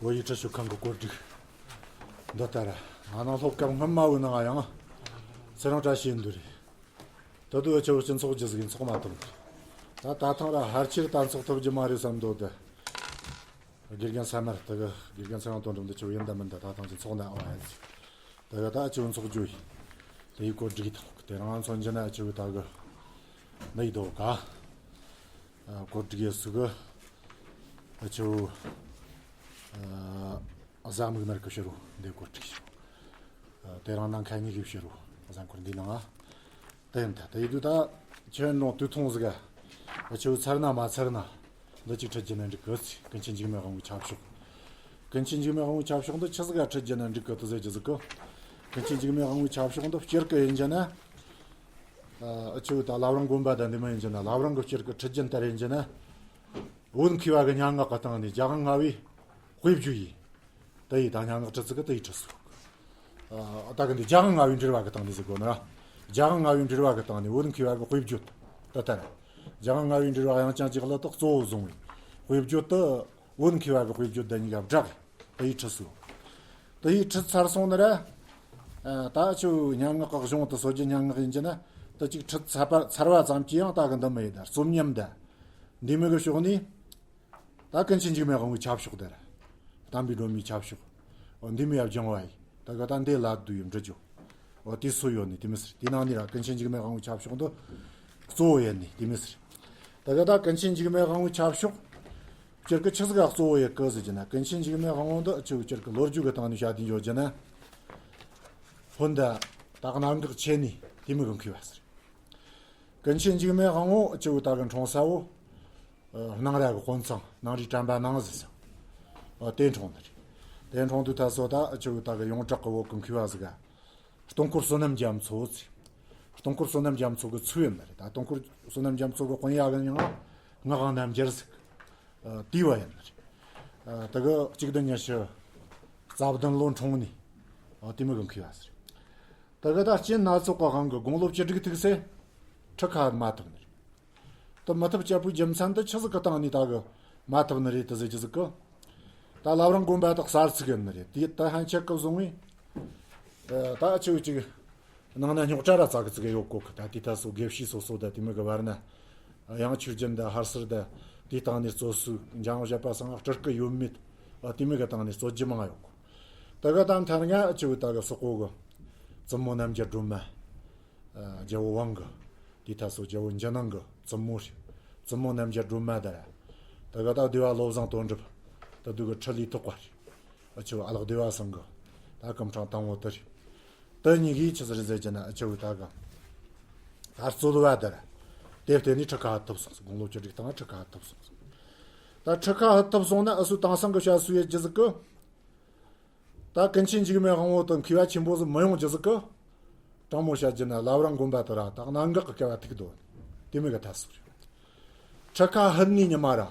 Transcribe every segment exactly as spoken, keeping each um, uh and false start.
བོད་ཡིག་ཁྲིད་ཞུ་ཁང་གི་གོ་སྒྲིག་འདི་ལྟར། ང་ནང་སློབ་སྐབས་སྔོན་མ་བོའི་ནང་ཡང་ཚེ་རིང་བཀྲ་ཤིས་འདུག་རེད། ད་དུང་ཨ་ཆེ་བོ་སྤྱི་ཚོགས་སྒྱུ་ཟིག་ཡིན་ཚོགས་མ་ཐུབ། ད་ད་ཐེངས་ར་ཕལ་ཆེར་ད་ཚོགས་ཐུབ་རྒྱུ་མ་རེད་བསམ་འདུག་ད། དགེ་རྒན་ས་མར་དེ་གི་དགེ་རྒན་ཚེ་རིང་དོན་གྲུབ་འདི་ཆེ་བོ་ཡིན་ད་མིན་ད་ད་ཐེངས་ཀྱི་ཚོགས་ནས་ཨོ་ཨ་ཙི། དེ་གི་ད་ཆེ་བོ་ཚོགས་རྒྱུ་ཡིན། དེ་ཡི་གོ་སྒྲིག་དང་དེ་རང་མཚོན་རྒྱུ་ན་ཨ་ཆེ་བོ་ད་གི་འདི་ཡི་དོ་ག་ཨ་གོ་སྒྲིག་ཡོད་སུ་གི་ཨ་ཆེ་བོ་ཨ་བཟའ་མིག་ནར་གི་ཕྱི་རུ་འདི་གོ་སྒྲིག་ཞུ། ཨ་དེ་རང་ནང་ཁ་ཉིན་གི་ཕྱི་རུ་བཟའ་འཁོར་འདི་ནང་ཨ། དེ་ཡིན་ད་དེ་ཡི་དུས་ད་ཁྱོད་ནང་དུས་ཐུང་ཟིག་ཨ་ཆེ་བོ་ཚར་ན་མ་ཚར་ན། འདི་གཅིག་ཁྲིད་རྒྱུ་ན་འགྲིག་གི་ཟེར། ཀུན་མཁྱེན་འཇིགས་མེད་དབང་པོའི་ཁྱབ་ཤོག་ཀུན་མཁྱེན་འཇིགས་མེད་དབང་པོའི་ཁྱབ་ཤོག་འདི་ཆི་ཟིག་ག་ཁྲིད་རྒྱུ་ན་འགྲིག་གི་དེ་ཟེར་རྒྱུ་ཟིག་གི། ཀུན་མཁྱེན་འཇིགས་མེད་དབང་པོའི་ཁྱབ་ཤོག་འདི་སྤྱིར་གི་ཡིན་རྒྱུ་ན། ཨ་ཆེ་བོ་ད་བླ་བྲང་དགོན་པ་ད་འདི་མ་ཡིན་རྒྱུ་ན་བླ་བྲང་གི་སྤྱིར་གི་ཁྲིད་རྒྱུ་ལྟར་ཡིན་རྒྱུ་ན། བོད་མཁས་པ་གི་སྙན་ངག་གི་སྟེང་ནས་རྒྱལ་དབང་ལྔ་པའི་དཔེ་བརྗོད་ཡིན། དེ་ཡི་ད་སྙན་ངག་ཁྲིད་ཚིག་གི་དེ་ཡི་ཁྲིད་སོ། ཨ་ད་གི་འདི་རྒྱལ་དབང་ལྔ་པའི་འགྲེལ་བ་གི་སྟེང་ནས་ཟེར་དགོས་ན། རྒྱལ་དབང་ལྔ་པའི་འགྲེལ་བ་གི་སྟེང་ནས་བོད་མཁས་པ་གི་དཔེ་བརྗོད་ད་ལྟར། རྒྱལ་དབང་ལྔ་པའི་འགྲེལ་བ་དབྱངས་ཅན་གྱི་གླུ་དག་གཙོ་བོ་བཟུང་བའི་དཔེ་བརྗོད་དུ། བོད་མཁས་པ་གི་དཔེ་བརྗོད་དེ་གཉིས་ཀ་སྦྲགས་དེ་ཡི་ཁྲིད་སོ། དེ་ཡི་ཁྲིད་ཚར་སོང་ན་ར། ཨ་ད་ཆུ་སྙན་ངག་གི་གཞུང་དུ་སྲོལ་རྒྱུན་སྙན་ངག་ཡིན་གྱི་ན། དེ་གཅིག་ཁྲིད་ཚར་བ་ཚར་བ་ཙམ་གྱིས་ཡང་ད་གི་འདི་མི་ཡི་ད་རྩོམ་ཉམས་ད། འདི་མི་གི་ཕྱོགས་ནས། ད་ཀུན་མཁྱེན་འཇིགས་མེད་དབང་པོའི་ཁྱབ་ཤོག་དེར། དམ་པའི་སྒྲོན་མེའི་ཁྱབ་ཤོག་འོ་འདི་མི་ཡ་སྦྱང་བ་ཡིན། ད་ག་ད་འདི་ལ་བསྡུ་ཡི་འབྲི་རྒྱུ། འོ་དེ་སུ་ཡོད་ནི་དེ་མི་ཟེར། དེ་ནང་ནས་ར་ཀུན་མཁྱེན་འཇིགས་མེད་དབང་པོའི་ཁྱབ་ཤོག་འདི་གཙོ་བོ་ཡིན་ནི་དེ་མི་ཟེར། ད་ག་ད་ཀུན་མཁྱེན་འཇིགས་མེད་དབང་པོའི་ཁྱབ་ཤོག་སྤྱིར་གི་ཆི་ཟིག་ག་གཙོ་བོ་ཡི་གི་ཟེར་གྱི་ན། ཀུན་མཁྱེན་འཇིགས་མེད་དབང་པོ་འདི་ཆུ་སྤྱིར་གི་ལོ་རྒྱུས་གི་སྟེང་ནས་བཤད་དེ་འཇོག་གྱི་ན། སྔོན་ད་ད་གནམ་འགག་ཆེ་ནི་དེ་མི་གི་མཁས་པ་ཟེར། ཀུན་མཁྱེན་འཇིགས་མེད་དབང་པོ་ཆུ་བོ་ད་གི་འཁྲུངས་ས་བོ། ཨ་སྣང་ར་གི་དཔོན་ཚང་སྣང་རིའི་དྲན་པ་ནང་ཟེར་ས། ཨ་དེ་འཁྲུངས་ནི་རེད། དེ་འཁྲུངས་དུས་ད་སོ་ད་ཆུ་བོ་ད་གི་ཡོངས་གྲགས་གི་བོད་གི་མཁས་པ་ཟིག་ག་སྟོང་འཁོར་བསོད་ནམས་རྒྱ་མཚོ་ཟེར། སྟོང་འཁོར་བསོད་ནམས་རྒྱ་མཚོ་གི་ཚུལ་ཡིན་ནི་རེད། ད་སྟོང་འཁོར་བསོད་ནམས་རྒྱ་མཚོ་གི་དཔོན་ཡ་གི་མྱིང་ང་ངག་དབང་རྣམ་རྒྱལ་ཟེར། ཨ་དེ་བ་ཡིན་ནི་རེད། ཨ་ད་གི་གཅིག་བདུན་ཉི་ཤུ་རྩ་བདུན་ལོ་འཁྲུངས་ནི། ཨ་དེ་མི་གི་མཁས་པ་ཟེར། ད་གི་ད་རྐྱེན་སྣ་ཚོགས་གི་དབང་གིས་དགུང་ལོ་བཅུ་དྲུག་ཐུག་སེ་ཁྲིད་ཁ་མ་ཐུབ་ནི་རེད། དེ་མི་ཐུབ་བཅད་པོའི་རྒྱུ་མཚན་དེ་ཆི་ཟིག་གི་སྟེང་ནས་ད་གི་མ་ཐུབ་ནི་རེད་དེ་ཟེར་རྒྱུ་ཟིག་གི། ད་བླ་བྲང་དགོན་པ་དག་གསར་ཚུགས་ཡིན་ནི་རེད། དེ་ད་ཧན་ཆད་སྐབས་བཟུང་བས། ད་ཆུ་གཅིག་ནང་ན་རྙོག་དྲ་ར་ཙག་གི་ཙིག་གི་ཡོད་གོ་གི། ད་དེ་ད་སོ་དགེ་བཤེས་སོ་སོ་ད་དེ་མི་གི་བར་ན། ཡང་ཆོས་རྒྱུན་ད་ཧར་སེར་ད་དེའི་སྟེང་ནས་རྩོད་སུ་འཇང་བཞད་པ་སང་སྤྲུལ་སྐུ་ཡོད་མེད། ཨ་དེ་མི་གི་སྟེང་ནས་རྩོད་རྒྱུ་མང་ཡོད་གོ། ད་ག་ད་མཐར་ང་ཆུ་ད་གི་སོག་པོ་གི་བཙུན་མོ་རྣམ་རྒྱལ་སྒྲོལ་མ། རྒྱལ་པོ་དབང་གི། དེའི་ཐད་སོ་རྒྱལ་པོ་འཇིགས་སྣང་གི་བཙུན་མོ་རེད། བཙུན་མོ་རྣམ་རྒྱལ་སྒྲོལ་མ་དར། ད་ག་ད་སྡེ་པ་བློ་བཟང་དོན་གྲུབ། ད་དུ་གི་ཁྲི་ལས་ཐོག་པ་རེད། ཨ་ཆུ་ཨ་ལགས་སྡེ་པ་སང་གི། ད་སྐུ་ཕྲེང་དང་པོ་དེ་རེད། དེ་གཉིས་ཀྱིས་ཆི་ཟེར་ཟེར་གྱི་ན་ཨ་ཆུ་ད་ག་ད་རྩོད་པ་དར། དེ་བརྟེན་ནས་ཁྲི་ཁ་ཐུབ་སོང་། དགུང་ལོ་བཅུ་དྲུག་དང་ཁྲི་ཁ་ཐུབ་སོང་། ད་ཁྲི་ཁ་ཐུབ་སོང་ན་ཨ་སུ་དེང་སང་གི་བཤད་སྲོལ་ཡོད་རྒྱུ་ཟིག་གི། ད་ཀུན་མཁྱེན་འཇིགས་མེད་དབང་པོ་དང་མཁས་པ་ཆེན་པོ་ཟིག་མི་ཡོང་རྒྱུ་ཟིག་གི། དྲང་མོ་བཤད་རྒྱུ་ན་བླ་བྲང་དགོན་པ་དུ་ར་ད་གནད་འགག་གི་སྐལ་བ་ཐུག་འདུག། དེ་མོ་གི་ཐབས་སུ་རེད། ཁྲི་ཁ་ཕུད་ནི་ཉི་མ་ར།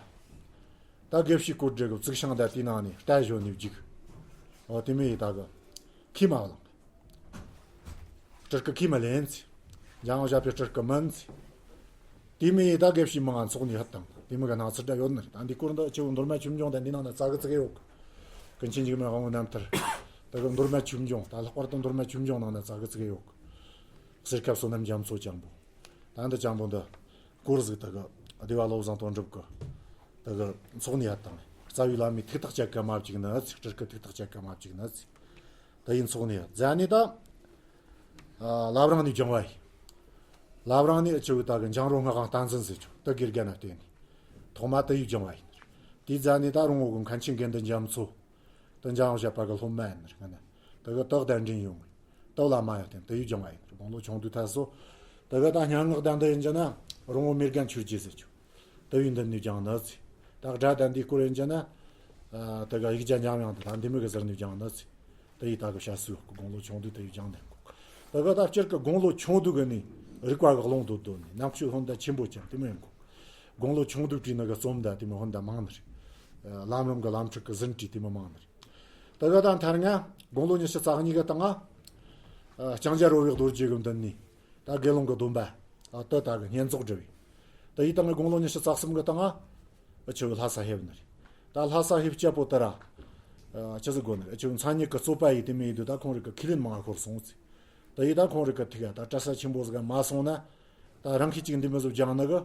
ད་དགེ་བཤེས་གོ་སྒྲིག་གི་གཙུག་ཤིང་ད་དེའི་ནང་ནས་རྟ་ཞོན་ནས་བརྒྱུགས། འོ་དེ་མོ་ཡི་ད་གི་ཁས་མ་བླངས། སྤྲུལ་སྐུ་ཁས་མི་ལེན་ཚེ། འཇང་དབང་ཞབས་པའི་སྤྲུལ་སྐུ་མིན་ཚེ། དེ་མིན་ད་དགེ་བཤེས་མང་ང་ཚོགས་ནས་ཧད་དང་དེ་མིན་གི་སྣང་ཚུལ་འདྲ་ཡོད་ནི་རེད། ད་འདི་སྐོར་འདི་ཆེ་བོ་མདོ་སྨད་ཆོས་འབྱུང་དང་འདི་ནང་ན་ཙག་གི་ཙིག་གི་ཡོད་གི། ཀུན་མཁྱེན་འཇིགས་མེད་དབང་པོའི་རྣམ་ཐར། ད་གི་མདོ་སྨད་ཆོས་འབྱུང་ད་ལྷག་པར་དུ་མདོ་སྨད་ཆོས་འབྱུང་ནང་ན་ཙག་གི་ཙིག་གི་ཡོད་གི། གསེར་ཁ་བསོད་ནམས་རྒྱ་མཚོ་རྐྱང་པོ། ད་འདི་རྐྱང་པོ་འདི། སྐོར་ཟིག་ད་གི་སྡེ་པ་བློ་བཟང་དོན་གྲུབ་གི། ད་གི་ཚོགས་ནས་ཧད་དང་རྩ་བའི་བླ་མའི་ཐུགས་ཐག་བཅད་གི་མ་བཅུག་ནི་ཚིག་སྤྲུལ་སྐུ་ཐུགས་ཐག་བཅད་གི་མ་བཅུག་ནི་ཚིག། ད་ཡིན་ཚོགས་ནས་ཧད་ནས་ད། ཨ་བླ་བྲང་ནས་སྦྱང་བ་ཡིན། བླ་བྲང་ནས་ཨ་ཆུ་བོ་ད་གི་འཇང་རོ་སྔགས་དབང་བསྟན་འཛིན་ཟེར་ཆོག། ད་དགེ་རྒན་ན་བསྟེན་ནས། ཐོག་མ་དེ་ཡི་སྦྱང་བ་ཡིན། དེའི་རྗེས་ནས་ད་རོང་བོ་གི་མཁན་ཆེན་དགེ་འདུན་རྒྱ་མཚོ། ད་འཇང་དབང་ཞབས་པ་གི་སློབ་མ་ཡིན་ནི་རེད། ད་གི་ད་གདན་འདྲེན་ཡོང་གི། ད་བླ་མ་ཡང་བསྟེན་དེ་ཡི་སྦྱང་བ་ཡིན། དགུང་ལོ་ཆུང་དུས་ཐ་སོ། ད་གི་ད་སྙན་ངག་དང་འདི་ཡིན་གྱི་ན། རོང་བོ་མི་རྒན་ཆོས་རྗེ་ཟེར་ཆོག། ད་ཡི་འདི་ནས་སྦྱང་ནི་ཚེ། ད་སྒྲ་དང་འདི་སྐོར་ཡིན་གྱི་ན། ད་གི་ཡིག་བརྒྱ་འཇམ་དབྱངས་དང་འདི་མི་གི་ཟུར་ནས་སྦྱང་ནི་ཚེ། ད་ཡི་ད་གི་བཤད་སྲོལ་ཡོད་གི། དགུང་ལོ་ཆུང་དུས་ད་ཡི་སྦྱང་ནི་གོ། ད་གི་ད་སྤྱིར་གི་དགུང་ལོ་ཆུང་དུས་གི་ནི་རིག་པ་གི་ཀློང་དུ་བརྡོལ་ནི་རྣམ་དཔྱོད་ཧོན་ད་ཆེན་པོ་ཅན་དེ་མོ་ཡིན་གོ། དགུང་ལོ་ཆུང་དུས་བྲིས་ནི་གི་རྩོམ་ད་དེ་མོ་ཧོན་ད་མང་ནི་རེད། ལམ་རིམ་གི་ལམ་ཁྲིད་གི་ཟིན་བྲིས་དེ་མོ་མང་ནི་རེད། ད་གི་ད་མཐར་ང་དགུང་ལོ་ཉི་ཤུ་རྩ་གཉིས་གི་སྟེང་ང་། ལྕང་སྐྱ་རོལ་བའི་རྡོ་རྗེ་གི་མདུན་ནས། ད་དགེ་སློང་གི་སྡོམ་པ། ཨ་ད་ད་གི་བསྙེན་རྫོགས་སྒྲུབ་པས། ད་ཡི་ད་ང་དགུང་ལོ་ཉི་ཤུ་རྩ་གསུམ་གི་སྟེང་ང་། ཨ་ཆུ་བོ་ལྷ་ས་ཕེབས་ནི་རེད། ད་ལྷ་ས་ཕེབས་སྐྱབས་པོ་ད་ར། ཨ་ཅི་ཟིག་དགོས་ནི་རེད། ཨ་ཅི་མཚན་ཉིད་ཀྱི་རྩོད་པ་ཡིས་དེ་མི་ཡིན་དུས་ད་ཁོང་རིག་གི་ཁས་ལེན་མང་ཤོར་སོང་ཟིག། ད་ཡིས་ད་ཁོང་རིག་གི་ཐུགས་ད་གྲྭ་ས་ཆེན་པོ་ཟིག་མ་སོང་ན། ད་རང་གིས་ཅིག་འདི་མི་ཟིག་སྦྱངས་ནི་གི་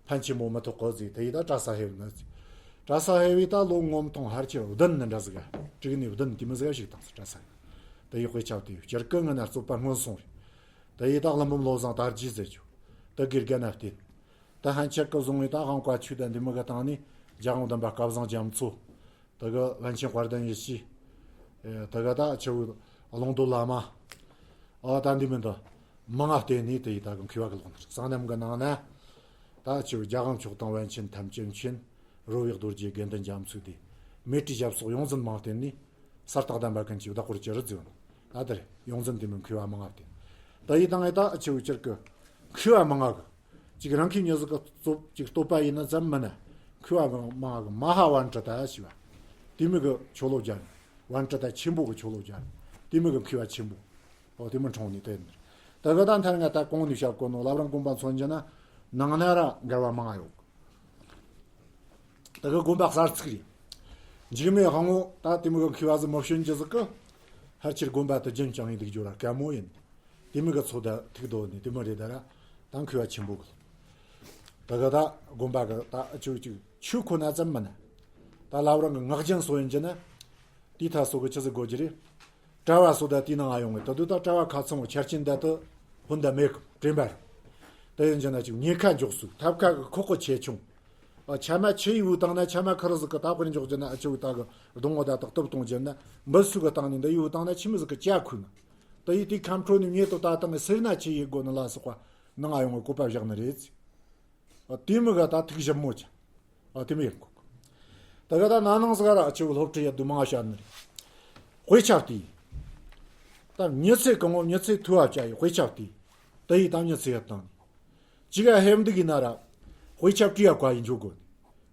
ཕན་ཆེན་པོ་མི་ཐོགས་གི་ཟིག། ད་ཡིས་ད་གྲྭ་ས་ཧེ་བ་ནི་ཟིག། གྲྭ་ས་ཧེ་བས་ད་ལོ་ངོ་མ་ཐོང་ཕལ་ཆེར་བདུན་ནི་འདྲ་ཟིག་ག་དྲུག་ནས་བདུན་དེ་མི་ཟིག་ག་ཞིག་བཏང་ཟིག་གྲྭ་ས་ཧེ། ད་ཡིས་དཔེ་ཆ་དེ་སྤྱིར་གི་ངི་ན་རྩོད་པ་སྔོན་སོང་རེད། ད་ཡིས་ད་ཀླུ་འབུམ་བློ་བཟང་དར་རྒྱས་ཟེར་རྒྱུ། ད་དགེ་རྒན་ན་བསྟེན། ད་ཧན་ཆད་གི་བཟུང་བའི་ད་དབང་བཀའ་ཆོས་དང་འདི་མི་གི་སྟེང་ནས་རྒྱལ་དབང་བདུན་པ་སྐལ་བཟང་རྒྱ་མཚོ། ད་གི་པཎ་ཆེན་དཔལ་ལྡན་ཡེ་ཤེས། ཨེ་ད་གི་ད་ཆུ་བོ་ཀློང་རྡོལ་བླ་མ། ཨ་ད་འདི་མི་འདི་མང་ང་བསྟེན་ནས་དེ་ཡི་ད་གི་མཁས་པ་གི་ལོག་ནི་རེད། གསང་རྣམ་གི་ནང་ན་ད་ཆུ་བོ་རྒྱལ་དབང་མཆོག་དང་པཎ་ཆེན་ཐམས་ཅད་མཁྱེན། རོལ་བའི་རྡོ་རྗེ་དགེ་འདུན་རྒྱ་མཚོའི་སྡེ། མཻ་ཏྲིས་ཞབས་སོགས་ཡོངས་འཛིན་མང་བསྟེན་ནས། ས་སྟག་དམ་པ་ཀུན་གྱིས་བདག་པོར་གྱུར་ཟེར་བ། ད་དེར་ཡོངས་འཛིན་དེ་མི་མཁས་པ་མང་ང་བསྟེན། ད་ཡི་དང་ཨེ་ད་ཆུ་བོ་ཅིར་གི་མཁས་པ་མང་ང་གི། ཅིག་རང་གི་མྱི་ཟིག་གི་རྩོད་ཅིག་རྩོད་པ་ཡིན་ན་ཙམ་མིན་ན། མཁས་པ་མང་ང་གི་མ་ཧཱ་པཎྜི་ཏ་ཞེས་པ། དེ་མི་གི་ཆོ་ལོ་རྒྱལ། པཎྜི་ཏ་ཆེན་པོ་གི་ཆོ་ལོ་རྒྱལ། དེ་མི་གི་མཁས་པ་ཆེན་པོ། ཨོ་དེ་མི་འཁྲུངས་ནས་དེ་ནི། ད་གི་ད་མཐར་ང་ད་གོང་ནས་བཤད་གོ་ནོ་བླ་བྲང་དགོན་པ་མཚོན་རྒྱུ་ན། ནང་ན་ར་འགལ་བ་མང་ང་ཡོད། ད་གི་དགོན་པ་གསར་ཚུགས་རེད། འཇིགས་མེད་དབང་པོ་ད་དེ་མི་གི་མཁས་པ་ཟིག་མི་བྱོན་རྒྱུ་ཟིག་གི། ཕལ་ཆེར་དགོན་པ་དེ་རྒྱུན་བསྐྱངས་ཡིན་འདུག་རྒྱུ་ར་དཀའ་མོ་ཡིན། དེ་མི་གི་ཚོ་ད་ཐུག་དོ་ནི་དེ་མི་རེད་ད་ར། ད་མཁས་པ་ཆེན་པོ་གི། ད་གི་ད་དགོན་པ་གི་ད་ཨ་ཆུ་ཅིག་ཆུ་ཁོ་ན་ཙམ་མིན་ན། ད་བླ་བྲང་གི་ངག་རྒྱུན་སོ་ཡིན་རྒྱུ་ན། དེའི་ཐ་སོ་གི་ཆི་ཟིག་དགོས་རྒྱུ་རེད། གྲྭ་བ་སོ་ད་དེའི་ནང་ང་ཡོང་ངེ་ད་དུ་ད་གྲྭ་བ་ཁ་ཚང་བ་ཆ་རྐྱེན་ད་དུ་ཧོན་ད་མེད་གི་དྲན་པ་རེད། ད་ཡིན་རྒྱུ་ན་ཅིག་ཉེན་ཁ་འཇོག་སུ་ཐབ་ཁ་གི་ཁོག་གི་ཆེ་ཆུང་། ཨ་ཆ་མ་ཆི་ཡི་བུ་བཏང་ན་ཆ་མ་ཁུར་ཟིག་གི་ད་དཔེར་འཇོག་རྒྱུ་ན་ཨ་ཆུ་བུ་ད་གི་སྡོང་བོ་ད་དག་ཏུབ་གཏོང་རྒྱུ་ན་འབུ་སུ་གི་བཏང་ནི་འདི་ཡི་བུ་བཏང་ན་ཆི་མི་ཟིག་གི་ལྕགས་ཁུ་ན། ད་ཡི་དེ་ཁམ་ཁྲོ་ནི་མྱེ་ཏོ་ད་བཏང་ངེ་སེར་ན་ཆི་ཡི་དགོ་ནི་ལ་སོགས་པ་ནང་ང་ཡོང་ངེ་བཀོད་པ་བཞག་ནི་རེད། ཨ་དེ་མི་ག་ད་ཐུགས་ཞིབ་མོ་བྱ། ཨ་དེ་མི་ཡིན་གོ། ད་ག་ད་ན་ནིང་ཟིག་ར་ཨ་ཆུ་སློབ་ཁྲིད་ཡ་དུ་མང་བཤད་ནི་རེད། དཔེ་ཆ་བལྟས། ད་མྱི་ཚེ་གང་བོ་མྱི་ཚེ་ཐུ་བ་བྱ་ཡི་དཔེ་ཆ་བལྟས། ད་ཡི་ད་མྱི་ཚེ་ཡ་བཏང་ནི། ཅི་ག་ཧེབ་འདུག་ཡིན་ན་ར། དཔེ་ཆ་བྲིས་ཡ་བཀའ་ཡི་འཇོག་དགོས་ནི།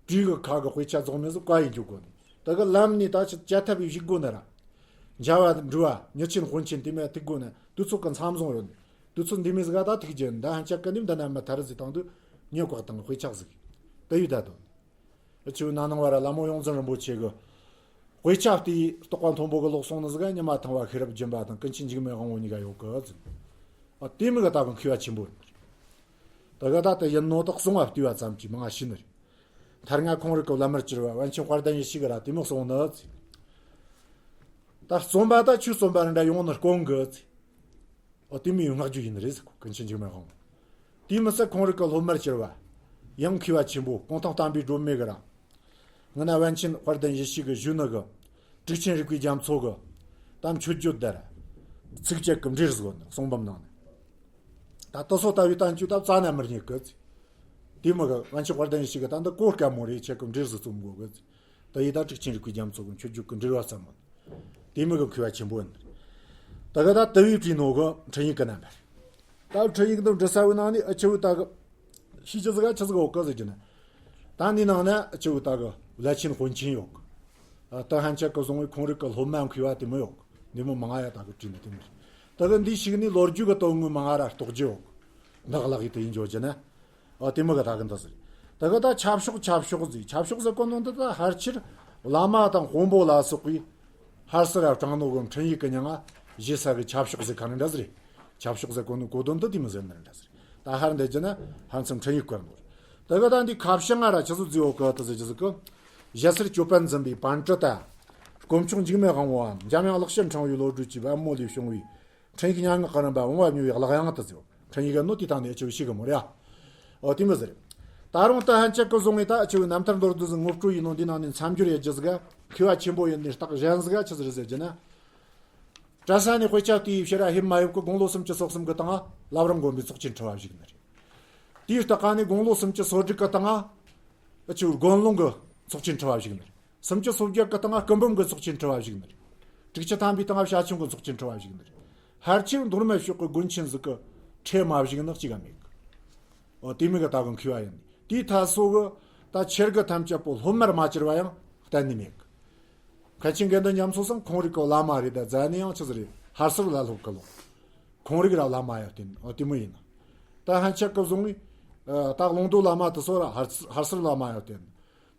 བྲིས་གི་ཁ་གི་དཔེ་ཆ་རྫོགས་མེད་ཟིག་བཀའ་ཡི་འཇོག་དགོས་ནི། ད་ག་ལམ་ནི་ད་ཅི་བཅའ་ཐབས་ཡི་ཞིག་དགོས་ནི་ར། འཇའ་བ་འབྲུ་བ་མྱི་ཆེན་དཔོན་ཆེན་དེ་མ་ཐུག་དགོས་ནི་དུས་ཚོད་གི་མཚམས་བཟུང་ཡོད་ནི། དུས་ཚོད་འདི་མི་ཟིག་ག་ད་ཐུག་རྒྱུ་འདི་ཧན་ཆ་གི་ནིམ་འདི་ན་མི་ཐར་ཟིག་བཏང་དུས་ཉེ་བཀག་དང་དཔེ་ཆ་ཟིག་ད་ཡོད་ད་དོ། ཨ་ཆུ་ན་ནང་བ་ར་ལ་མོ་ཡོངས་འཛིན་རིན་པོ་ཆེ་གི་དཔེ་ཆ་བལྟས་རྟོགས་པ་མཐོན་པོ་གི་ལོག་སོང་ནི་ཟིག་ག་ཉི་མ་ཐང་བ་ཤེས་རབ་སྦྱིན་པ་དང་ཀུན་མཁྱེན་འཇིགས་མེད་དབང་པོ་གཉིས་ཀ་ཡོད་གི་ཟིན། ཨ་དེ་མི་ག་ད་གི་མཁས་པ་ཆེན་པོ་ཡིན། ད་ག་ད་དེ་ཡིན་ནོ་དག་གསུང་བ་བལྟས་པ་ཙམ་གྱིས་མང་ང་ཤེས་ནི་རེད། མཐར་ང་ཁོང་རིག་གི་བླ་མར་གྱུར་བ་པཎ་ཆེན་དཔལ་ལྡན་ཡེ་ཤེས་གི་ར་དེ་མི་གསུང་ནི་ཟིན། ད་རྩོམ་པ་ད་ཆུ་རྩོམ་པ་ར་འདྲ་ཡོང་ནི་དཀོན་གི་ཟིན། ཨོ་དེ་མིའི་བསྔགས་བརྗོད་ཡིན་ནི་རེད་ཟེར་གོ་ཀུན་མཁྱེན་འཇིགས་མེད་དབང་པོ། དེ་མི་ཚད་ཁོང་རིག་གི་སློབ་མར་གྱུར་བ། ཡང་མཁས་པ་ཆེན་པོ་གུང་ཐང་བསྟན་པའི་སྒྲོན་མེ་གི་ར། ང་ན་པཎ་ཆེན་དཔལ་ལྡན་ཡེ་ཤེས་ཀྱི་གཞུག་ནི་གི། དྲུག་ཆེན་རིག་པའི་རྒྱ་མཚོ་གི། གཏམ་མཆོད་བརྗོད་དར། ཚིགས་བཅད་ཀྱི་འགྲེལ་ཟིག་གསུང་འབུམ་ནང་ནས། ད་ལྟ་སོ་ལྟ་བུའི་བསྟན་བཅོས་ད་རྩ་ན་མི་རྙེད་གི། དེ་མི་གི་པཎ་ཆེན་དཔལ་ལྡན་ཡེ་ཤེས་ཀྱི་ད་འདི་གོ་དཀའ་མོ་རེད་ཁྱེད་ཀྱི་འགྲེལ་ཟིག་རྩོམ་དགོས་གི། ད་ཡི་ད་དྲུག་ཆེན་རིག་པའི་རྒྱ་མཚོ་གི་མཆོད་བརྗོད་ཀྱི་འགྲེལ་བ་ཙམ་མོ། དེ་མི་གི་མཁས་པ་ཆེན་པོ་ཡིན། ད་ག་ད་དེ་བས་བྲིས་ནོ་གི་འཕྲིན་ཡིག་གི་རྣམ་པར། ད་འཕྲིན་ཡིག་འདི་འབྲི་ས་བའི་ནང་ནས་ཨ་ཆུ་བོ་ད་གི། ཤེས་ཀྱི་ཟིག་ཨ་ཆི་ཟིག་ཡོད་གི་ཟེར་གྱི་ན། ད་འདི་ནང་ན་ཨ་ཆུ་བོ་ད་གི་བླ་ཆེན་དཔོན་ཆེན་ཡོད་གི། ད་ཧན་ཆད་གི་བཟུང་བའི་ཁོང་རིག་གི་སློབ་མ་མཁས་པ་དེ་མོ་ཡོད་གི། འདི་མོ་མང་ང་ཡ་ད་གི་བྲིས་ནི་དེ་མོ་རེད། ད་གི་འདི་ཞིག་ནི་ལོ་རྒྱུས་གི་དོན་དངོས་མང་ང་ར་རྟོགས་རྒྱུ་ཡོད་གི། འདག་ལག་གི་དེ་ཡིན་འཇོག་རྒྱུ་ན། ཨ་དེ་མོ་གི་ད་གི་འདི་ཟེར། ད་གི་ད་ཆབ་ཤོག་ཆབ་ཤོག་ཟེར། ཆབ་ཤོག་ཟེར་གོ་ནོ་འདི་ད་ཕལ་ཆེར་བླ་མ་དང་དཔོན་པོ་ལ་སོགས་པའི་ཧར་སི་ར་དྲང་ནོ་གི་འཕྲིན་ཡིག་གི་མྱིང་ང་བཞེས་ས་གི་ཆབ་ཤོག་ཟེར་ག་ནི་འདྲ་ཟེར། ཆབ་ཤོག་ཟེར་གོ་ནོ་གོ་དོན་འདི་དེ་མོ་ཟེར་ནི་འདྲ་ཟེར། ད་ཧར་འདི་རྒྱུ་ན་ཧན་སམ་འཕྲིན་ཡིག་བཀར་ནོ། ད་གི་ད་འདི་ཁ་བྱང་ང་ར་ཆི་ཟིག་བརྩི་ཡོད་གི་ད་ཟེར་རྒྱུ་ཟིག་གི། ཞྭ་སེར་ཅོད་པན་འཛིན་པའི་པཎྜི་ཏ། དཀོན་མཆོག་འཇིགས་མེད་དབང་པོའམ་འཇམ་དབྱངས་ལེགས་བཤད་ཕྲེང་བའི་བློ་གྲོས་ཀྱི་པད་མོ་ལས་བྱུང་བའི། འཕྲིན་ཡིག་སྙན་ངག་གི་རིམ་པ་བུང་བ་མྱོས་པའི་གླེགས་དབྱངས་དུ་བརྩིའོ། འཕྲིན་ཡིག་གི་ནོ་དེ་དང་ནས་ཅི་ཞིག་གི་མོ་རེད། ཨོ་དེ་མི་ཟེར། ད་རུང་ད་ཧན་ཆད་གི་བཟུང་ངས་ད་ཅི་བའི་རྣམ་ཐར་མདོར་བསྡུས་ཟིག་ངོ་སྤྲོད་ཡིན་ནོ་འདི་ནང་ནས་མཚམས་སྦྱོར་ཡེ་རྒྱུ་ཟིག་ག་མཁས་པ་ཆེན་པོ་ཡིན་ནི་རྟགས་གཞན་ཟིག་ག་ཆི་ཟིག་རེད་ཟེར་རྒྱུ་ན། གྲྭ་ས་ནས་དཔེ་ཆ་བལྟས་ཕྱིར་ར་ཧེ་མ་ཡོད་གི་དགུང་ལོ་སུམ་ཅུ་སོ་གསུམ་གི་སྟེང་བླ་བྲང་དགོན་པའི་ཚོགས་ཆེན་ཁྲི་པ་བཞུགས་ནི་རེད། དེའི་རྟགས་ནས་དགུང་ལོ་སུམ་ཅུ་སོ་དྲུག་གི་སྟེང་ཨ་ཅི་བའི་དགོན་ལུང་གི་ཚོགས་ཆེན་ཁྲི་པ་བཞུགས་ནི་རེད། སུམ་ཅུ་སོ་བརྒྱད་གི་སྟེང་སྐུ་འབུམ་གྱི་ཚོགས་ཆེན་ཁྲི་པ་བཞུགས་ནི་རེད། དྲུག་ཅུ་ཐམ་པའི་སྟེང་བྱ་ཁྱུང་གི་ཚོགས་ཆེན་ཁྲི་པ་བཞུགས་ནི་རེད། ཕལ་ཆེར་མདོ་སྨད་ཕྱོགས་ཀྱི་དགོན་ཆེན་ཟིག་གི་ཁྲི་མ་བཞུགས་ནི་གཅིག་ག་མེད་གི། ཨོ་དེ་མི་གི་ད་གི་མཁས་པ་ཡིན། དེའི་ཐ་སོ་གི་ད་ཆེར་གི་ཐམས་ཅད་པོ་སློབ་མར་མ་གྱུར་པ་ཡང་གཏན་ནས་མེད་གི། མཁན་ཆེན་དགེ་འདུན་རྒྱ་མཚོ་སང་ཁོང་རིག་གི་བླ་མ་རེད། ད་རྫ་ནས་ཡང་ཆི་ཟིག་རེད། ཧར་སིར་ལ་སློབ་གི་ལོ། ཁོང་རིག་ར་བླ་མ་ཡང་བསྟེན། ཨོ་དེ་མོ་ཡིན། ད་ཧན་ཆད་གི་བཟུང་ངས་ད་ཀློང་རྡོལ་བླ་མ་དེ་སོ་ར་ཧར་ཧར་སིར་བླ་མ་ཡང་བསྟེན།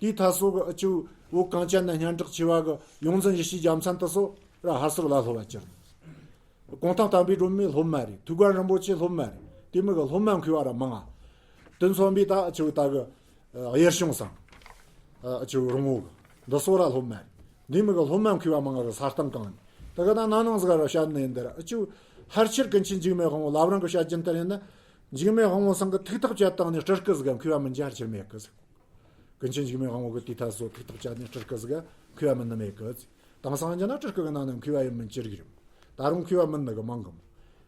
དེའི་ཐ་སོ་གི་ཨ་ཅུ་ བོད་གངས་ཅན་ན་སྙན་གྲགས་ཆེ་བ་གི་ཡོངས་འཛིན་ཡེ་ཤེས་རྒྱལ་མཚན་དེ་ཚོ་ར་ཧ་སུར་ལ་སློབ་པ་གྱུར། གུང་ཐང་བསྟན་པའི་སྒྲོན་མེ་སློབ་མ་རེད། ཐུའུ་བཀྭན་རིན་པོ་ཆེ་སློབ་མ་རེད། དེ་མི་གི་སློབ་མ་མཁས་པ་ར་མང་ང་། དེ་མཚོན་པའི་ད་ཨ་ཆུ་ད་གི་གཡེར་ཤོང་སང་། ཨ་ཆུ་རོང་བོ་གི་འདི་སོ་ར་སློབ་མ་རེད། འདི་མི་གི་སློབ་མ་མཁས་པ་མང་ང་གི་ས་སྟེང་གང་ནས་ད་གི་ད་ན་ནང་ཟིག་ར་བཤད་ནི་ཡིན་འདི་ར་ཨ་ཆུ་ཧར་ཆེར་ཀུན་མཁྱེན་འཇིགས་མེད་དབང་པོ་ལབ་རང་གི་བཤད་རྒྱུན་ལྟར་ཡིན་ན། འཇིགས་མེད་དབང་པོ་ཚང་གི་ཐུགས་ཐག་བཅད་བཏང་ནས་སྤྲུལ་སྐུ་ཟིག་ག་མཁས་པ་མི་འཇའ་ཆེར་མེད་གི་ཟིག། ཀུན་མཁྱེན་འཇིགས་མེད་དབང་པོ་གི་དེའི་ཐད་སོ་ཐུགས་ཐག་བཅད་ནས་སྤྲུལ་སྐུ་ཟིག་ག་མཁས་པ་མིན་ནི་མེད་གི་ཟིག། དེང་སང་རྒྱ་ན་སྤྲུལ་སྐུ་གི་ནང་ནས་མཁས་པ་ཡིན་མིན་ཅི་རིགས་རེད། ད་རུང་མཁས་པ་མིན་ནི་གི་མང་གི་མོ།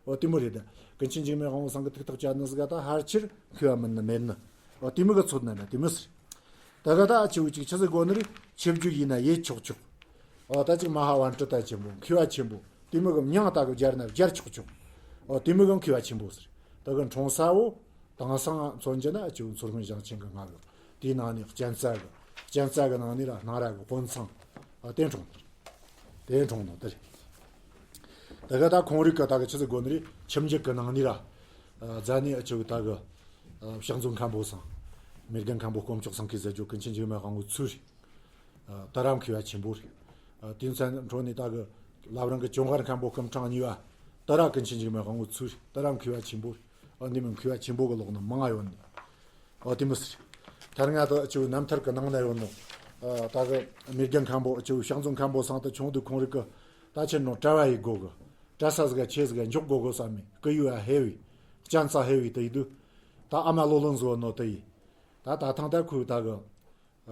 འོ་དེ་མོ་རེད་ད། ཀུན་མཁྱེན་འཇིགས་མེད་དབང་པོ་ཚང་གི་ཐུགས་ཐག་བཅད་ནི་ཟིག་ག་ད་ཧར་ཆེར་མཁས་པ་མིན་ནི་མེད་ནི། འོ་དེ་མོ་གི་ཚོད་ན་ན་དེ་མོ་ཟིག། ད་ག་ད་ཨ་ཆེ་བོ་ཅིག་ཆི་ཟིག་གོ་ནི་རེད། ཆེ་བརྗོད་ཡིན་ན་ཡེད་ཆོག་ཆོག། འོ་ད་ཅིག་མ་ཧཱ་པཎྜི་ཏ་ཆེན་པོ་མཁས་པ་ཆེན་པོ་དེ་མོ་གི་མྱིང་ད་གི་སྦྱར་ན་སྦྱར་ཆོག་ཆོག། འོ་དེ་མོ་གི་མཁས་པ་ཆེན་པོ་ཟེར། ད་གི་འཁྲུངས་ས་བོ། དེང་སང་མཚོན་རྒྱུ་ན་ཨ་ཆུ་མཚོ་སྔོན་ཞིང་ཆེན་གི་སྔ་གི། དེའི་ནང་ནས་གཅན་ཚ་གི། གཅན་ཚ་གི་ནང་ནས་ར་སྣང་ར་གི་དཔོན་ཚང་། ཨ་དེ་འཁྲུངས་ནི། དེ་འཁྲུངས་ནི་དེ་རེད། ད་གི་ད་ཁོང་རིགས་གི་ད་གི་ཆི་ཟིག་གོ་ནི་རེད། ཁྱིམ་རྒྱུད་གི་ནང་ནས་ར། ཨ་རྫ་ནས་ཨ་ཆུ་ད་གི། ཨ་ཕྱག་མཛོད་མཁན་པོ་ཚང་། མི་རྒན་མཁན་པོ་དཀོན་མཆོག་ཚང་གིས་ཟེར་རྒྱུ་ཀུན་མཁྱེན་འཇིགས་མེད་དབང་པོ་ཚུལ་རེད། ཨ་ད་རམ་མཁས་པ་ཆེན་པོ་རེད། ཨ་དེ་མཚན་འཕྲོ་ནས་ད་གི་ལབ་རང་གི་ཅོང་ཁར་མཁན་པོ་སྐུ་ཕྲེང་གཉིས་པ། ད་ར་ཀུན་མཁྱེན་འཇིགས་མེད་དབང་པོ་ཚུལ་རེད། ད་རམ་མཁས་པ་ཆེན་པོ་རེད། ཨ་འདི་མིན་མཁས་པ་ཆེན་པོ་གི་ལོག་ན་མང་ང་ཡོད་ནི། ཨ་དེ་མི་སྲིད། ཐར་ང་ད་ཨ་ཆུ་རྣམ་ཐར་གི་ནང་ན་ཡོད་ནོ། ཨ་ད་གི་མི་རྒན་མཁན་པོ་ཨ་ཆུ་ཕྱག་མཛོད་མཁན་པོ་ཚང་དུ་ཆུང་དུས་ཁོང་རིགས་གི་ད་ཆེ་ནོ་གྲྭ་བ་ཡི་སྒོ་གི། གྲྭ་ས་ཟིག་ག་ཆེ་ཟིག་ག་འཇོག་དགོ་གི་བསམ་མི་སྐུ་ཡུལ་ཨ་ཧེ་བི། གཅན་ཚ་ཧེ་བི་དེ་ཡི་དུས། ད་ཨ་མ་ལོ་ལོན་བཟོ་ནོ་དེ་ཡི། ད་ད་ཐང་ད་ཁུ་ད་གི།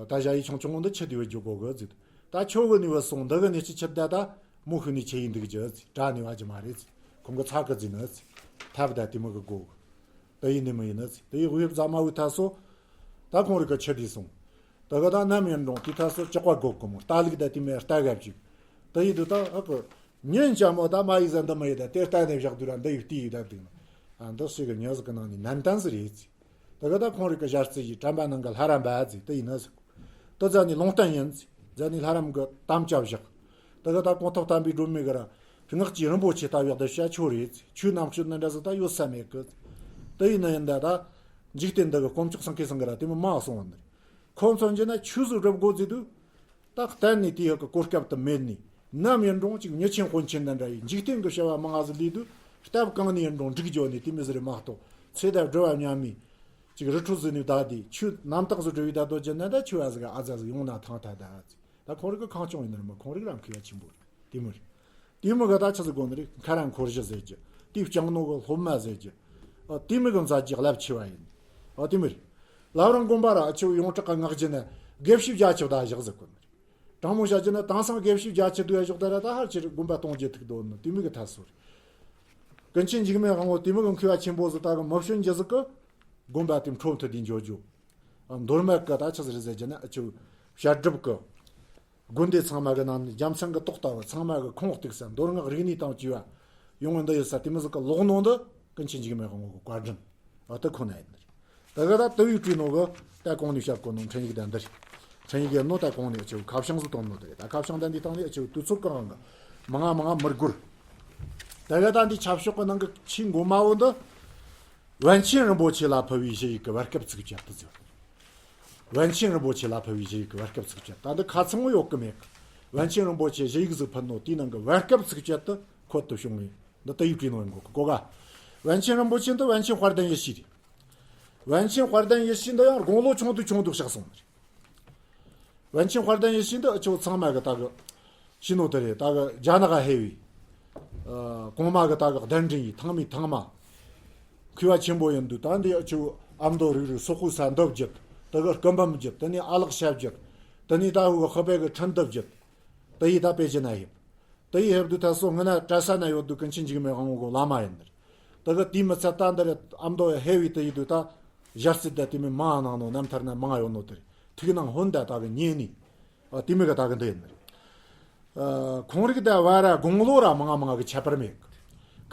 ད་ཞ་ཡི་ཆུང་ཆུང་འདི་ཆི་དེ་བས་རྒྱུ་གོ་གི་ཟིག། ད་ཁྱོ་གི་ནི་བ་སོང་འདི་གི་ནི་ཅི་ཆི་ད་ད་མོ་ཤི་ནི་ཆེ་ཡིན་འདུག་རྒྱུ་ཟིག་དྲ་ནི་བ་ཅི་མ་རེད་ཟིག། ཁོང་གི་ཚ་གི་ཟིག་ནི་ཟིག། ཐབ་ད་དེ་མོ་གི་གོ་གི། ད་ཡིན་ནི་མི་ཡིན་ནི་ཟིག། ད་ཡི་དབུས་རྫ་མ་བུ་ད་སོ། ད་ཁོང་རི་གི་ཆི་དེ་སོང་། ད་གི་ད་ནམ་ཡིན་རུང་དེ་ད་སོ་ལྕགས་པ་གོ་གི་མོ་རྟ་ལུག་ད་དེ་མོ་རྟ་གབ་ཅིག། ད་ཡི་དུ་ད་ཨ་གི། ཉིན་ཅང་མོ་ད་མ་ཡི་ཟ་འདི་མ་ཡི་ད་དེ་རྟ་ནས་བཞག་དུས་ར་འདི་ཡི་བལྟས་ཡི་ད་འདུག་ན། ཨ་འདི་སུ་གི་ཉོ་ཟིག་གི་ནང་ནས་ནན་ཏན་ཟིག་རེད་ཟིག། ད་ག་ད་ཁོང་རིགས་ཀྱི་ཞལ་རྩི་ཡི་དྲན་པ་ནང་གི་ལྷ་རམས་པ་ཟིག་དེ་ཡིན་ན་ཟིག། དེ་རྫ་ནི་ལུང་བསྟན་ཡིན་ཟིག། རྫ་ནི་ལྷ་རམས་ཀྱི་དམ་བཅའ་བཞག། ད་ག་ད་གོང་ཐོག་བསྟན་པའི་སྒྲོན་མེ་གི་ར་སྔགས་ཀྱི་རིན་པོ་ཆེ་ལྟ་བུའི་གདུལ་བྱ་ཆོ་རེད་ཟིག། ཆོས་རྣམ་དཔྱོད་ནི་འདྲ་ཟིག་ད་ཡོད་ས་མེད་གི། དེ་ཡིན་ན་ཡིན་ད་ད། འཇིག་རྟེན་འདི་གི་དཀོན་མཆོག་སེང་གེ་སེང་གེ་ར་དེ་མོ་མ་སོང་བ་ནི། ཁོ་མཚོན་རྒྱུ་ན་ཆོས་ཟིག་སྒྲུབ་དགོ་ཟིག་དུས། ད་གཏན་ནས་དེའི་ཧ་གི་གོ་སྐབས་དུ་མེད་ནི། ནམ་ཡིན་རུང་ཅིག་མྱི་ཆེན་དཔོན་ཆེན་འདི་འདྲ་ཡི་འཇིག་རྟེན་གི་བྱ་བ་མང་ང་ཟིག་ལས་དུས་སྟབས་གང་ནས་ཡིན་རུང་འགྲིག་འཇོག་ནི་དེ་མི་ཟིག་རེད་མ་གཏོགས་ཚེ་འདི་སྒྲུབ་པ་ཉམས་མི། ཅིག་རི་ཁྲོད་ཟིག་ནས་བདའ་དེ་ཆོས་རྣམ་དག་ཟིག་སྒྲུབ་པའི་ད་དོ་རྒྱུ་ན་ད་ཆོས་བ་ཟིག་ཨ་ཛ་ཟིག་ཡོང་ན་ཐང་ཐ་ད་ཟིག། ད་ཁོང་རིགས་གི་ཁང་སྐྱོང་ཡིན་ནི་རེད་མ་ཁོང་རིགས་རང་མཁས་པ་ཆེན་པོ་རེད་དེ་མོ་རེད། དེ་མི་ག་ད་ཆི་ཟིག་གོ་ནི་རེད་མཁར་ར་འཁོར་གཞི་ཟེར་རྒྱུ། དེའི་སྤྱང་ནོ་གི་སློབ་མ་ཟེར་རྒྱུ། ཨ་དེ་མི་གི་མཛད་རྒྱུ་རླབས་ཆེ་བ་ཡིན། ཨ་དེ་མི་རེད། ལབ་རང་དགོན་པ་ར་ཨ་ཆེ་བོ་ཡོངས་གྲགས་གི་སྔགས་རྒྱུད་ན་དགེ་བཤེས་བརྒྱད་ཅུ་ད་བཞག་ཟིག་གོ་ནི་རེད། དྲང་མོ་བཤད་རྒྱུ་ན་དེང་སང་དགེ་བཤེས་བརྒྱད་ཅུ་དུ་ཡ་ཞོག་ད་ར་ད་ཧར་ཆེར་དགོན་པ་སྟོང་རྒྱུ་ཐུག་དོ་ནི་དེ་མི་གི་ཐ་སོ་རེད། ཀུན་མཁྱེན་འཇིགས་མེད་དབང་པོ་དེ་མི་གི་མཁས་པ་ཆེན་པོ་ཟིག་ད་གི་མི་བྱོན་རྒྱུ་ཟིག་གི་དགོན་པ་དེ་འཕྲོ་མཐུད་དེ་འཇོག་རྒྱུ། མདོ་སྨད་གི་ད་ཆི་ཟིག་རེད་ཟེར་རྒྱུ་ན་ཨ་ཆེ་བོ་བཤད་སྒྲུབ་གི། དགོན་སྡེ་ཚང་མ་གི་ནང་ནས་རྒྱལ་མཚན་གི་ཏོག་ལྟ་བུ་ཚང་མ་གི་ཁོང་གཏུགས་ས་མདོ་སྔགས་རིག་གནས་དང་བཅས་པ་ཡོང་བ་འདི་ཡོད་ས་དེ་མི་ཟིག་གི་ལོག་ནོ་འདི་ཀུན་མཁྱེན་འཇིགས་མེད་དབང་པོ་གི་བཀའ་དྲིན། ཨ་ད་ཁོ་ན་ཡིན་ནི་རེད། ད་ག་ད་དུ་ཡུག་བྲིས་ནོ་གི་ད་གོང་ནས་བཤད་གོ་ནོ་འཕྲིན་ཡིག་ད་འདི་རེད། འཕྲིན་ཡིག་ཡིན་ནོ་ད་གོང་ནས་ཨ་ཆེ་བོ་ཁ་བྱང་ཟིག་བཏོན་ནོ་དེ་རེད། ད་ཁ་བྱང་ད་འདི་སྟེང་ནས་ཨ་ཆེ་བོ་དུས་ཚོད་གང་གི་མང་ང་མང་ང་མི་དགོས། ད་ག་ད་འདི་ཆབ་ཤོག་གི་ནང་གི་ཆེས་མགོ་མ་བོ་འདི། པཎ་ཆེན་རིན་པོ་ཆེ་ལ་ཕུལ་བའི་ཞུ་ཡིག་གི་བར་སྐབས་ཚིགས་བཅད་དུ་ཟེར། པཎ་ཆེན་རིན་པོ་ཆེ་ལ་ཕུལ་བའི་ཞུ་ཡིག་གི་བར་སྐབས་ཚིགས་བཅད་ད་འདི་ཁ་ཚང་བོ་ཡོད་གི་མེད་གི། པཎ་ཆེན་རིན་པོ་ཆེ་ཞུ་ཡིག་ཟིག་ཕུལ་ནོ་དེའི་ནང་གི་བར་སྐབས་ཚིགས་བཅད་དུ་ཁོད་དུ་བྱུང་ངེ་འདི་དུ་ཡིག་བྲིས་ནོ་ཡིན་གོ་གི་གོ་ག། པཎ་ཆེན་རིན་པོ་ཆེ་འདི་པཎ་ཆེན་དཔལ་ལྡན་ཡེ་ཤེས་རེད། པཎ་ཆེན་དཔལ་ལྡན་ཡེ་ཤེས་འདི་ཡང་དགུང་ལོ་ཆུང་དུ་ཆུང་དུ་གཤེགས་སོང་ནི་རེད། པཎ་ཆེན་དཔལ་ལྡན་ཡེ་ཤེས་འདི་ཨ་ཆེ་བོ་ཚང་མ་གི་ད་གི་ཤི་ནོ་དེ་རེད། ད་གི་རྒྱ་ནག་ག་ཧེ་བི། ཨ་གོང་མ་གི་ད་གི་གདན་འདྲེན་ཡི་ཐང་མི་ཐང་མ། མཁས་པ་ཆེན་པོ་ཡིན་དུས་ད་འདི་ཨ་ཆེ་བོ་ཨ་མདོ་རིག་རིག་སོག་པོའི་ས་འདབ་བརྒྱུད་དེ་གི་སྐུ་འབུམ་བརྒྱུད་དེ་ནས་ཨ་ལགས་ཞབས་བརྒྱུད་དེ་ནས་ད་ཧུ་གི་ཧི་པེ་གི་ཁྲིན་འདབ་བརྒྱུད་དེ་ཡི་ད་པེ་ཅིན་ན་ཡིན། དེ་ཡི་ཧེབ་དུ་ད་སོ་ངི་ན་གྲྭ་ས་ན་ཡོད་དུ་ཀུན་མཁྱེན་འཇིགས་མེད་དབང་པོ་གི་བླ་མ་ཡིན་ནི་རེད། དེ་གི་དེའི་མི་ཚད་ད་འདི་རེད་ཨ་མདོ་ཡི་ཧེ་བི་དེ་ཡི་དུ་ད་ཞལ་རྩིས་ད་དེ་མི་མང་ནང་ནོ་རྣམ་ཐར་ན་མང་ཡོད་ནོ་དེ་རེད། ཐུགས་ནང་ཧོན་ད་ད་གི་ཉེ་ནི། ཨ་དེ་མི་གི་ད་གི་འདི་ཡིན་ནི་རེད། ཨ་ཁོང་རིགས་ད་བ་ར་དགུང་ལོ་ར་མང་མང་གི་ཁྱད་པར་མེད་གི།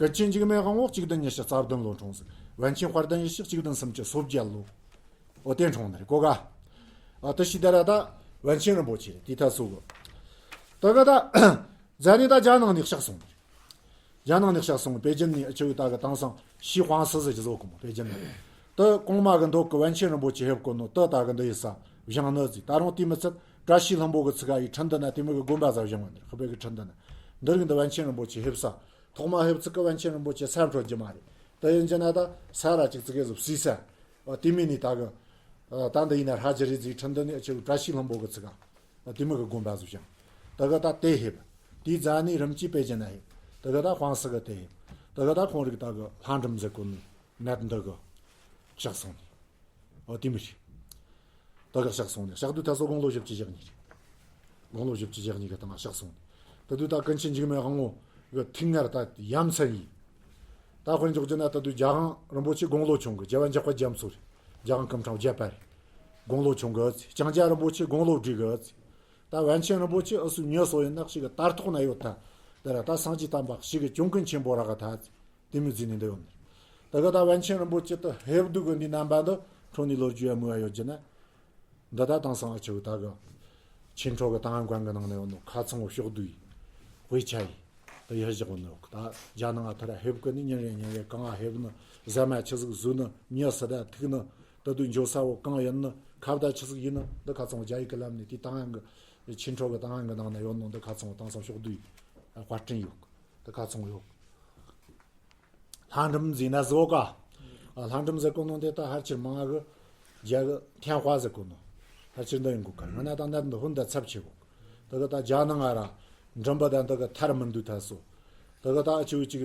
ཀུན་མཁྱེན་འཇིགས་མེད་དབང་པོ་གཅིག་བདུན་ཉི་ཤུ་རྩ་བདུན་ལོ་འཁྲུངས་ཟིག། པཎ་ཆེན་དཔལ་ལྡན་ཡེ་ཤེས་གཅིག་བདུན་སུམ་ཅུ་སོ་བརྒྱད་ལོ། འོ་དེ་འཁྲུངས་ནི་རེད་གོ་ག། ཨ་དེ་ཤི་ད་ར་ད་པཎ་ཆེན་རིན་པོ་ཆེ་རེད་དེ་ད་སོ་གི། ད་ག་ད། རྫ་ནི་ད་རྒྱ་ནང་ནས་གཤེགས་སོང་། རྒྱ་ནང་ནས་གཤེགས་སོང་པེ་ཅིན་ནས་ཨ་ཆེ་བོ་ད་གི་དེང་སང་ཞི་ཧུའང་སི་ཟེར་གྱི་བཟོ་གི་མོ་པེ་ཅིན་ནས། དེ་གོང་མ་གི་མདོ་གི་པཎ་ཆེན་རིན་པོ་ཆེ་ཕེབས་གོ་ནོ་དེ་ད་གི་འདི་ཡི་ས་བཞེངས་ནི་ཟིག། ད་རུང་དེ་མི་ཚད་ བཀྲ་ཤིས་ལྷུན་པོ་གི་ཚིག་ག་ཡི་ཁྲིན་ཏུ་ན་དེ་མོ་གི་དགོན་པ་ཟ་བཞེངས་པ་འདིར་ཧི་པེ་གི་ཁྲིན་ཏུ་ན། འདིར་གི་འདི་པཎ་ཆེན་རིན་པོ་ཆེ་ཕེབས་ས། ཐོག་མ་ཕེབས་ཚིག་གི་པཎ་ཆེན་རིན་པོ་ཆེ་ས་འཕྲོད་རྒྱུ་མ་རེད། དེ་ཡིན་གྱི་ན་ད་ས་ར་ཅིག་ཙི་གེ་ཟིག་བསུས་ས། དེ་མིན་ནི་ད་གི། ད་འདི་ཡིན་ན་ཧྲ་ཅི་རེད་ཟིག་ཁྲིན་ཏུ་ནི་ཨ་ཆེ་བཀྲ་ཤིས་ལྷུན་པོ་གི་ཚིག་ག་དེ་མོ་གི་དགོན་པ་ཟིག་བཞེངས། དེ་གི་ད་དེ་ཕེབས། དེའི་རྗེས་ནས་རིམ་གྱིས་པེ་ཅིན་ན་ཕེབས། དེ་གི་ད་ཧྥང་སི་གི་དེ་ཕེབས། དེ་གི་ད་ཁོང་རིགས་ད་གི་ལྷ་འབྲུམ་ཟེར་གོ་ནི་ནད་འདི་གི་གཤེགས་སོང་ནི། ཨོ་དེ་མི་རེད། དེ་གི་གཤེགས་སོང་ནི་གཤེགས་དུས་ད་སོ་དགུང་ལོ་བཞི་བཅུ་ཞེ་གཉིས་རེད། དགུང་ལོ་བཞི་བཅུ་ཞེ་གཉིས་གི་སྟེང་གཤེགས་སོང་ནི། དེ་དུས་ད་ཀུན་མཁྱེན་འཇིགས་མེད་དབང་མོ་གི་ཐུགས་སྔར་ད་ཡ་མཚན་ཡིན། ད་དཔེར་འཇོག་རྒྱུ་ན་དེ་དུས་རྒྱལ་དབང་རིན་པོ་ཆེ་དགུང་ལོ་ཆུང་གི་རྒྱལ་བ་འཇམ་དཔལ་རྒྱ་མཚོ་རེད། རྒྱལ་དབང་སྐུ་ཕྲེང་བརྒྱད་པ་རེད། དགུང་ལོ་ཆུང་གི་ཨ་ཙི། ལྕང་སྐྱ་རིན་པོ་ཆེ་དགུང་ལོ་བགྲེས་གི་ཨ་ཙི། ད་པཎ་ཆེན་རིན་པོ་ཆེ་ཨུ་སུ་མྱི་སོ་ཡིན་ན་ཞིག་གི་དར་ཐོག་ན་ཡོད་ད། དེ་ར་ད་སངས་རྒྱས་དམ་པ་ཞིག་གི་གྱོང་གུན་ཆེན་པོ་རག་གི་ད་ཨ་ཙི། དེ་མོ་ཟིག་ནི་འདི་ཡོད་ནི། ད་གི་ད་པཎ་ཆེན་རིན་པོ་ཆེ་དེ་ཕེབས་དུས་གི་འདི་རྣམ་པ་འདི་འཕྲོ་ནས་ལོ་རྒྱུས་ཡ་མོ་ཡ་ཡོད་རྒྱུ་ན། འདི་ད་དེང་སང་ཨ་ཆེ་བོ་ད་གི་ཆོས་འཕྲོ་གི་ཏང་ཡོན་ཀོན་གི་ནང་ན་ཡོད་ནོ་ཁ་ཚང་བོ་ཕྱོགས་བསྡུས་ཡིན། དཔེ་ཆ་ཡིན། དེ་ཡར་བཞག་ནོ་ད་རྒྱ་ནང་ང་ཐ་ར་ཕེབས་གི་ནི་ཉིན་རེ་ཉིན་རེ་གང་ང་ཕེབས་ནི་ཟ་མ་ཆི་ཟིག་བཟོས་ནི་མྱི་སུ་ད་ཐུག་ནི་དེ་དུས་འགྱོ་ས་བོ་གང་ཡིན་ནི་ཁ་བརྡ་ཆི་ཟིག་ཡིན་ནི་འདི་ཁ་ཚང་བོ་རྒྱ་ཡིག་གི་ལམ་ནས་དེ་ཏང་ཡོན་གི་ཆོས་འཕྲོ་གི་ཏང་ཡོན་གི་ནང་ན་ཡོད་ནོ་འདི་ཁ་ཚང་བོ་དེང་སང་ཕྱོགས་བསྡུས་ཡིན། དཔར་སྐྲུན་ཡོད་གི། དེ་ཁ་ཚང་བོ་ཡོད་གི། ལྷ་འབྲུམ་ཟེར་ན་ཟོ་ཀ་ལྷ་འབྲུམ་ཟེར་གོ་ནོ་དེ་ད་ཕལ་ཆེར་མང་ང་གི་རྒྱ་གི་ཐན་ཧྭ་ཟེར་གོ་ནོ། ཕལ་ཆེར་འདི་ཡིན་གོ་ཀ་ང་ན་ད་ནད་འདི་ཧུན་ད་ཚབས་ཆེ་གོ། དེ་གི་ད་རྒྱ་ནང་ང་ར་འབྲུམ་པ་ད་འདི་གི་ཐར་མི་འདུག་ད་སོ། དེ་གི་ད་ཨ་ཆེ་བོ་ཅིག་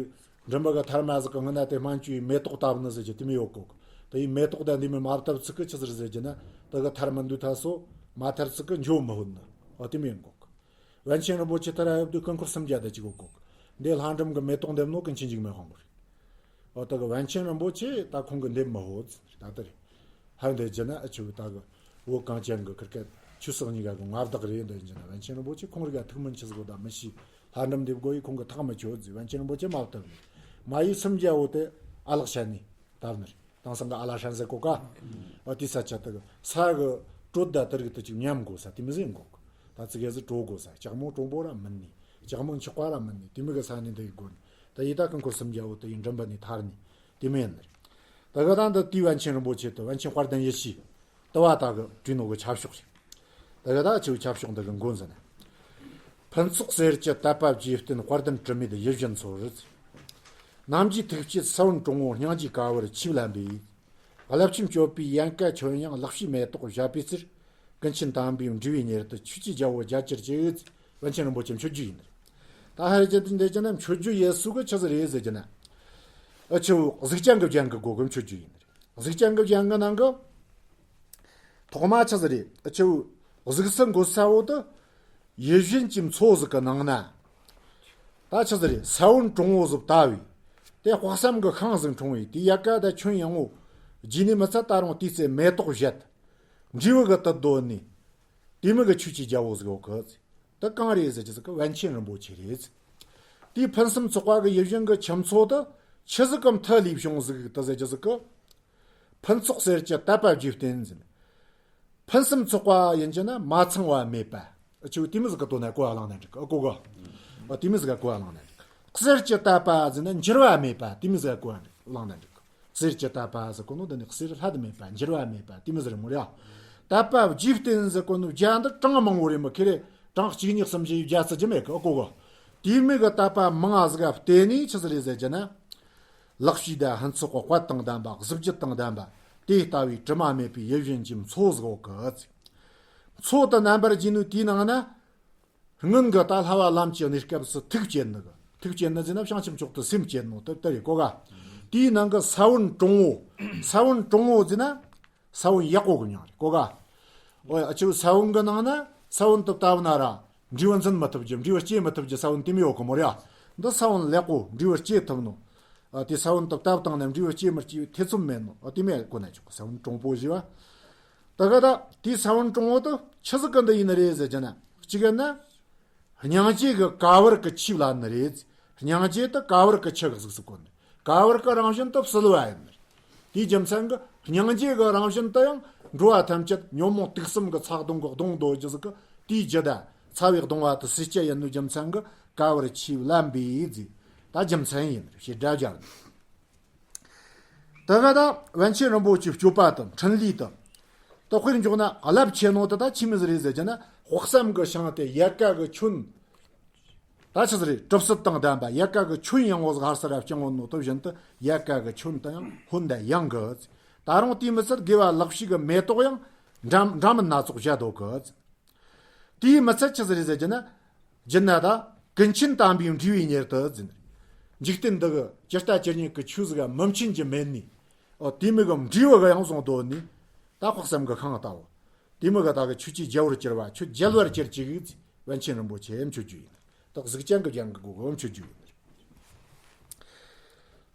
འབྲུམ་པ་གི་ཐར་མ་ཟིག་གི་ང་ན་དེ་སྨན་བཅོས་ཡི་མེ་ཏོག་བཏབ་ནི་ཟེར་གྱི་དེ་མོ་ཡོད་གོ་ཀི། དེ་ཡི་མེ་ཏོག་ད་འདི་མོ་མ་བཏབ་ཚིག་གི་ཆི་ཟིག་ཟེར་གྱི་ན་དེ་གི་ཐར་མི་འདུག་ད་སོ། མ་ཐར་ཚིག་གི་འཇོ་མི་ཧུན་ནི། ཨོ་དེ་མོ་ཡིན་གོ་ཀི། པཎ་ཆེན་རིན་པོ་ཆེ་ཐར་ཡོད་དུས་སྐུ་འཁོར་སུམ་བརྒྱ་དེ་གཅིག་གོ་གོ། འདི་ལྷ་འབྲུམ་གི་མེ་ཏོག་འདེབས་ནོ་ཀུན་མཁྱེན་འཇིགས་མེད་དབང་པོ་རེད། འོ་ད་གི་པཎ་ཆེན་རིན་པོ་ཆེ་ད་ཁོང་གི་འདེབས་མི་ཧོ་ད་ལྟ་རེད། ཧར་འདི་རྒྱུ་ན་ཨ་ཆུ་ད་གི་བོད་གངས་ཅན་གི་ཁིར་ཀ་ཆོས་སྲིད་གཉིས་ཀ་གི་མངའ་བདག་རེད། འདི་རྒྱུ་ན་པཎ་ཆེན་རིན་པོ་ཆེ་ཁོང་རིག་ག་ཐུགས་སྨོན་ཆི་ཟིག་གོ་ད་མི་ཤེས། ལྷ་འབྲུམ་འདེབས་དགོས་ཡི་ཁོང་གི་ཐག་མི་ཆོད་ཟེར་པཎ་ཆེན་རིན་པོ་ཆེ་མ་བཏབ་ནས་མ་ཡི་སུམ་བརྒྱ་བོ་དེ་ཨ་ལགས་ཤ་ནས་བཏབ་ནི་རེད། དེང་སང་གི་ཨ་ལ་ཧྲན་ཟེར་གོ་ཀ་ཨ་དེ་ས་ཆ་དེ་གི་ས་གི་དྲོད་ད་དེ་རིགས་དེ་ཅིག་ཉམས་དགོས་ས་དེ་མི་ཟིན་གོ་གི། ད་ཙི་གེ་ཟིག་དྲོ་དགོས་ས་ལྕགས་མོ་དྲོ་པོ་ར་མིན་ནི། ལྕགས་མོ་མཆོག་པ་ར་མིན་ནི་དེ་མི་གི་ས་ནས་འདི་གི་དགོས་ནི། ད་ཡི་ད་ཀུན་འཁོར་སུམ་བརྒྱ་བོ་དེ་ཡི་མགྲིན་པ་ནས་ཐར་ནི་དེ་མི་ཡིན་ནི་རེད། ད་གི་ད་འདི་དེའི་པཎ་ཆེན་རིན་པོ་ཆེ་དེ་པཎ་ཆེན་དཔལ་ལྡན་ཡེ་ཤེས། དུ་བ་དག་གི་བྲིས་ནོ་གི་ཆབ་ཤོག་རེད། དེ་ག་ད་ཆེའུ་ཆབ་ཤོག་འདི་གི་མགོ་འཛིན་ནས། ཕུན་ཚོགས་གསེར་གྱི་དད་པ་བརྗིད་བརྟན་དཔལ་ལྡན་དྲི་མེད་ཡིད་བཞིན་འཚོ་རུ། ནམ་གྱི་ཐུགས་བསྐྱེད་ས་བོན་དྲང་བོ་སྙིང་རྗེའི་ཀ་བར་ཆིབས་ལ་འབུལ། རླབས་ཆེན་སྤྱོད་པའི་ཡལ་ག་ཁྱོན་ཡངས་ལེགས་བཤད་མེ་ཏོག་བཞད་པའི་ཚུལ། ཀུན་མཁྱེན་དམ་པའི་འབྲེལ་བའི་གཉེར་དུ་ཆོས་ཀྱི་རྒྱལ་པོ་རྒྱ་ཆེར་གྱིས། པཎ་ཆེན་རིན་པོ་ཆེ་མཆོད་རྒྱུ་ཡིན། ད་ཧ་རི་ཅན་དེ་འདྲ་ཅན་ན་མཆོད་རྒྱུ་ཡེ་སུ་གི་ཆི་ཟིག་རེད་ཟེར་གྱི་ན། ཨ་ཆེའུ་གཟུགས་ཅན་གི་རྒྱན་གི་སྒོ་གི་མཆོད་རྒྱུ་ཡིན། གཟུགས་ཅན་གི་རྒྱན་གི་ནང་གི་ཐོག་མ་ཆི་ཟིག་རེད། ཨ་ཆེའུ་གཟུགས་སུ་འགོད་ས་བོ་དེ་ཡིད་བཞིན་གྱི་མཚོ་ཟིག་གི་ནང་ན། ད་ཆི་ཟིག་རེད། ས་བོན་དྲང་བོ་ཟིག་བཏབ་བས། དེ་དཔག་བསམ་གི་ཤིང་ཟིག་འཁྲུངས་བས་དེ་ཡལ་ག་ད་ཁྱོན་ཡངས་བོ་རྒྱས་ནས་མི་ཚད་ད་རུང་དེའི་རྩེ་མེ་ཏོག་བཞད། འབྲས་བུ་གི་དུད་འགྲོ་ནི། དེ་མི་གི་ཆོས་ཀྱི་རྒྱལ་པོ་ཟིག་ཡོད་གི། དེ་གང་རེད་ཟེར་གྱི་ཟིག་གི་པཎ་ཆེན་རིན་པོ་ཆེ་རེད། དེའི་ཕུན་སུམ་ཚོགས་པ་གི་ཡིད་བཞིན་གི་ཁྱུ་མཚོ་དེ་ཆི་ཟིག་གི་མཐུ་ལས་བྱུང་ཟིག་དེ་ཟེར་གྱི་ཟིག་གི། ཕུན་ཚོགས་གསེར་གྱི་དད་པ་བརྗིད་བརྟན་ཟེར། ཕུན་སུམ་ཚོགས་པ་ཡིན་གྱི་ན་མ་ཚང་བ་མེད་པ། ཨ་ཆེའུ་དེ་མི་ཟིག་གི་དོན་ན་གོ་བ་བླངས་ན་འགྲིག་གི། ཨ་གོ་གོ། ཨ་དེ་མི་ཟིག་ག་གོ་བ་བླངས་ན་འགྲིག་གསེར་གྱི་དད་པ་ཟེར་ན་འགྱུར་བ་མེད་པ་དེ་མི་ཟིག་ག་གོ་བ་བླངས་ན་འགྲིག་གསེར་གྱི་དད་པ་ཟེར་གོ་ནོ་འདི་ནི་གསེར་ལྷད་མེད་པ་འགྱུར་བ་མེད་པ་དེ་མི་ཟེར་མོ་རེད། དད་པ་བརྗིད་བརྟན་ཟེར་གོ་ནོ་བརྒྱ་འདི་གྲངས་མང་བོ་རེད་མོ། ཁེ་རེ་གྲངས་གཅིག་གཉིས་གསུམ་བཞི་ཡི་བརྒྱ་ཟེར་གྱི་མེད་གི། ཨ་གོ་གོ། དེ་མི་གི་དད་པ་མང་ང་ཟིག་ག་བརྟེན་ནས་ཆི་ཟིག་རེད་ཟེར་གྱི་ན། ལེགས་བཤད་དང་ཕུན་ཚོགས་དཔལ་དང་ལྡན་པ་གཟི་བརྗིད་དང་ལྡན་པ་དེ་ལྟ་བུའི་དྲི་མ་མེད་པའི་ཡིད་བཞིན་གྱི་མཚོ་ཟིག་ཡོད་གི། མཚོ་དེ་རྣམ་པར་རྒྱས་ནོ་དེའི་ནང་ན། སྔོན་གྱི་ད་ལྷ་བ་ལམ་གྱི་གནས་སྐབས་སུ་ཐུགས་བསྐྱེད་ནི་གི། ཐུགས་བསྐྱེད་ནི་ཟེར་ན་བྱང་ཆུབ་མཆོག་ཏུ་སེམས་བསྐྱེད་ནོ་དེ་ལྟར་རེད་གོ་ག་དེའི་ནང་གི་ས་བོན་དྲང་བོ། ས་བོན་དྲང་བོ་ཟེར་ན་ས་བོན་ཡག་པོ་གི་མྱིང་རེད་གོ་ག་ཨོ་ཡ་ཨ་ཆེའུ་ས་བོན་གི་ནང་ན་ས་བོན་དེ་བཏབ་ན་ར་འབྲས་བུ་འཛིན་མི་ཐུབ་རྒྱུ་འབྲས་བུ་སྐྱེ་མི་ཐུབ་རྒྱུ་ས་བོན་དེ་མོ་ཡོད་གི་མོ་རེད། འདི་ས་བོན་ལེགས་པོ་འབྲས་བུ་སྐྱེ་ཐུབ་ནོ། ཨ་དེ་ས་བོན་དེ་བཏབ་བཏང་ན་འབྲས་བུ་སྐྱེ་མི་སྐྱེ་ཐེ་ཚོམ་མེད་ནོ། ཨ་དེ་མོ་གོ་ན་ཆོག་གི། ས་བོན་དྲང་བོ་ཞེས་པ། ད་ག་ད་དེའི་ས་བོན་དྲང་བོ་དེ་ཆི་ཟིག་གི་འདི་ཡིན་ནི་རེད་ཟེར་གྱི་ན། གཅིག་ཡིན་ན། སྙིང་རྗེ་གི་ཀ་བར་གྱི་ཆིབས་ལ་ནི་རེད། སྙིང་རྗེ་དེ་ཀ་བར་གྱི་ཆུ་གི་གཟུགས་སུ་བཀོད་ནི། ཀ་བར་གྱི་རང་བཞིན་དེ་བསིལ་བ་ཡིན་ནི། དེའི་རྒྱུ་མཚན་གྱིས་སྙིང་རྗེ་གི་རང་བཞིན་དེ་ཡང་འགྲོ་བ་ཐམས་ཅད་ཉོན་མོངས་དུག་གསུམ་གྱི་ཚ་གདུང་གིས་གདུང་འདོད་རྒྱུ་ཟིག་གི། དེའི་རྒྱུ་ད་ཚ་བའི་གདུང་བ་དེ་སེལ་རྒྱུ་ཡིན་ནོ་རྒྱུ་མཚན་གྱིས་ཀ་བར་ཆིབས་ལ་འབུལ་ཟེར། ད་རྒྱུ་མཚན་ཡིན་ཞེས་སྒྲ་སྦྱར་ནི། དེ་ག་ད་པཎ་ཆེན་རིན་པོ་ཆེའི་སྤྱོད་པ་དང་འཕྲིན་ལས་དང་། དེ་དཔེར་འཇོག་ན་རླབས་ཆེ་ནོ་དེ་ད་ཆི་མོ་ཟིག་རེད་ཟེར་གྱི་ན། དཔག་བསམ་གྱི་ཤིང་དེ་ཡལ་ག་གི་ཁྱོན། ད་ཆི་ཟིག་རེད། གྲིབ་བསིལ་དང་ལྡན་པ་ཡལ་ག་གི་ཁྱོན་ཡངས་པོ་ཟིག་ཧར་སར་ར་བརྐྱངས་ཡོད་ནོ་དེ་བཞིན་དུ་ཡལ་ག་གི་ཁྱོན་དུ་ཡང་ཧོན་དང་ཡངས་གི། ད་རུང་དེའི་མི་ཚད་དགེ་བ་ལེགས་བྱས་ཀྱི་མེ་ཏོག་ཡང་འདྲ་འདྲ་མིན་སྣ་ཚོགས་བཞད་དོ་གི། དེའི་མི་ཚད་ཆི་ཟིག་རེད་ཟེར་རྒྱུ་ན། རྒྱུ་ན་ད་ཀུན་མཁྱེན་དམ་པའི་འབྲས་བུའི་མྱུར་དུ་ཟེར། འཇིག་རྟེན་འདི་གི་ཇི་ལྟ་ཇི་སྙེད་ཀྱི་ཆོས་ཟིག་ག་མི་མཁྱེན་རྒྱུ་མེད་ནི། ཨོ་དེ་མི་གི་འབྲས་བུ་གི་ཡང་བཟུང་དོ་ནི། ད་དཔག་བསམ་གི་ཤིང་ལྟ་བུ། དེ་མི་གི་ད་གི་ཁྱོད་ཀྱི་རྒྱལ་བོར་གྱུར་པ་ཁྱོད་རྒྱལ་བར་གྱུར་ཅིག་ཟེར། པཎ་ཆེན་རིན་པོ་ཆེ་མཆོད་རྒྱུ་ཡིན། ད་གཟུགས་ཅན་གྱི་རྒྱན་གྱི་སྒོ་གི་མཆོད་རྒྱུ་ཡིན།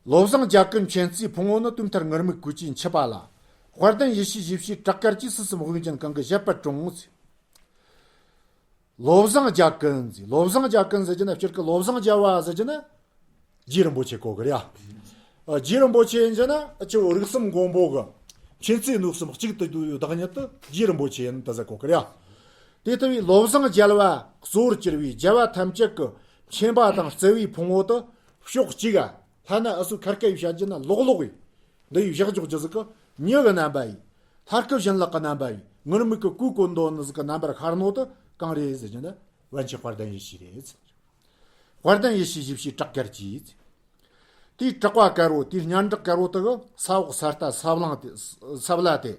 བློ་བཟང་རྒྱ་ཀུན་མཁྱེན་བརྩེའི་ཕུང་པོ་ནི། དུས་མཐར་ངུར་སྨྲིག་གོས་ཀྱིས་འཁྱུད་པ་ལ། དཔལ་ལྡན་ཡེ་ཤེས་བཞི་བྱས་བྲག་དཀར་གྱིས། སྲིད་གསུམ་དབུགས་འབྱིན་གང་གི་བཞེད་པར་དྲངས། བློ་བཟང་རྒྱ་ཀུན་ཟེར། བློ་བཟང་རྒྱ་ཀུན་ཟེར་རྒྱུ་ན་སྤྱིར་གི་བློ་བཟང་རྒྱལ་བ་ཟེར་རྒྱུ་ན་རྗེ་རིན་པོ་ཆེ་གོ་གི་རེད་ཡ། ཨ། རྗེ་རིན་པོ་ཆེ་ཡིན་རྒྱུ་ན་ཨ་ཆེ་བོ་རིགས་གསུམ་མགོན་པོ་གི་མཁྱེན་བརྩེ་གནོད་གསུམ་གཅིག་ཏུ་བསྡུས་པའི་བདག་ཉིད་དེ་རྗེ་རིན་པོ་ཆེ་ཡིན་ད་ཟེར་གོ་གི་རེད་ཡ། དེ་ལྟ་བུའི་བློ་བཟང་རྒྱལ་བ་གཙོ་བོར་གྱུར་པའི་རྒྱལ་བ་ཐམས་ཅད་ཀྱི་མཁྱེན་པ་དང་བརྩེ་བའི་ཕུང་པོ་དེ་ཕྱོགས་གཅིག་ག་ལྷ་ན་ཨུ་སུ་ཁར་ཁ་ཡིས་བཤད་རྒྱུ་ན་ལོག་ལོག་ཡིན། འདི་ཡི་བཞག་འཇོག་རྒྱུ་ཟིག་གི་མྱི་གི་རྣམ་པ་ཡིན། ལྷ་སྐུ་བྱིན་རླབས་ཀྱི་རྣམ་པ་ཡིན། ངུར་སྨྲིག་གི་གོས་གོན་དོ་ནི་ཟིག་གི་རྣམ་པར་ཤར་ནོ་དེ་གང་རེད་ཟེར་རྒྱུ་ན་པཎ་ཆེན་དཔལ་ལྡན་ཡེ་ཤེས་རེད། དཔལ་ལྡན་ཡེ་ཤེས་བཞི་བྱས་བྲག་དཀར་གྱིས། དེའི་བྲག་པ་དཀར་བོ་དེའི་སྙན་བྲག་དཀར་བོ་དེ་གི་ས་འོག་ས་རྟ་ས་བླང་དེ་ས་བླ་དེ་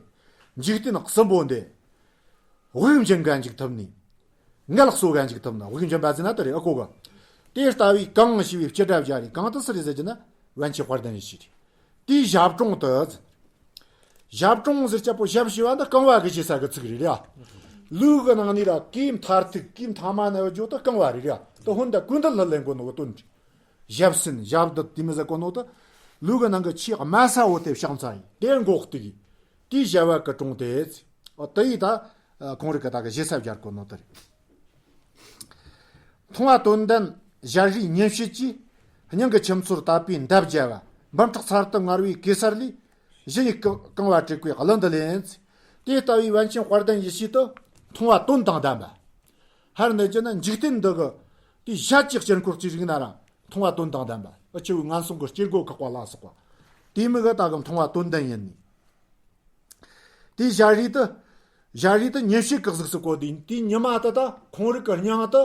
འཇིག་རྟེན་གསུམ་པོ་འདི། དབུགས་འབྱིན་ག་འཇུག་ཐུབ་ནི། མངལ་གསོ་ག་འཇུག་ཐུབ་ནི། དབུགས་འབྱིན་པ་ཟེར་ན་དེ་རེད་ཨ་ཁོ་གི། དེ་ལྟ་བུའི་གང་ཞེས་པའི་སྤྱི་སྒྲ་སྦྱར་རེད། གང་དེ་སུ་རེད་ཟེར་རྒྱུ་ན་པཎ་ཆེན་དཔལ་ལྡན་ཡེ་ཤེས་རེད། དེའི་ཞབས་དྲུང་དུ། ཞབས་དྲུང་ཟེར་སྐྱ་པོ་ཞབས་ཞེས་པ་འདི་རྐང་བ་གི་ཞེ་ས་གི་ཚིག་རེད་ར། ལུས་གི་ནང་ནས་ར་གོས་མཐར་ཐུག་གོས་མཐའ་མ་ན་བརྗོད་དུ་རྐང་བ་རེད་ར། དེ་ཧོན་ད་ཀུན་ཏུ་ལྷུར་ལེན་དགོས་ནོ་གི་དོན་རེད། ཞབས་སེན་ཞབས་རྡུལ་དེ་མི་ཟེར་གོ་ནོ་དེ། ལུས་གི་ནང་གི་ཆེས་དམའ་ས་བོ་དེ་ཕྱག་མཚན་ཡིན། དེ་མགོ་གཏུགས་ཡིན། དེའི་ཞབས་པ་གི་དྲུང་དེ། ཨོ་དེ་ཡིས་ད་ཁོང་རིགས་གི་ད་གི་ཞེ་ས་སྦྱར་གོ་ནོ་དེ་རེད། མཐོང་བ་དོན་ལྡན་ཞལ་བཞེས་ཉིན་བྱེད་ཀྱིས། སྙིང་གི་ཁྱིམ་ཚོར་དད་པའི་འདབ་བརྒྱ་བ། འབུམ་ཕྲག་ཚར་དུ་དངར་བའི་གེ་སར་ལས། གཞི་ཡི་རྐང་བ་བྲེགས་པའི་གླུ་འདི་ལེན། དེ་ལྟ་བུའི་པཎ་ཆེན་དཔལ་ལྡན་ཡེ་ཤེས་དེ་མཐོང་བ་དོན་དང་ལྡན་པ། ཧར་ནས་བརྗོད་ན་འཇིག་རྟེན་འདི་གི་དེའི་ཞལ་གྱི་དཀྱིལ་འཁོར་གྱི་རིགས་ན་ར་མཐོང་བ་དོན་དང་ལྡན་པ། འུ་ཆེ་བོའི་ངན་སོང་གི་སྐྱེ་སྒོ་བཀག་པ་ལ་སོགས་པ། དེ་མི་གི་ད་གི་མཐོང་བ་དོན་ལྡན་ཡིན་ནི། དེའི་ཞལ་རས་དེ། ཞལ་རས་དེ་ཉིན་བྱེད་ཀྱི་གཟུགས་སུ་བཀོད་དེ། དེའི་ཉི་མ་དེ་ད་ཁོང་རིགས་ཀྱི་སྙིང་དེ་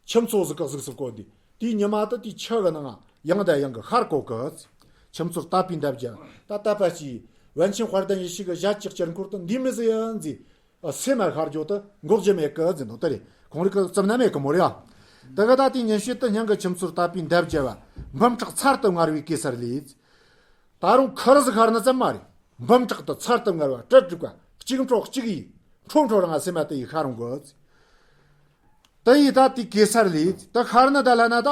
ཁྱིམ་མཚོ་ཟིག་གི་གཟུགས་སུ་བཀོད་དེ། དེའི་ཉི་མ་དེ་དེའི་ཆུ་གི་ནང་ཡང་དང་ཡང་གི་ཤར་བཀོད་གི། ཁྱིམ་ཚོར་དད་པའི་འདབ་བརྒྱ། ད་དད་པ་ཅིག་པཎ་ཆེན་དཔལ་ལྡན་ཡེ་ཤེས་ཀྱི་ཞལ་གྱི་དཀྱིལ་འཁོར་དེ་འདི་མི་ཟེར་ཡང་ཟེར། སེམས་མ་ཤར་རྒྱུ་དེ་འགོག་རྒྱུ་མེད་གི་ཟེར་ནོ་དེ་རེད། ཁོང་རིགས་ཀྱི་རྩིབ་ན་མེད་གི་མོ་རེད་ཨ། དེ་གི་ད་དེའི་ཉིན་བྱེད་དེ་སྙིང་གི་ཁྱིམ་ཚོར་དད་པའི་འདབ་བརྒྱ་བ། འབུམ་ཕྲག་ཚར་དུ་དངར་བའི་གེ་སར་ལས། ད་རུང་ཁུར་ཟིག་ཤར་ནི་ཙམ་མ་རེད། འབུམ་ཕྲག་ཏུ་ཚར་དུ་དངར་བ་སྤྲུལ་དྲུག་པ་གཅིག་འཕྲོ་གཅིག་ཡིས་འཕྲོ་འཕྲོ་རང་སེམས་མ་དེ་ཡི་ཤར་རུང་གི། དེ་ཡིས་ད་དེ་གེ་སར་ལས་ད་ཤར་ནི་ད་ལྷ་ན་ད།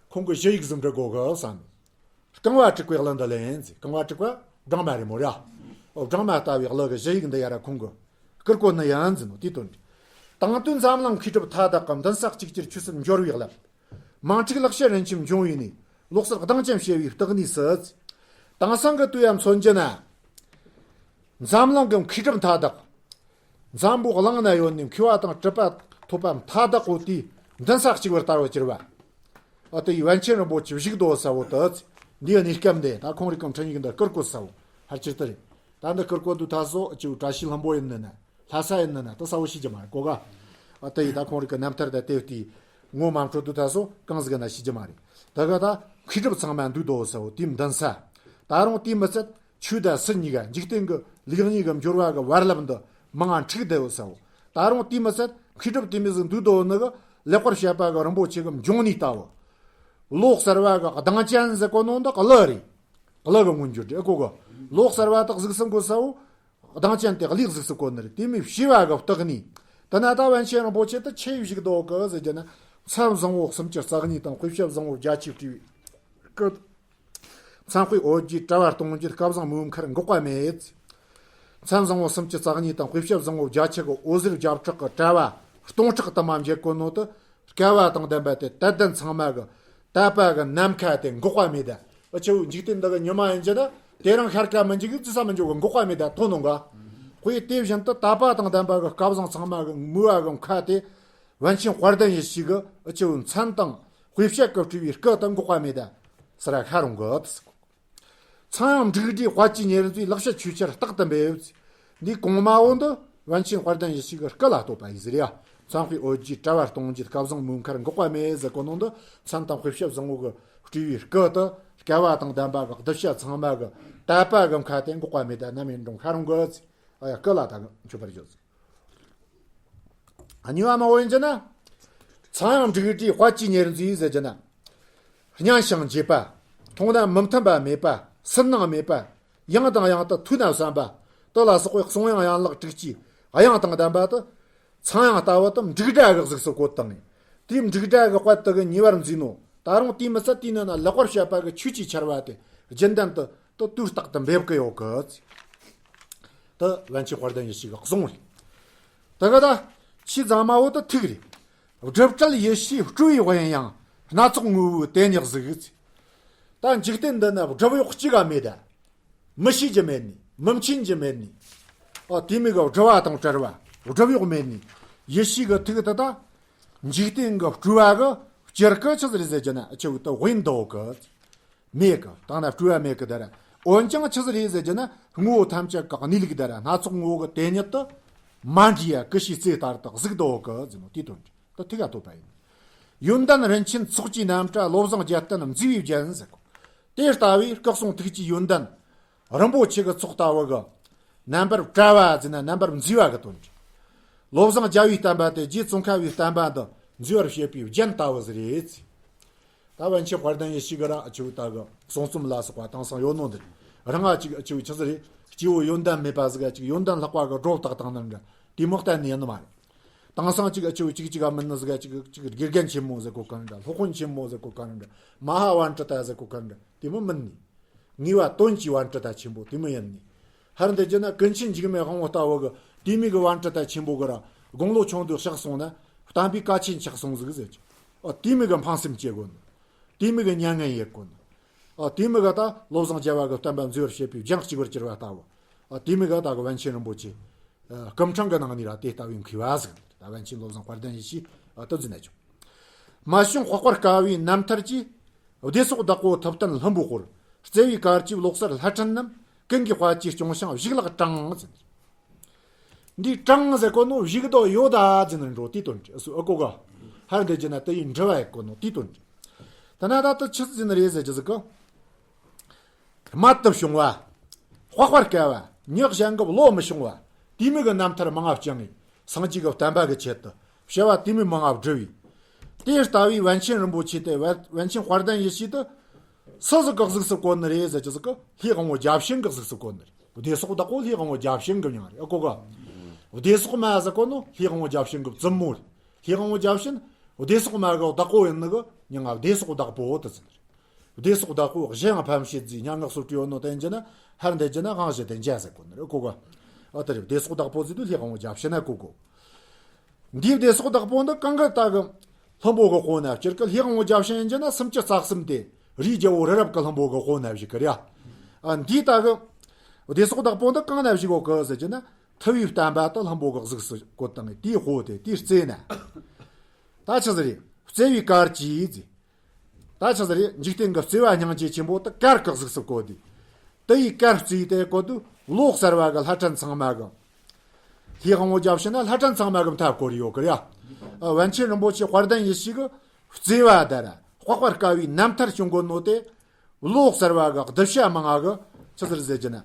ཁོང་གི་ཞུ་ཡིག་ཟིག་འབྲི་དགོས་གི་བསམ། རྐང་བ་བྲེགས་པའི་གླུ་འདི་ལེན་ཟེར། རྐང་བ་བྲེགས་པ་སྦྲང་མ་རེད་མོ་ར། ཨོ་སྦྲང་མ་ལྟ་བུའི་གླུ་གི་ཞུ་ཡིག་འདི་ཡ་ར་ཁོང་གི་བསྐུར་གོ་ནི་ཡིན་ཟེར་ནོ་དེའི་དོན་རེད། དང་དུས་འཛམ་གླིང་མཁས་གྲུབ་མཐའ་དག་གི། མདུན་ས་གཅིག་གྱུར་ཆོས་སུ་འབྱོར་བའི་རླབས། མིང་འཁྲུགས་ལེགས་བཤད་རིན་ཆེན་འབྱུང་བའི་གནས། ལོག་སྲིད་གདེང་ཅན་བྱེ་བའི་སྟེགས་ནས་སུ། དེང་སང་གི་དུས་ཡང་མཚོན་རྒྱུ་ན། འཛམ་གླིང་གི་མཁས་གྲུབ་མཐའ་དག། འཛམ་བུ་གླིང་ན་ཡོད་ནི་མཁས་པ་དང་གྲུབ་པ་ཐོབ་པ་མཐའ་དག་གོ་དེའི་མདུན་ས་གཅིག་པར་དར་བར་གྱུར་པ། ཨ་དེ་ཡི་པཎ་ཆེན་རིན་པོ་ཆེ་བཞུགས་དོ་ས་བོ་དུ། འདིའི་གནས་སྐབས་འདི་ད་ཁོང་རིགས་ཀྱི་འཕྲིན་ཡིག་འདི་བསྐུར་གོ་ས་བོ་ཕལ་ཆེར་དེ་རེད། ད་འདི་བསྐུར་གོ་དུས་ད་སོ་ཨ་ཅིའུ་བཀྲ་ཤིས་ལྷུན་པོ་ཡིན་ནི་ན། ལྷ་ས་ཡིན་ནི་ན་ད་ས་བོ་ཤེས་ཀྱི་མ་རེད་གོ་ག། ཨ་དེ་ཡི་ད་ཁོང་རིགས་ཀྱི་རྣམ་ཐར་ད་དེ་བལྟས་ངོ་མ་འཕྲོད་དུས་ད་སོ་གང་ཟིག་ན་ཤེས་ཀྱི་མ་རེད། ད་ག་ད་མཁས་གྲུབ་ཚང་མ་འདུས་དོ་ས་བོ་དེའི་མདུན་ས། ད་རུང་དེའི་མི་ཚད། ཆོས་དང་སྲིད་གཉིས་ཀ་འཇིག་རྟེན་གྱི་ལུགས་གཉིས་ཀྱི་འབྱོར་བ་གི་བར་རླབས་འདི་མང་ང་འཁྲུགས་བསྡད་ཡོད་ས་བོ། ད་རུང་དེའི་མི་ཚད་མཁས་གྲུབ་དེ་མི་ཟིག་འདུས་དོ་ནི་གི་ལེགས་པར་བཤད་པ་གི་རིན་པོ་ཆེ་གི་འབྱུང་གནས་ལྟ་བུ། ལོ་གསར་བ་གི་གདེང་ཅན་ཟེར་གོ་ནོ་འདི་གླུ་རེད། གླུ་གི་མངོན་བརྗོད་རེད་གོ་གི། ལོ་གསར་བ་དག་གཟིགས་སུ་འགོད་ས་བོ། གདེང་ཅན་དེ་གླུ་གཟིགས་སུ་བཀོད་ནི་རེད། དེ་མིན་བྱེ་བ་གི་སྟེགས་ནས། དེ་ན་ད་པཎ་ཆེན་རིན་པོ་ཆེ་དེ་ཆི་བཞུགས་དོ་གི་ཟེར་རྒྱུ་ན། མཚན་བཟང་བོ་སུམ་ཅུ་རྩ་གཉིས་དང་དཔེ་བྱད་བཟང་བོ་བརྒྱད་ཅུས་སྤྲས་པའི་སྐུ། མཚན་དཔེའི་འོད་ཀྱི་དྲ་བ་སྟོང་འགྱེད་སྐལ་བཟང་མོའི་མཁར་འགག་པ་མེད། མཚན་བཟང་བོ་སུམ་ཅུ་རྩ་གཉིས་དང་དཔེ་བྱད་བཟང་བོ་བརྒྱད་ཅུ་གི་འོད་ཟེར་བརྒྱ་ཕྲག་གི་དྲ་བ་སྟོང་ཕྲག་དུ་མ་འགྱེད་གོ་ནོ་དེ། སྐལ་བ་དང་ལྡན་པ་དེ་དད་ལྡན་ཚང་མ་གི་དད་པ་གི་ནམ་མཁའ་དེ་འགག་པ་མེད་ད། འུ་ཆེ་བོ་འཇིག་རྟེན་འདི་གི་ཉི་མ་ཡིན་རྒྱུ་ན་དེ་རིང་ཤར་ཀ་མི་འཇིག་གི་རྩི་ས་མི་འཇོག་གི་འགག་པ་མེད་ད་ཐོན་ནོ་ག། དཔེ་དེ་བཞིན་དུ་དད་པ་དང་ལྡན་པ་གི་སྐལ་བཟང་ཚང་མ་གི་མོས་པ་གི་མཁའ་དེ། པཎ་ཆེན་དཔལ་ལྡན་ཡེ་ཤེས་ཀྱི་འུ་ཆེ་བོའི་མཚན་དང་དཔེ་བྱད་ཀྱིས་སྤྲས་པའི་སྐུ་དེ་འགག་པ་མེད་ད། ས་ར་ཤར་རུང་གི་དེ་ཟེར་གོ། ཚངས་དབྱངས་འབྲུག་སྒྲའི་དཔལ་གྱི་ཉེར་མཛོད། ལེགས་བཤད་ཆོས་ཆར་རྟག་ཏུ་འབེབས། འདིའི་གོང་མ་བོ་འདི་ པཎ་ཆེན་དཔལ་ལྡན་ཡེ་ཤེས་ཀྱི་སྐུ་ལ་བསྟོད་པ་ཡིན་ཟེར་ཡ། མཚན་དཔེ་འོད་བརྒྱའི་དྲ་བ་སྟོང་འགྱེད་སྐལ་བཟང་མོའི་མཁར་འགག་པ་མེད་ཟེར་གོ་ནོ་འདི། མཚན་དང་དཔེ་བྱད་བཟང་བོ་གི་སྤྲས་པའི་སྐུ་དེ་བསྐལ་བ་དང་ལྡན་པ་གི་གདུལ་བྱ་ཚང་མ་གི་དད་པ་གི་མཁའ་སྟེང་འགག་པ་མེད། ད་ནམ་ཡིན་རུང་ཤར་འོང་གི་ཟེར། ཨ་ཡ། སྐུ་ལ་ད་མཆོད་པར་བརྗོད་ཟེར། གཉིས་པ་མ་འོ་ཡིན་གྱི་ན། ཚངས་དབྱངས་འབྲུག་སྒྲའི་དཔལ་གྱི་ཉེར་མཛེས་ཟེར་གྱི་ན། སྙན་ཞིང་འཇེབས་པ། མཐོང་ན་མི་མཐུན་པ་མེད་པ། སུན་སྣང་མེད་པ། ཡང་དང་ཡང་དུ་ཐོས་ན་བསམ་པ། དེ་ལ་སོགས་པའི་གསུང་དབྱངས་ཡན་ལག་དྲུག་ཅུའི་དབྱངས་དང་ལྡན་པ་དེ། ཚངས་དབྱངས་ལྟ་བུ་དེ་འབྲུག་སྒྲ་གི་གཟུགས་སུ་བཀོད་བཏང་ངས། དེའི་འབྲུག་སྒྲ་གི་དཔལ་དེ་གི་ཉེ་བར་མཛེས་ནོ། ད་རུང་དེའི་མི་ཚད་དེའི་ནང་ན་ལེགས་པར་བཤད་པ་གི་ཆོས་ཀྱི་ཆར་བ་དེ་རྒྱུན་ལྡན་དུ་དེ་དུས་རྟག་ཏུ་འབེབས་གི་ཡོད་གི། དེ་པཎ་ཆེན་དཔལ་ལྡན་ཡེ་ཤེས་ཀྱི་གསུང་རེད། དེ་ག་ད་ཆེས་བཟང་མ་བོ་དེ་ཐུགས་རེད། སྒྲིབ་བྲལ་ཡེ་ཤེས་སྤྲོས་པའི་དབེན་ཡང་སྣ་ཚོགས་ངོ་བོའི་དེ་ཉིད་གཟིགས། ད་འཇིག་རྟེན་འདི་ན་སྒྲིབ་གཡོགས་གཅིག་ག་མེད་ད། མི་ཤེས་རྒྱུ་མེད་ནི། མི་མཁྱེན་རྒྱུ་མེད་ནི། ཨ། དེ་མིན་གི་སྒྲིབ་པ་དང་བྲལ་བ། སྒྲིབ་གཡོགས་མེད་ནི། ཡེ་ཤེས་ཀྱི་ཐུགས་དེ་ད། འཇིག་རྟེན་གྱི་སྤྲོས་པ་གི་སྤྱིར་གི་ཆི་ཟིག་རེད་ཟེར་རྒྱུ་ན། ཨ། ཆི་བོ་དེ་དབེན་འདུག་གི། མེད་གི། དེ་ན་སྤྲོས་པ་མེད་གི་ད་ར། འོན་ཀྱང་ཆི་ཟིག་རེད་ཟེར་རྒྱུ་ན། ངོ་བོ་ཐམས་ཅད་ཀྱི་གནས་ལུགས་ད་ར། སྣ་ཚོགས་ངོ་བོ་གི་དེ་ཉིད་དེ། མ་འདྲེས་ཡ་ཀུ་ཤའི་རྩེ་ལྟར་དུ་གཟིགས་འདུག་གི་ཟེར་ནོ། དེའི་དོན་རེད། དེ་ཐུགས་ལ་བསྟོད་པ་ཡིན། ཡོན་ཏན་རིན་ཆེན་ཚོགས་ཀྱི་རྣམ་གྲངས། བློ་བཟང་རྒྱལ་བསྟན་མཛེས་པའི་རྒྱན་ཟེར་གོ། དེ་ལྟ་བུའི་སྐུ་གསུང་ཐུགས་ཀྱི་ཡོན་ཏན་རིན་པོ་ཆེ་གི་ཚོགས་ལྟ་བུ་གི་རྣམ་པར་བཀྲ་བ་ཟེར་ན་རྣམ་པར་མཛེས་པ་གི་དོན་རེད། བློ་བཟང་རྒྱལ་བའི་བསྟན་པ་དེ་རྗེ་ཙོང་ཁ་བའི་བསྟན་པ་འདི་མཛེས་པར་བྱེད་པའི་རྒྱན་ལྟ་བུ་ཟིག་རེད། ད་པཎ་ཆེན་དཔལ་ལྡན་ཡེ་ཤེས་ཀྱི་ར་ཆི་བོ་དེ་གི་གསུང་རྩོམ་ལ་སོགས་པ་དེང་སང་ཡོད་ནོ་འདི་རེད། རང་ང་ཅིག་ཆི་བོ་ཆི་ཟིག་རེད། སྐྱེ་བོ་ཡོན་ཏན་མེད་པ་ཟིག་ག་ཅིག་ཡོན་ཏན་ལྷག་པ་གི་སྒྲོ་བཏགས་བཏང་ནི་འདྲ། དེ་མོ་གཏན་ནས་ཡིན་ནི་མ་རེད། དེང་སང་ཅིག་ཨ་ཆི་བོ་ཅིག་ཅིག་ག་མིན་ནི་ཟིག་ག་ཅིག་ཅིག་དགེ་རྒན་ཆེན་མོ་ཟེར་གོ་ག་རེ་འདྲ། སློབ་དཔོན་ཆེན་མོ་ཟེར་གོ་ག་རེ་འདྲ། མ་ཧཱ་པཎྜི་ཏ་ཟེར་གོ་ག་རེ་འདྲ། དེ་མོ་མིན་ནི། ངེས་པ་དོན་གྱི་པཎྜི་ཏ་ཆེན་པོ་དེ་མོ་ཡིན་ནི། ཧར་འདི་རྒྱུ་ན་ཀུན་མཁྱེན་འཇིགས་མེད་དབང་པོ་ལྟ་བུ་གི་དེ་མོ་གི་པཎྜི་ཏ་ཆེན་པོ་གི་ར་དགུང་ལོ་ཆུང་དུས་གཤེགས་སོང་ན་བསྟན་པའི་ཀ་ཆེན་ཆགས་སོང་ཟིག་ཟེར་གྱི། ཨ། དེ་མོ་གི་ཕངས་སེམས་སྐྱེ་དགོས་ནི། དེ་མོ་གི་མྱ་ངན་ཡེད་དགོས་ནི། ཨ། དེ་མོ་གི་ད་བློ་བཟང་རྒྱལ་བ་གི་བསྟན་པ་མཛེས་པར་བྱེད་པའི་རྒྱན་གཅིག་པར་གྱུར་པ་ལྟ་བུ། ཨ། དེ་མོ་གི་ད་གི་པཎ་ཆེན་རིན་པོ་ཆེ། ཨ། སྐུ་ཕྲེང་གི་ནང་ནས་ར་དེ་ལྟ་བུའི་མཁས་པ་ཟིག་ད་པཎ་ཆེན་བློ་བཟང་དཔལ་ལྡན་ཡེ་ཤེས། ཨ། དེ་ཟིན་ན་ཆོག་མ་བྱུང་དཔག་པར་དཀའ་བའི་རྣམ་ཐར་གྱིས། བདེ་སོགས་བདག་པོ་ཐུབ་བསྟན་ལྷུན་པོའི་དཔལ། བརྩེ་བའི་གར་གྱིས་བློ་གསལ་ལྷ་ཕྲན་རྣམས། ཀུན་གྱི་དཔལ་གྱིས་སྐྱོང་ཞིང་བཞུགས་ལག་དྲངས་ཟེར། འདི་དྲངས་ཟེར་གོ་ནོ་བཞུགས་འདུག་ཡོད་ད་ཟེར་ནི་འགྲོ་དེའི་དོན་རེད། ཨ་སུ་ཨ་གོ་ག་ཧར་འདི་རྒྱུ་ན་དེ་ཡི་འབྲེལ་བ་ཡེད་གོ་ནོ་དེའི་དོན་རེད། ད་ན་ད་དེ་ཆི་ཟིག་ནི་རེད་ཟེར་རྒྱུ་ཟིག་གི། རྨད་དུ་བྱུང་བ། དཔག་པར་དཀའ་བ། མྱི་གཞན་གྱིས་བློ་མི་ཤོང་བ། དེ་མོ་གི་རྣམ་ཐར་མང་ང་བསྐྱངས་ངེ་སངས་རྒྱས་ཀྱི་བསྟན་པ་གི་ཆེད་དུ་བྱ་བ་དེ་མོ་མང་ང་བསྒྲུབས་པས། དེ་ལྟ་བུའི་པཎ་ཆེན་རིན་པོ་ཆེ་དེ། པཎ་པཎ་ཆེན་དཔལ་ལྡན་ཡེ་ཤེས་དེ་སུ་ཟིག་གི་གཟུགས་སུ་བཀོད་ནི་རེད་ཟེར་རྒྱུ་ཟིག་གི། ལྷའི་དབང་པོ་བརྒྱ་བྱིན་གི་གཟུགས་སུ་བཀོད་ནི་རེད། བདེ་སོགས་བདག་པོ་ལྷའི་དབང་པོ་བརྒྱ་བྱིན་གི་མྱིང་རེད། ཨ་གོ་ག་བདེ་སོགས་མ་ཟེར་གོ་ནོ་ལྷའི་དབང་པོ་བརྒྱ་བྱིན་གི་བཙུན་མོ་རེད། ལྷའི་དབང་པོ་བརྒྱ་བྱིན་བདེ་སོགས་མ་གི་བདག་པོ་ཡིན་ནི་གི་མྱིང་ང་བདེ་སོགས་བདག་པོ་དེ་ཟེར་ནི་རེད། བདེ་སོགས་བདག་པོ་གཞན་ཡང་ཕལ་ཆེར་རྫས་སྙན་ངག་སོགས་བྲིས་ཡོད་ནོ་དེ་ཡིན་རྒྱུ་ན། ཧར་འདི་རྒྱུ་ན་དབང་བཞི་དེ་འཇའ་ཟེར་གོ་ནི་རེད། ཨ་གོ་ག་ཨ་དེ་རེད། བདེ་སོགས་བདག་པོ་ཟེར་དུས་ལྷའི་དབང་པོ་བརྒྱ་བྱིན་ན་གོ་གོ་འདིའི་བདེ་སོགས་བདག་པོ་འདི་གང་གི་ད་གི་ལྷུན་པོ་གི་དཔོན་ན་བཞུགས་གི། ལྷའི་དབང་པོ་བརྒྱ་བྱིན་ཡིན་རྒྱུ་ན་སུམ་ཅུ་རྩ་གསུམ་སྟེ། རིའི་རྒྱལ་པོ་རི་རབ་ཀྱི་ལྷུན་པོ་གི་དཔོན་ན་བཞུགས་གི་རེད། ཨ་འདིའི་ད་གི་བདེ་སོགས་བདག་པོ་འདི་གང་ན་བཞུགས་གོ་གི་ཟེར་རྒྱུ་ན། ཐུབ་པའི་བསྟན་པ་དེ་ལྷུན་པོ་གི་གཟུགས་སུ་བཀོད་བཏང་ངེ་དེའི་དཔོན་དེ་དེའི་རྩེ་ན། ད་ཆི་ཟིག་རེད། བརྩེ་བའི་གར་གྱིས་ཟེར། ད་ཆི་ཟིག་རེད། འཇིག་རྟེན་གྱི་བརྩེ་བ་སྙིང་རྗེ་ཆེན་པོ་དེ་གར་གྱི་གཟུགས་སུ་བཀོད་དེ། དེ་ཡི་གར་བརྩེ་དེ་བཀོད་དུས་བློ་གསལ་བ་གི་ལྷ་ཕྲན་ཚང་མ་གི། ལྷའི་དབང་པོ་བརྒྱ་བྱིན་ན་ལྷ་ཕྲན་ཚང་མ་གི་མཐའ་བསྐོར་ཡོད་གི་རེད། ཨ་པཎ་ཆེན་རིན་པོ་ཆེ་དཔལ་ལྡན་ཡེ་ཤེས་ཀྱི་བརྩེ་བ་དེ་ར་དཔག་པར་དཀའ་བའི་རྣམ་ཐར་བྱུང་གོ་ནོ་དེ། བློ་གསལ་བ་གི་གདུལ་བྱ་མང་ང་གི་ཆི་ཟིག་ཟེར་རྒྱུ་ན།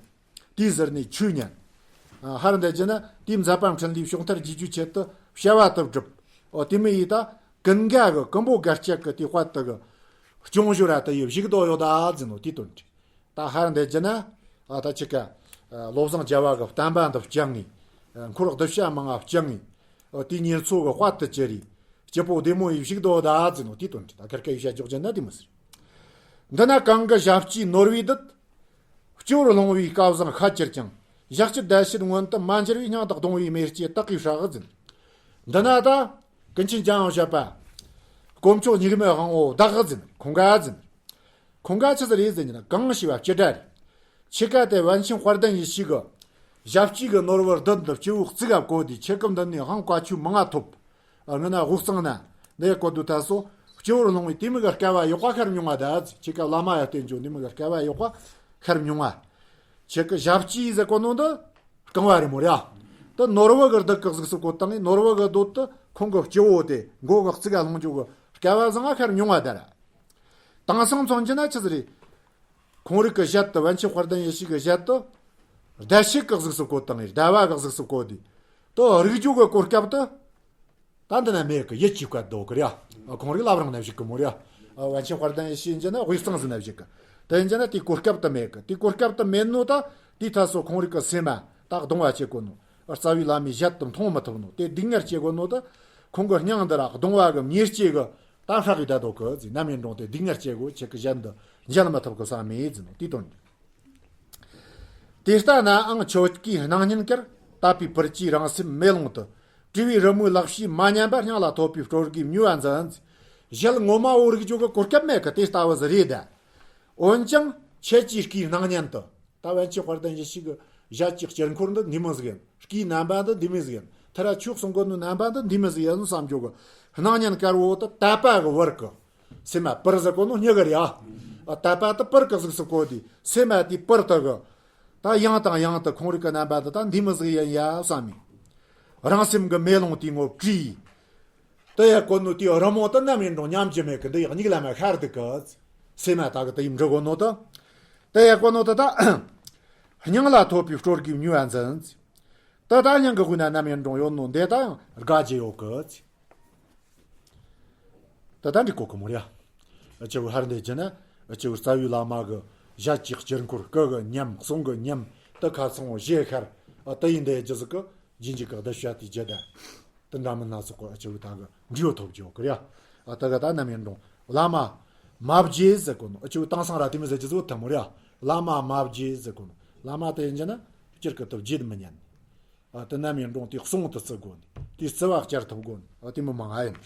དེའི་ཟུར་ནས་ཆོས་ཉན། ཨ་ཧར་འདི་རྒྱུ་ན་དེའི་མཛད་པ་འཕྲིན་ལས་ཕྱོགས་མཐར་རྒྱས་རྒྱུའི་ཆེད་དུ་བྱ་བ་དེ་བསྒྲུབས། ཨོ་དེ་མོ་ཡིན་ད་ཀུན་དགའ་གི་ཀུན་པོ་དགའ་སྐྱེད་ཀྱི་དེ་དཔལ་དེ་གི་སྐྱོང་བཞིན་ར་དེ་ཡི་བཞུགས་འདུག་ཡོད་ད་ཟེར་ནོ་དེའི་དོན་རེད། ད་ཧར་འདི་རྒྱུ་ན་ཨ་ད་ཆི་ག་ཨ་བློ་བཟང་རྒྱལ་བ་གི་བསྟན་པ་འདི་བསྐྱངས་ནས། ཨ་འཁོར་གདུལ་བྱ་མང་ང་བསྐྱངས་ནས། ཨོ་དེའི་ཉེར་འཚོ་གི་དཔལ་དེ་གྱུར་རེ། སྐྱིད་པོ་བདེ་མོ་ཡི་བཞུགས་འདུག་ད་ཟེར་ནོ་དེའི་དོན་རེད། ད་ཁེར་ཁེར་ཡི་བཤད་འཇོག་རྒྱུ་ན་དེ་མོ་ཟེར། འདི་ན་གང་གི་ཞབས་ཀྱིས་ནོར་བུའི་དུད། སྤྱི་བོར་ལྷུང་བའི་སྐལ་བཟང་ཤ་གྱུར་ཀྱང་། ཞག་གཅིག་བདལ་བྱེད་མངོན་དུ་མ་འགྱུར་བའི། སྙིང་དག་གདུང་བའི་མེ་ལྕེ་དག་གིས་ཧྲག་ཟེར། འདི་ན་ད་ཀུན་མཁྱེན་འཇམ་དབྱངས་བཞད་པ། དཀོན་མཆོག་སྙིགས་མའི་དབང་པོ་བདག་ཟེར། ཁོང་ག་ཟེར། ཁོང་ག་ཆི་ཟིག་རེད་ཟེར་ན་གང་ཞེས་པ་སྤྱི་སྒྲ་རེད། ཆི་ག་དེ་པཎ་ཆེན་དཔལ་ལྡན་ཡེ་ཤེས་ཀྱི་ཞབས་ཀྱི་གི་ནོར་བུ་བདུད་འདི་སྤྱི་བོའི་གཙུག་ག་བཀོད་དེ། ཁྱེད་ཀྱི་མདུན་ནས་དབང་བཀའ་ཆོས་མང་ང་ཐོབ། ཨ་ངི་ན་དབུགས་གཙང་ན་འདི་བཀོད་དུས་ད་སོ་སྤྱི་བོར་ལྷུང་བའི་དེ་མོ་གི་སྐལ་བ་ཡག་པ་ཤར་མྱོང་བ་ད་ཟེར། ཁྱེད་ཀ་བླ་མ་ཡ་བསྟེན་རྒྱུ་དེ་མོ་གི་སྐལ་བ་ཡག་པ་ཤར་མྱོང་བ། ཁྱེད་ཀྱི་ཞབས་ཀྱི་ཟེར་གོ་ནོ་འདི་རྐང་བ་རེད་མོ་རེད། ཨ་ དེ་ནོར་བུ་གི་གདུགས་ཀྱིས་གཟུགས་སུ་བཀོད་བཏང་ངས། ནོར་བུ་གི་རྡོ་དེ་ཁོང་གི་སྤྱི་བོ་དེ་མགོ་གི་གཙུག་ག་ལྷུང་རྒྱུ་གི་སྐལ་བ་བཟང་ང་ཁར་མྱོང་བ་དེ་ར། དེང་སང་མཚོན་རྒྱུ་ན་ཆི་ཟིག་རེད། ཁོང་རིགས་ཀྱི་ཞལ་དུ། པཎ་ཆེན་དཔལ་ལྡན་ཡེ་ཤེས་ཀྱི་ཞལ་དུ་ཟླ་ཕྱེད་ཀྱིས་གཟུགས་སུ་བཀོད་བཏང་ངས། ཟླ་བ་གིས་གཟུགས་སུ་བཀོད་དེ། དེ་རིག་རྒྱུ་གི་གོ་སྐབས་དེ་ད་འདི་ན་མེད་གི། ཡིད་ཀྱིས་བཀོད་འདུག་གི་ར། ཁོང་རིགས་བླ་བྲང་ན་བཞུགས་གི་མོ་ར། པཎ་ཆེན་དཔལ་ལྡན་ཡེ་ཤེས་ཡིན་རྒྱུ་ན་དབུས་གཙང་ཟིག་ན་བཞུགས་གི། དེ་ཡིན་རྒྱུ་ན་དེའི་གོ་སྐབས་དེ་མེད་གི། དེའི་གོ་སྐབས་དེ་མེད་ནོ་ད་དེའི་ཐད་སོ་ཁོང་རིགས་ཀྱི་སེམས་མ་ད་གདུང་བ་སྐྱེ་གོ་ནོ། རྩ་བའི་བླ་མའི་ཞལ་དུ་མཐོང་མི་ཐུབ་ནོ། དེ་སྡུག་བསྔལ་སྐྱེ་གོ་ནོ་ད་ཁོང་གི་སྙིང་འདི་ར་གདུང་བ་གི་མྱེ་ལྕེ་གིས་ད་ཧྲག་གི་བསྡད་འདུག་གི་ཟེར། རྣམ་གཡེང་འགྲོ་དེ་སྡུག་བསྔལ་སྐྱེ་གོ། ཁྱེད་ཀྱི་ཞལ་འདི་མཇལ་མི་ཐུབ་གི་ས་མེད་ཟེར་ནོ། དེའི་དོན་རེད། དེ་ལྟ་ནའང་ཁྱོད་ཀྱིས་སྣང་བརྙན་དཀར། དད་པའི་པུར་གྱིས་རང་སེམས་མེ་ལོང་དུ། བྲིས་པའི་རི་མོའི་ལག་ཕྱིས་མ་ཉམས་པར། སྙིང་ལ་ཐོགས་པའི་སྤྲོ་དགའི་མྱོས་པ་འཛིན། ཞལ་ངོ་མ་བོ་རིག་རྒྱུ་གི་གོ་སྐབས་མེད་གི། དེ་ལྟ་བུ་ཟིག་རེད་ད། འོན་ཀྱང་ཁྱེད་ཀྱི་སྐུའི་སྣང་བརྙན་དུ། ད་པཎ་ཆེན་དཔལ་ལྡན་ཡེ་ཤེས་ཀྱི་ཞལ་གྱི་དཀྱིལ་འཁོར་འདི་འདི་མོ་ཟིག་ཡིན། སྐུའི་རྣམ་པ་འདི་འདི་མོ་ཟིག་ཡིན། ཐ་ར་ཁྱོད་གསུང་གོ་ནོ་རྣམ་པ་འདི་འདི་མོ་ཟིག་ཡིན་བསམ་རྒྱུ་གི་སྣང་བརྙན་དཀར་བོ་དེ་དད་པ་གི་བུར་གི། སེམས་མ་པུར་ཟེར་གོ་ནོ་སྙི་གི་རེད་ཨ། དད་པ་དེ་པུར་གི་གཟུགས་སུ་བཀོད་དེ། སེམས་མ་དེའི་པུར་དེ་གི་ད་ཡང་དང་ཡང་དུ་ཁོང་རིགས་ཀྱི་རྣམ་པ་འདི་ད་འདི་མོ་ཟིག་ཡིན་ཡ་བསམ་མི། རང་སེམས་ཀྱི་མེ་ལོང་དེའི་ངོ་བྲིས། དེ་ཡ་གོ་ནོ་དེའི་རི་མོ་དེ་ནམ་ཡིན་རུང་ཉམས་ཀྱི་མེད་གི། འདི་ཡག་སྙིགས་ལ་མ་ཤར་འདུག་གི། སེམས་མ་ད་གི་དེ་ཡིས་འབྲི་གོ་ནོ་དེ། དེ་ཡ་གོ་ནོ་དེ་ད། སྙིང་ལ་ཐོགས་པའི་སྤྲོ་དགའི་མྱོས་པ་འཛིན། དེ་ད་སྙིང་གི་དབུས་ན་ནམ་ཡིན་རུང་ཡོད་ནོ་འདི་ད་ཡང་དགའ་རྒྱུ་ཡོད་གི། དེ་ད་འགྲིག་གོ་གི་མོ་རེད་ཨ། ཨ་ཆེ་བོ་ཧར་འདི་བྱས་ན། ཨ་ཆེ་བོ་རྩ་བའི་བླ་མ་གི་ཞལ་གྱི་དཀྱིལ་འཁོར་སྐུ་གི་ཉམས། གསུང་གི་ཉམས་དེ་ཁ་ཚང་བོ་བཞེས་ཤར། ཨ་དེ་ཡིན་དེ་རྒྱུ་ཟིག་གི་རྗེས་འཇུག་གི་གདུལ་བྱ་དེའི་རྒྱུད་ད། དེ་འདྲ་མིན་སྣ་ཚོགས་གི་ཨ་ཆེ་བོ་ད་གི་འབྲས་བུ་ཐོབ་རྒྱུ་ཡོད་གི་རེད་ཨ། ཨ་དེ་གི་ད་ནམ་ཡིན་རུང་བླ་མ་མ་བརྗེད་ཟེར་གོ་ནོ། ཨ་ཆེ་བོ་དེང་སང་ར་དེ་མོ་ཟེར་རྒྱུ་ཟིག་ཐལ་མོ་རེད་ཨ། བླ་མ་མ་བརྗེད་ཟེར་གོ་ནོ། བླ་མ་དེ་ཡིན་རྒྱུ་ན་སྤྱིར་གི་དེ་བརྗེད་མི་ཉན། ཨ་དེ་ནམ་ཡིན་རུང་དེའི་གསུང་དེ་བརྩི་དགོས་ནི། དེའི་བརྩི་བ་བསྐྱར་ཐུབ་དགོས་ནི། ཨ་དེ་མི་མང་ང་ཡིན།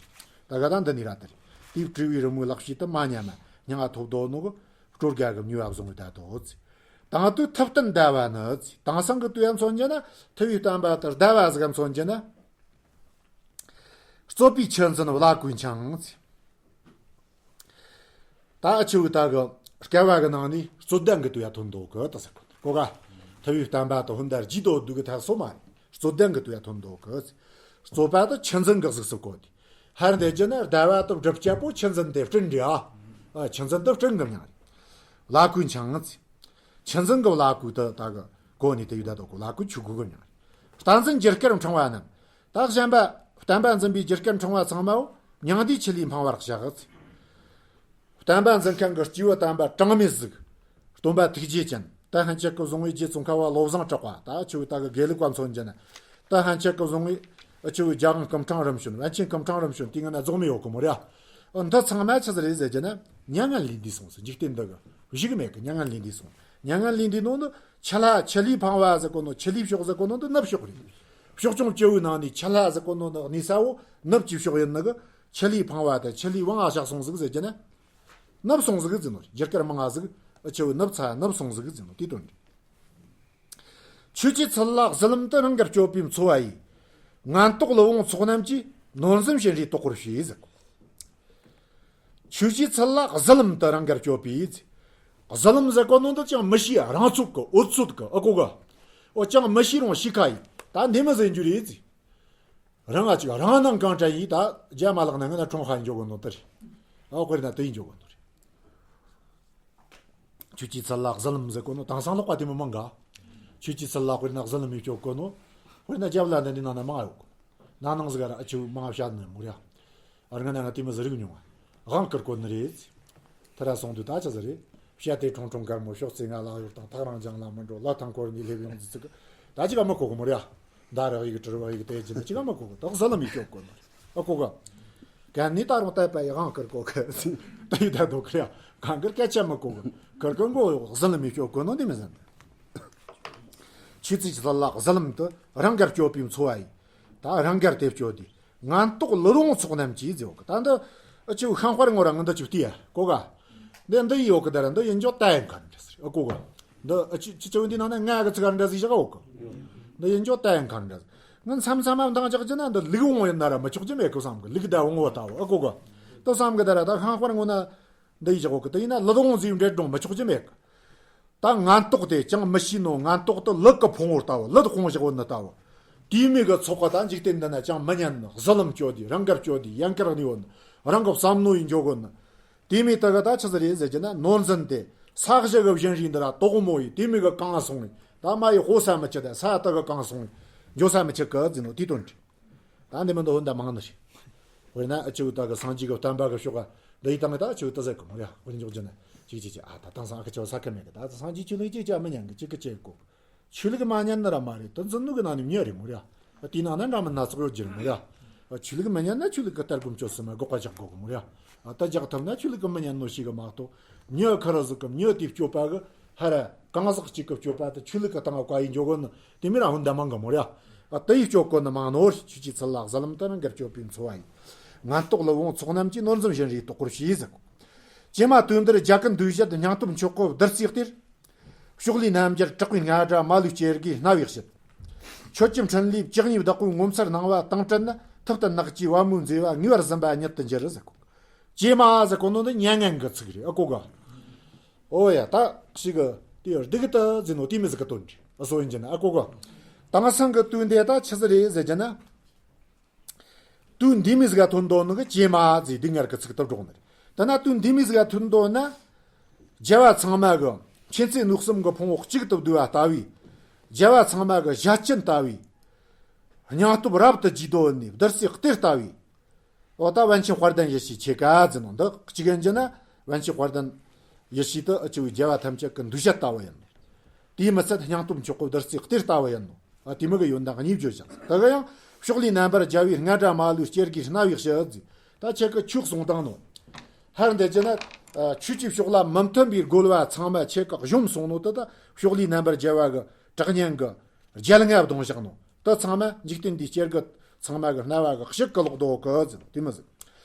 ད་ག་ད་འདི་ནི་ར་དེ་རེད། དེའི་བྲིས་པའི་རི་མོའི་ལག་ཕྱིས་དེ་མ་ཉམས་མ་སྙིང་ང་ཐོགས་འདུག་ནོ་གི་སྤྲོ་དགའ་གི་མྱོས་པ་བཟུང་བའི་ད་དོ་ཚེ། དང་དུས་ཐུབ་བསྟན་ཟླ་བ་ནི་ཚེ། དེང་སང་གི་དུས་ཡ་མཚོན་རྒྱུ་ན་ཐུབ་པའི་བསྟན་པ་དེ་ཟླ་བ་ཟིག་ག་མཚོན་རྒྱུ་ན། རྩོད་པའི་ཆུ་འཛིན་བླ་གོས་འཆང་ཚེ། ད་ཨ་ཆེ་བོ་ད་གི་སྐལ་བ་གི་ནང་ནས་རྩོད་ལྡན་གི་དུས་ཡ་ཐོན་འདུག་གི་ད་ཟེར་གོ་གོ་ག་ཐུབ་པའི་བསྟན་པ་དང་ཧོན་དར་རྗེས་ལྡོག་འདུག་གི་ཐ་སོ་མ་རེད། རྩོད་ལྡན་གི་དུས་ཡ་ཐོན་འདུག་གི། རྩོད་པ་དེ་ཆུ་འཛིན་གི་གཟུགས་སུ་བཀོད་དེ། ཧར་འདི་བྱས་ན་ཟླ་བ་དེ་སྒྲིབ་བྱེད་པོ་ཆུ་འཛིན་དེ་སྤྲིན་རེད་ཨ། ཨ་ཆུ་འཛིན་དེ་སྤྲིན་གི་མྱིང་རེད། བླ་གོས་འཆང་ཚེ། ཆུ་འཛིན་གི་བླ་གོས་དེ་ད་གི་གོ་ནི་དེ་ཡུལ་ད་དོ་གོ་བླ་གོས་ཆོས་གོས་གི་མྱིང་རེད། བསྟན་འཛིན་རྒྱུ་སྐར་འཕྲེང་བ་རྣམས། ད་གཞན་པ་བསྟན་པ་འཛིན་པའི་རྒྱུ་སྐར་འཕྲེང་བ་ཚང་མའོ་མྱང་འདས་ཆུ་ལྷའི་འཕང་བར་བཞག་ཚེ། བསྟན་པ་འཛིན་མཁན་གྱི་སྐྱེས་བུ་དམ་པ་གྲངས་མེད་ཟིག་སྟོན་པ་ཐུགས་རྗེ་ཅན། ད་ཧན་ཆད་ཀྱི་བཟུང་བའི་རྗེ་ཙོང་ཁ་པ་བློ་བཟང་གྲགས་པ། ད་ཆུ་བོ་ད་གི་དགེ་ལུགས་པ་མཚོན་རྒྱུ་ན། ད་ཧན་ཆད་ཀྱི་བཟུང་བའི་ཆུ་བོ་རྒྱལ་དབང་སྐུ་ཕྲེང་རིམ་བྱོན། པཎ་ཆེན་སྐུ་ཕྲེང་རིམ་བྱོན་དེ་ངན་ན་རྫོགས་མི་ཡོད་གི་མོ་རེད་ཨ། འདི་ཚང་མ་ཆི་ཟིག་རེད་ཟེར་རྒྱུ་ན་མྱ་ངན་ལས་འདས་སོང་ཟེར། འཇིག་རྟེན་འདི་གི་བཞུགས་མེད་གི། མྱ་ངན་ལས་འདས་སོང་། མྱ་ངན་ལས་འདས་ནོ་འདི་ཆུ་ལྷ་ཆུ་ལྷའི་འཕང་བ་ཟེར་གོ་ནོ། ཆུ་ལྷའི་ཕྱོགས་ཟེར་གོ་ནོ་འདི་ནུབ་ཕྱོགས་རེད། ཕྱོགས་སྐྱོང་བཅུ་བོའི་ནང་ནས་ཆུ་ལྷ་ཟེར་གོ་ནོ་འདི་གནས་ས་བོ་ནུབ་ཀྱི་ཕྱོགས་ཡིན་ནི་གི། ཆུ་ལྷའི་འཕང་བ་དེ་ཆུ་ལྷའི་དབང་ང་བཞག་སོང་ཟིག་ཟེར་རྒྱུ་ན། ནུབ་སོང་ཟིག་ཟེར་ནོ། རྒྱུ་སྐར་མང་ང་ཟིག་ཨ་ཆུ་བོ་ནུབ་ཚ་ནུབ་སོང་ཟིག་ཟེར་ནོ་དེའི་དོན་རེད། ཆོས་ཀྱི་ཚུལ་ལ་གཟི་ལམ་དུ། རང་དགར་སྤྱོད་པའི་འཚོ་བ་ཡི། ངན་རྟོག་ཀླུ་དབང་ཚོགས་རྣམས་ཀྱིས། ནོར་འཛིན་བྱེད་རིགས་དོག་པར་བྱས་ཟེར། ཆོས་ཀྱི་ཚུལ་ལ་གཟི་ལམ་དུ། རང་དགར་སྤྱོད་པའི། གཟི་ལམ་ཟེར་གོ་ནོ་འདི་ཅང་མི་ཤེས། རང་ཚོད་གི་འུ་ཚོད་གི་ཨ་གོ་ག་ཨོ་ཅང་མི་ཤེས་རུང་ཤེས་ཁ་ཡིན། ད་འདི་མོ་ཟེར་རྒྱུ་རེད་ཟེར། རང་ང་ཅིག་རང་སྣང་གང་དྲན་ཡིན། ད་རྒྱ་མ་ལག་ན་ང་ན་ཁྲོང་ཧ་འཇོག་གོ་ནོ་དེ་རེད། ཨ་དཔེར་ན་དེ་ཡིན་འཇོག་གོ་ནོ་རེད། ཆོས་ཀྱི་ཚུལ་ལ་གཟི་ལམ་ཟེར་གོ་ནོ་དེང་སང་ལོག་པ་དེ་མི་མང་ག་ཆོས་ཀྱི་ཚུལ་ལ་དཔེར་ན་གཟི་ལམ་ཡིན་སྤྱོད་གོ་ནོ། དཔེར་ན་རྒྱབ་ལ་འདི་འདི་ནང་ན་མང་ཡོད་གོ་ན་ནང་ཟིག་ར་ཨ་ཆུ་མང་བཤད་ནི་མོ་ར། ཨ་རང་ང་ན་ང་དེ་མི་ཟེར་རིག་མྱོང་བ། དབང་བསྐུར་གོ་ནི་རེད། དེ་ར་སོང་དུས་ད་ཆ་ཟེར་རེད། བཤད་དེ་ཁྲོང་ཁྲོང་དཀར་མོ་ཕྱོགས་ཙེ་ང་ལག་གཡོག་དང་ཐག་རང་ཅང་ལ་མི་འགྲོ། ལ་ཐང་འཁོར་ནི་ལེབ་ཡོང་ཙི་ཙི་གི། ད་ཅི་ག་མི་གོ་གི་མོ་ར། ད་ར་ཡི་གི་དྲི་བ་ཡི་གི་དེ་ཅི་ན་ཅི་ག་མི་གོ་གི། ད་གཟི་ལམ་ཡི་ཤོག་གོ་ནོ་རེད། ཨ་གོ་ག་གན་ནི་ད་རུང་ལྟ་བ་ཡི་དབང་བསྐུར་གོ་གི་ཟེར། ད་ཡི་ད་དོ་ཁི་ར་གང་གི་སྐད་ཆ་མི་གོ་གི། ཁིར་ཁིར་མགོ་གཟི་ལམ་ཡི་ཤོག་གོ་ནོ་འདི་མི་ཟན། ཆོས་ཚིག་གི་ཚུལ་ལ་གཟི་ལམ་དུ། རང་དགར་སྤྱོད་པའི་འཚོ་བ་ཡི། ད་རང་དགར་དེ་སྤྱོད་དེ། ངན་རྟོག་ཀླུ་དབང་ཚོགས་རྣམས་ཀྱིས་ཟེར་གི། ད་འདི་ཨ་ཆུ་ཤང་དཔར་ངོ་ར་ང་འདི་ཅིག་བལྟས་ཡ་གོ་ག་འདི་འདི་ཡི་ཡོད་གི། ད་ར་འདི་ཡིན་ཅོག་ད་ཡིན་ག་འདྲ་ཟེར་ཨ་གོ་ག་འདི་ཨ་ཆུ་ཆུ་ཆུ་འདི་ནང་ན་ང་གི་ཚིག་ག་འདྲ་ཟིག་བཞག་གོ་གི། འདི་ཡིན་ཅོག་ད་ཡིན་ག་འདྲ་ཟེར། ང་མཚམས་མཚམས་མ་འདང་ཅག་ཅི་ན་འདི་ལུག་འོང་ཡིན་ན་ར་མི་ཆོག་ཅི་མེད་གི་བསམ་གི། ལུག་ད་འོང་བ་ལྟ་བུ་ཨ་གོ་ག་འདི་བསམ་གི། ད་ར་ད་ཤང་དཔར་ངོ་ན་འདི་ཡི་བཞག་གོ་གི། དེ་ཡིན་ན་ཀླུ་དབང་ཟེར་འདྲེ་འགྲོ་མི་ཆོག་ཅི་མེད་གི། ད་ངན་རྟོག་དེ་ཅང་མི་ཤེས་ནོ། ངན་རྟོག་དེ་ལུད་གི་ཕུང་བོ་ལྟ་བུ། ལུད་ཕུང་བཞག་བོ་ནི་ལྟ་བུ། དེ་མོ་གི་ཚོགས་པ་དང་འཇིག་རྟེན་འདི་ན་ཅང་མི་ཉན་ནི། གཟི་ལམ་བཅོས་ཏེ་རང་དགར་བཅོས་ཏེ་ཡན་གར་གནས་ཡོད་ནི། རང་གི་བསམ་མནོ་ཡིས་འཇོག་གོ་ནི། དེ་མོ་དེ་གི་ད་ཆི་ཟིག་རེད་ཟེར་རྒྱུ་ན། ནོར་འཛིན་དེ་ས་གཞི་གི་བཞིན་རས་འདི་ར་དོག་མོ་ཡིས་དེ་མོ་གི་གང་སོང་ངས། ད་མ་ཡི་ཧོ་ས་མི་ཆི། ད་ས་དེ་གི་གང་སོང་ངས་འཇོག་ས་མི་ཆི་གི་ཟེར་ནོ་དེའི་དོན་རེད། ད་འདི་མི་འདི་ཧོན་ད་མང་ནི་ཞིག། དཔེར་ན་ཨ་ཅི་བོ་ད་གི་སངས་རྒྱས་གི་བསྟན་པ་གི་ཕྱོགས་ག་འདི་ཡི་སྟེང་གི་ད་ཨ་ཅི་བོ་ད་ཟེར་གི་མོ་ར། དཔེར་འཇོག་རྒྱུ་ན་ཅིག་ཅིག་ཅིག། ཨ་ད་དེང་སང་ཨ་ཁུ་ཆོ་ས་ཁ་མེད་གི། ད་སངས་རྒྱས་ཆོས་ལུགས་ཅིག་ཅང་མི་ཉན་གི། ཅིག་གི་ཅིག་གོ། ཆོས་ལུགས་མ་ཉན་ནི་ར་མ་རེད། དེ་འཛིན་ནོ་གི་ནང་ནས་མྱི་རེད་མོ་ར། དེའི་ནང་ན་འདྲ་མིན་སྣ་ཚོགས་ཡོད་རྒྱུ་རེད་མོ་ར། ཆོས་ལུགས་མི་ཉན་ན་ཆོས་ལུགས་གི་ལྟ་སྒོམ་སྤྱོད་གསུམ་མ་སྒོག་པ་རྒྱག་དགོས་གི་མོ་ར། ད་རྒྱག་ཐུབ་ན་ཆོས་ལུགས་གི་མི་ཉན་ནོ་ཞིག་གི་མ་གཏོགས། མྱི་ཁེར་ཟིག་གི་མྱི་དེའི་སྤྱོད་པ་གི་ཧ་ར་གང་ཟག་གཅིག་གི་སྤྱོད་པ་དེ་ཆོས་ལུགས་གི་སྟེང་བཀའ་ཡིས་འཇོག་གོ་ནི་དེ་མོ་ར་ཧོན་ད་མང་གི་མོ་ར། ཨ་དེ་ཡི་སྤྱོད་གོ་ནི་མང་ནོ། ཆོས་ཀྱི་ཚུལ་ལ་གཟུ་ལམ་དུ་རང་དགར་སྤྱོད་པའི་འཚོ་བ་ཡིན། ངན་རྟོག་ལུ་འོང་ཚོགས་རྣམས་ཀྱིས། ནོར་འཛིན་བཞིན་རས་དོག་པོར་བྱས་ཟེར་གོ། ཀྱེ་མ་དུས་འདིར་རྒྱ་ཀུན་འདུས་བྱེད། སྙིང་སྟོབས་མཆོག་གོ་བདུད་རྩིའི་གཏེར། ཕྱོགས་ལས་རྣམ་རྒྱལ་དྲེགས་པའི་རྔ་སྒྲ། མ་ལུས་སྐྱེ་རྒུའི་རྣ་བས་བཤད། ཁྱོད་ཀྱི་འཕྲིན་ལས་བཅུ་གཉིས་བདག་པོའི་ངོ་མཚར་སྣང་བ་དང་བྲལ་ན། ཐུབ་བསྟན་ནགས་ཀྱི་པད་མོའི་མཛེས་པ་ངེས་པར་ཟིན་པ་ཉིད་དུ་འགྱུར་ཟེར་གོ། ཀྱེ་མ་ཟེར་གོ་ནོ་འདི་མྱ་ངན་གི་ཚིག་རེད། ཨ་གོ་ག། ཨོ་ཡ་ད་ཞིག་གི་དེ་སྡུག་གི་ད་ཟེར་ནོ་དེ་མོ་ཟིག་གི་དོན་རེད། ཨ་སོ་ཡིན་གྱི་ན་ཨ་གོ་ག། དེང་སང་གི་དུས་འདི་ད་ཆི་ཟིག་རེད་ཟེར་གྱི་ན། དུས་འདི་མོ་ཟིག་ག་ཐོན་དོ་ནི་གི་ཀྱེ་མ་ཟེར་སྡུག་བསྔལ་གི་ཚིག་ཏུ་སྒྲོག་ནི་རེད། དེ་ན་དུས་འདི་མོ་ཟིག་ག་ཐོན་དོ་ན། རྒྱལ་བ་ཚང་མ་གི་མཁྱེན་བརྩེ་ནུས་གསུམ་གི་ཕུང་པོ་གཅིག་ཏུ་བསྡུས་པ་ལྟ་བུའི། རྒྱལ་བ་ཚང་མ་གི་ཞལ་སྐྱིན་ལྟ་བུའི། སྙིང་སྟོབས་རབ་ཏུ་རྒྱས་དོ་ནི་བདུད་རྩིའི་གཏེར་ལྟ་བུའི། འོ་ད་པཎ་ཆེན་དཔལ་ལྡན་ཡེ་ཤེས་ཁྱེད་ཀ་ཟེར་ནོ་འདི་གཅིག་ཡིན་གྱི་ན། པཎ་ཆེན་དཔལ་ལྡན་ཡེ་ཤེས་དེ་ཨ་ཅི་བོའི་རྒྱལ་བ་ཐམས་ཅད་ཀྱི་འདུས་བྱས་ལྟ་བུ་ཡིན་ནོ། དེས་མི་ཚད་སྙིང་སྟོབས་མཆོག་གོ་བདུད་རྩིའི་གཏེར་ལྟ་བུ་ཡིན་ནོ། ཨ་དེ་མོ་གི་ཡོན་ཏན་གཉིས་བརྗོད་ཅིང་། དེ་གི་ཡང་ཕྱོགས་ལས་རྣམ་པར་རྒྱལ་བའི་རྔ་སྒྲ། མ་ལུས་སྐྱེ་རྒུའི་རྣ་བས་བཤད་ཟེར། ད་ཁྱེད་ཀྱི་ཆོས་གསུང་བཏང་ནོ། ཧར་འདི་ཅི་ན། ཨ་ཆོས་ཀྱི་ཕྱོགས་ལ་མི་མཐུན་པའི་རྒོལ་བ་ཚང་མ་ཁྱེད་ཀྱི་གཞོམ་སོང་ནོ་དེ་ད་ཕྱོགས་ལས་རྣམ་པར་རྒྱལ་བ་གི་དྲག་ཉེན་གི་རྒྱལ་རྔ་བརྡུངས་བཞག་ནོ། དེ་ཚང་མ་འཇིག་རྟེན་འདིའི་སྐྱེ་རྒུ་ཚང་མ་གི་རྣ་བ་གི་ཕྱི་གི་ལོག་རྡོ་གི་ཟེར་ནོ་དེ་མོ་ཟིག།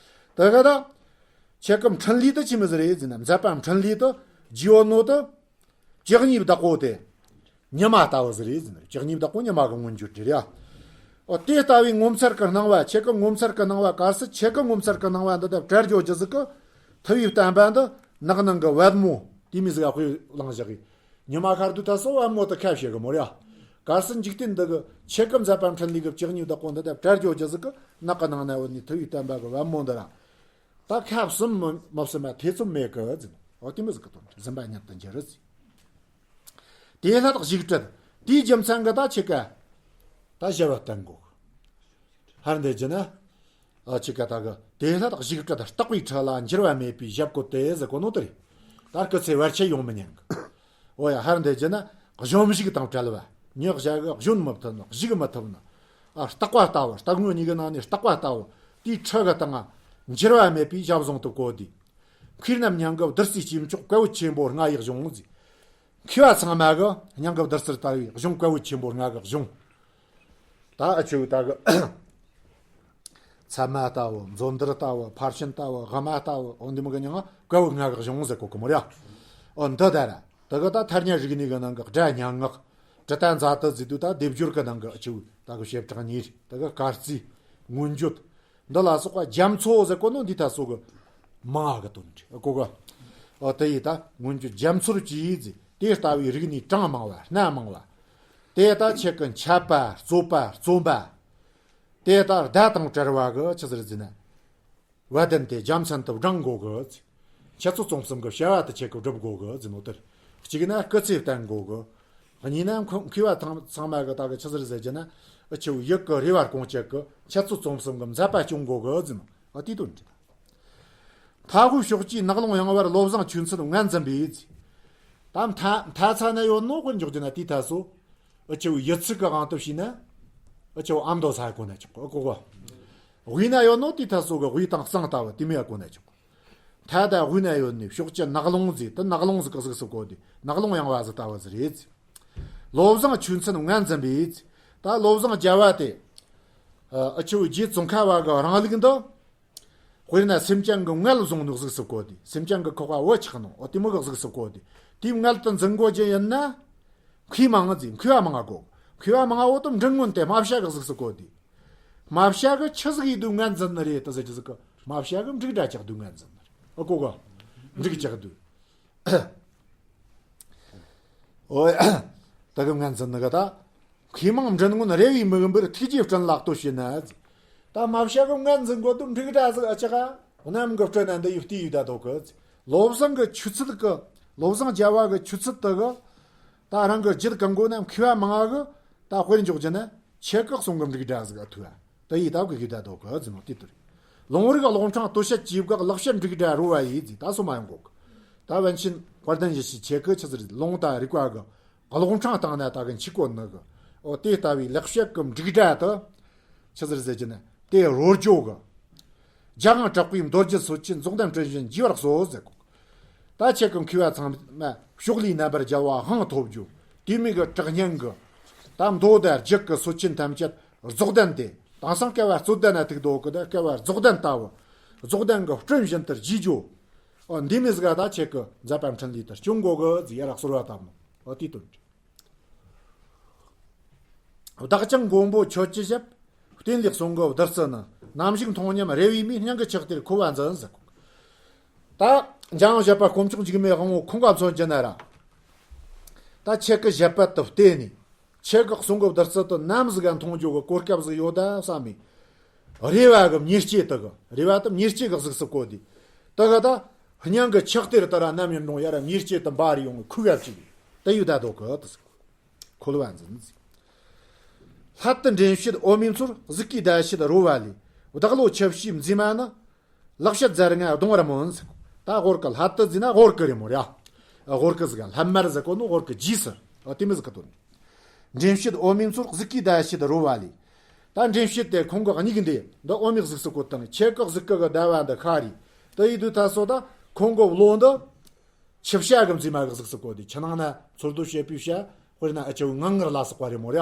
དེ་གི་ད་ཁྱེད་ཀྱི་འཕྲིན་ལས་དེ་ཅི་མོ་ཟིག་རེད་ཟེར་ན། མཛད་པ་འཕྲིན་ལས་དེ་རྒྱས་ཡོད་ནོ་དེ། བཅུ་གཉིས་བདག་པོ་དེ་ཉི་མ་ལྟ་བུ་ཟིག་རེད་ཟེར་ནས། བཅུ་གཉིས་བདག་པོ་ཉི་མ་གི་མངོན་བརྗོད་རེད་ཡ། འོ་དེ་ལྟ་བུའི་ངོ་མཚར་གྱི་སྣང་བ། ཁྱེད་ཀྱི་ངོ་མཚར་གྱི་སྣང་བ། གལ་སྲིད་ཁྱེད་ཀྱི་ངོ་མཚར་གྱི་སྣང་བ་འདི་དག་བྲལ་འགྱོ་རྒྱུ་ཟིག་གི། ཐུབ་པའི་བསྟན་པ་འདི་ནགས་ནང་གི་པད་མོ་དེ་མོ་ཟིག་ག་དཔེ་བླངས་བཞག་གི། ཉི་མ་ཤར་དུས་ད་སོ་པད་མོ་དེ་ཁ་བྱེ་གི་མོ་ར། གལ་སྲིད་འཇིག་རྟེན་འདི་གི་ཁྱེད་ཀྱི་མཛད་པ་འཕྲིན་ལས་གི་བཅུ་གཉིས་བདག་པོ་འདི་དག་བྲལ་འགྱོ་རྒྱུ་ཟིག་གི། ནགས་ཀྱི་ནང་ན་བུད་ནས་ཐུབ་པའི་བསྟན་པ་གི་པད་མོ་འདི་ར། ད་ཁ་བསུམ་མི་བསུམ་པ་ཐེ་ཚོམ་མེད་གི་ཟེར། འོ་དེ་མོ་ཟིག་གི་དོན་རེད། ཟིན་པ་ཉིད་དུ་འགྱུར་ཟེར། དེ་ལྷ་དག་བཞུགས་ཁྲི། དེའི་རྒྱུ་མཚན་གི་ད་ཁྱེད་ཀ་ད་ཞབས་པ་བརྟན་དགོས། ཧར་འདི་ཅི་ན། ཨ་ཁྱེད་ཀ་ད་གི་དེ་ལྷ་དག་བཞུགས་ཁྲི། རྟག་པའི་ཁྲི་ལ་འགྱུར་བ་མེད་པའི་ཞབས་བཀོད་དེ་ཟེར་གོ་ནོ་དེ་རེད། ད་སྐུ་ཚེ་བར་ཆད་ཡོང་མི་ཉན་གི། འོ་ཡ། ཧར་འདི་ཅི་ན། གཞོམ་གཞིག་དང་བྲལ་བ། མྱི་ཞིག་གི་གཞོན་མི་ཐུབ་ནོ། གཞིག་མི་ཐུབ་ནོ། ཨ་རྟག་པ་ལྟ་བུ། རྟག་དངོས་གཉིས་ཀྱི་ནང་ནས་རྟག་པ་ལྟ་བུ། དེའི་ཁྲི་གི་སྟེང་ང་འགྱུར་བ་མེད་པའི་ཞབས་བཟུང་དུ་བཀོད་དེ། མཁས་རྣམས་སྙིང་གི་བདུད་རྩིའི་སྐྱེས་མཆོག་བཀའ་བོད་ཆེན་པོ་རྔ་ཡིས་གཞུང་ཟེར། མཁས་པ་ཚང་མ་གི་སྙིང་གི་བདུད་རྩི་ལྟ་བུའི་གཞུང་བཀའ་བོད་ཆེན་པོ་རྔ་གི་གཞུང་། ད་ཨ་ཆོས་ད་གི་ཚད་མ་ལྟ་བུ། མཛོད་འདུལ་ལྟ་བུ། ཕར་ཕྱིན་ལྟ་བུ། དབུ་མ་ལྟ་བུ། འོ་འདི་མོ་གི་མྱིང་ང་བཀའ་བོད་རྔ་གི་གཞུང་ཟེར་གོ་གི་མོ་ར། འོ་འདི་ད་ར་ད་གི་ད་ཐ་སྙད་རིག་གནས་གི་ནང་གི་སྒྲ་སྙན་ངག་དྲི་དང་མཛད་དུ་ཟེར་དུས། ད་སྡེབ་སྦྱོར་གི་ནང་གི་ཨ་ཆོས་ད་གི་བྱེ་བྲག་གཉིས་རེད། ད་གི་སྐར་རྩིས། མངོན་བརྗོད། འདི་ལ་སོགས་པ་རྒྱ་མཚོ་ཟེར་གོ་ནོ་འདི་ད་སོ་གི་མང་བ་གི་དོན་རེད། ཨ་གོ་ག། ཨ་དེ་ཡི་ད་མངོན་བརྗོད་རྒྱ་མཚོར་གྱིས་ཟེར། དེ་ལྟ་བུའི་རིག་གནས་གྲངས་མང་བ། སྣ་མང་བ། དེ་ད་ཁྱེད་ཀྱི་འཆད་པ། རྩོད་པ། རྩོམ་པ། དེ་ད་བརྡ་དང་བྲལ་བ་གི་ཆི་ཟེར་ཟེར་ན། བ་དན་དེ་རྒྱ་མཚན་དུ་བགྲང་དགོས་གི་ཟེར། འཆད་རྩོད་རྩོམ་གསུམ་གི་བྱ་བ་དེ་ཁྱེད་ཀྱིས་སྒྲུབ་དགོས་གི་ཟེར་ནོ་དེ་རེད། གཅིག་ན་སྐུ་ཚེ་བརྟན་དགོས་གི། གཉིས་ན་མཁས་མཁས་པ་ཚང་ཚང་མ་གི་ད་གི་ཆི་ཟེར་ཟེར་རྒྱུ་ན། ཨ་ཆོས་ཡུལ་གི་རེ་བ་སྐོང་བྱེད་གི་འཆད་རྩོད་རྩོམ་གསུམ་གི་མཛད་པ་སྐྱོང་དགོས་གི་ཟེར་ནོ། ཨ་དེའི་དོན་རེད། མཐའ་དབུས་ཕྱོགས་ཀྱི་ནགས་ཀློང་ཡངས་པར། བློ་བཟང་ཆོས་མཚན་ངར་འཛིན་པས་ཟེར། ད་མཐའ་མཐའ་ས་ན་ཡོད་ནོ་དཔེར་འཇོག་རྒྱུ་ན་དེའི་མཐའ་སོ། ཨ་ཆོས་ཡུལ་ཚིག་གི་དབང་དུ་བྱས་ན། ཨ་ཆོས་ཨ་མདོ་ས་གོ་ན་ཆོག་གི། ཨ་གོ་གོ། དབུས་ན་ཡོད་ནོ་དེའི་མཐའ་སོ་གི་དབུས་དང་གཙང་ལྟ་བུ་དེ་མོ་ཡ་གོ་ན་ཆོག། མཐའ་ད་དབུས་ན་ཡོད་ནི་ཕྱོགས་ཀྱི་ནགས་ཀློང་ཟེར། དེ་ནགས་ཀློང་ཟིག་གི་གཟུགས་སུ་གོ་དེ། ནགས་ཀློང་ཡངས་པ་ཟིག་ལྟ་བུ་ཟིག་རེད་ཟེར། བློ་བཟང་ཆོས་མཚན་ངར་འཛིན་པས་ཟེར། ད་བློ་བཟང་རྒྱལ་བ་དེ། ཨ་ཨ་ཆོས་རྗེ་ཙོང་ཁ་པ་གི་རིང་ལུགས་འདི། དཔེར་ན་སེམས་ཅན་གྱི་མངལ་བཟུང་ནོ་གཟུགས་སུ་གོ་དེ། སེམས་ཅན་གྱི་ཁོག་པ་བུ་ཆགས་ནོ། འོ་དེ་མོ་གི་གཟུགས་སུ་གོ་དེ། དེའི་མངལ་དུ་འཛིན་དགོས་རྒྱུ་ཡིན་ན། མཁས་མང་ཟེར། མཁས་པ་མང་གོ། མཁས་པ་མང་བོ་དེ་མགྲིན་སྔོན་དེ་རྨ་བྱ་གི་གཟུགས་སུ་གོ་དེ། རྨ་བྱ་གི་ཆི་ཟིག་ཡིན་དུས་ངར་འཛིན་ནི་རེད་དེ་ཟེར་རྒྱུ་ཟིག་གི། རྨ་བྱ་གི་འབྲུག་སྒྲ་བཅག་དུས་ངར་འཛིན་ནི་རེད། ཨ་གོ་གོ། འབྲུག་བཅག་དུས། ཨོ་ཡ། ད་གི་ངར་འཛིན་ནི་གི་ད། མཁས་མང་མགྲིན་སྔོན་རེ་བའི་མིག་འབུར། ཐུགས་རྗེའི་སྤྲིན་ལག་ཏུ་བྱིན་ན། ད་མ་བྱ་གི་ངན་འཛིན་གོ་དུ་འབྲུག་སྒྲ་ཟིག་ཨ་ཅག་གནམ་གི་སྤྲིན་ན་འདི་ཡི་བལྟས་ཡོད་ད་དོ་གི། བློ་བཟང་གི་ཆུ་ཚད་གི། བློ་བཟང་རྒྱལ་བ་གི་ཆུ་ཚད་དུ་གི། ད་རང་གི་རྒྱུད་གང་གོ་ན་མཁས་པ་མང་ང་གི། ད་དཔེར་འཇོག་རྒྱུ་ན་ཆེ་གི་གསུང་གི་འབྲུག་སྒྲ་ཟིག་ཨ་ཐུ་ཨ། ད་ཡི་ད་གི་གི་ད་དོ་གི་ཟིན་ནོ་དེ་ལྟར། ལུང་རིགས་ཀློང་ཕྲེང་སྟོད་བཤད་ཇུས་འགོག་ལེགས་བཤད་འབྲུག་སྒྲ་རོལ་བ་ཡིས་ཟིན། ད་སོ་མ་ཡོང་གོ་གི། ད་པཎ་ཆེན་དཔལ་ལྡན་ཡེ་ཤེས་ཆེ་གི་ཆི་ཟིག་ལུང་དང་རིགས་པ་གི། ཀློང་ཕྲེང་བཏང་ན་ད་གི་འཆི་གོ་ནི་གི། འོ་དེ་ལྟ་བུའི་ལེགས་བཤད་གི་འབྲུག་སྒྲ་དུ། ཆི་ཟེར་ཟེར་གྱི་ནི་དེ་རོལ་རྒྱུ་གི། རྒྱ་གང་གྲགས་པའི་མདོ་རྒྱུད་སྲོལ་ཆེན་རྫོགས་ལྡན་སྤྲིན་བཞིན་རྒྱས་པར་གསོལ་ཟེར་གོ། ད་ཆེ་གི་མཁས་པ་ཚང་མ་ཕྱོགས་ལས་རྣམ་པར་རྒྱལ་བ་ཧང་ཐོབ་རྒྱུ། དེ་མིན་གི་གྲགས་སྙན་གི། ད་མདོ་དང་རྒྱུད་གི་སྲོལ་ཆེན་ཐམས་ཅད་རྫོགས་ལྡན་དེ། དེང་སང་བསྐལ་པ་རྩོད་ལྡན་ན་ཐུག་འདུག་གི། ད་བསྐལ་པ་རྫོགས་ལྡན་ལྟ་བུ། རྫོགས་ལྡན་གི་སྤྲིན་བཞིན་དུ་རྒྱས་རྒྱུ། འོ་འདི་མི་ཟིག་ད་ཆེ་གི་མཛད་པ་འཕྲིན་ལས་དུ་སྐྱོང་དགོ་གི་ཟིག་ཡ་ར་གསོལ་བ་བཏབ་ནོ། འོ་དེའི་དོན་བདག་ཀྱང་མགོན་པོ་ཁྱོད་ཀྱི་ཞབས། བསྟན་ལེགས་གསུང་གི་བདུད་རྩི་ནི། ནམ་ཞིག་མཐོང་སྙམ་རེ་བའི་མིག་སྙིང་གི་ཆགས་གཏེར་ཁོལ་བ་འཛིན་ཟེར། ད་འཇམ་དབྱངས་བཞད་པ་དཀོན་མཆོག་འཇིགས་མེད་དབང་པོ་ཁོང་ག་མཚོན་གྱི་ན་ར། ད་ཁྱེད་ཀྱི་བཞད་པ་དུ་བལྟས་ནས། ཁྱེད་ཀྱི་གསུང་གི་བདུད་རྩི་དུ་ནམ་ཟིག་ག་མཐོང་རྒྱུ་གི་གོ་སྐབས་ཟིག་ཡོད་ད་བསམ་མེད། རེ་བ་གི་མྱུར་སྐྱེས་དུ་གི། རེ་བ་དུ་མྱུར་སྐྱེས་གི་གཟུགས་སུ་བཀོད་དེ། དུ་གི་ད་སྙིང་གི་ཆགས་གཏེར་དུ་ར་ནམ་ཡིན་རུང་ཡ་ར་མྱུར་སྐྱེས་དུ་འབར་ཡོང་གི་ཁུག་ཡ་ཅིག་དུ་ཡོད་ད་དོ་གི་དུ་ཟིག་ཁོལ་བ་འཛིན་ཟིག་སླར་དུ་འདྲེན་བྱེད་འོ་མའི་མཚོར། གཟིགས་ཀྱིས་ཟླ་ཕྱེད་རོལ་བ་ལས། བདག་བློ་ཆུ་བྱའི་མཛེས་མ་ནི། ལེགས་བཤད་རྫ་རྔ་གདོང་བར་མངོན་ཟེར། ད་ཧོར་གི་ལྷ་དུ་ཟེར་ན་ཧོར་གི་རེད་མོ་ར། ཧོར་གི་ཟིག་ལྷ་དམར་ཟེར་གོ་ནོ་ཧོར་གི་རྗེས་སུ། ཨ་དེ་མི་ཟིག་གི་དོན། འདྲེན་བྱེད་འོ་མའི་མཚོར། གཟིགས་ཀྱིས་ཟླ་ཕྱེད་རོལ་བ་ལས། ད་འདྲེན་བྱེད་དེ་ཁོང་གི་མིག་འདི་འདི་འོ་མའི་གཟུགས་སུ་བཀོད་དང་ཁྱེད་ཀྱི་གཟིགས་ཀྱི་གི་ཟླ་བ་འདི་ཤར་རེད། དེ་ཡི་དུས་ད་སོ་ད་ཁོང་གི་བློ་འདི། ཆུ་བྱ་གི་མཛེས་མ་གི་གཟུགས་སུ་བཀོད་དེ། ཆུ་ནང་ན་འཚོལ་སྡུད་བྱེད་པའི་བྱ། དཔེར་ན་ཨ་ཆུ་ངང་ངར་ལ་སོགས་པ་རེད་མོ་ར།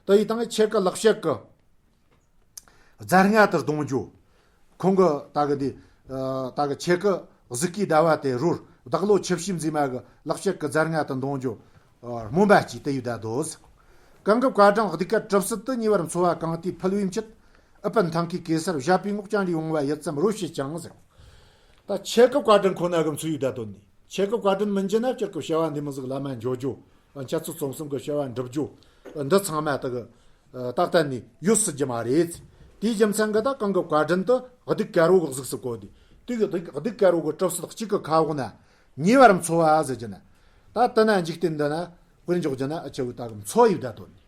དེ་ཡི་དང་ཁྱེད་ཀྱི་ལེགས་བཤད་ཀྱི་རྫ་རྔ་དུ་གདོང་རྒྱུ། ཁོང་གི་ད་གི་འདི། ད་གི་ཁྱེད་ཀྱི་གཟིགས་ཀྱིས་ཟླ་བ་དེ་རོལ། བདག་བློ་ཆུ་བྱའི་མཛེས་མ་གི་ལེགས་བཤད་ཀྱི་རྫ་རྔ་དུ་གདོང་རྒྱུ། སྨོན་པ་གྱིས་དེ་ཡི་ད་དོ་ཟེར། གང་གི་བཀའ་དྲིན་གདུགས་དཀར་གྲིབ་བསིལ་དུ། ཉེ་བར་འཚོ་བ་གང་དེའི་ཕུལ་བའི་མཆེད། ཨུཏྤལ་མཐིང་གའི་གེ་སར་བཞད་པའི་ངོགས། སྤྱན་རས་གཡུང་བ་ཡིད་ཙམ་རོལ་བྱེད་ཅིང་ཟེར། ད་ཁྱེད་ཀྱི་བཀའ་དྲིན་ཁོ་ན་གི་མཚོ་ཡི་ད་དོན་ནི། ཁྱེད་ཀྱི་བཀའ་དྲིན་མིན་རྒྱུ་ན་སྤྱིར་གི་བྱ་བ་འདི་མི་ཟིག་ལམ་མ་འགྱོ་རྒྱུ། འཆད་རྩོད་རྩོམ་གསུམ་གི་བྱ་བ་འགྲུབ་རྒྱུ། འདི་ཚང་མ་ད་གི་ཏག་ཏག་ནི་ཡོད་སྲིད་རྒྱུ་མ་རེད། དེའི་རྒྱུ་མཚན་གི་ད་གང་གི་བཀའ་དྲིན་དུ་གདུགས་དཀར་བོ་གི་གཟུགས་སུ་བཀོད་དེ། དེ་གི་གདུགས་དཀར་བོ་གི་གྲིབ་བསིལ་གཅིག་གི་ཁ་འོག་ན། ཉེ་བར་འཚོ་བ་ཟེར་རྒྱུ་ན། ད་དེ་ན་འཇིག་རྟེན་འདི་ན་དཔེར་འཇོག་རྒྱུ་ན་ཨ་ཆུ་ད་གི་མཚོ་ཡི་ད་དོན་ནི།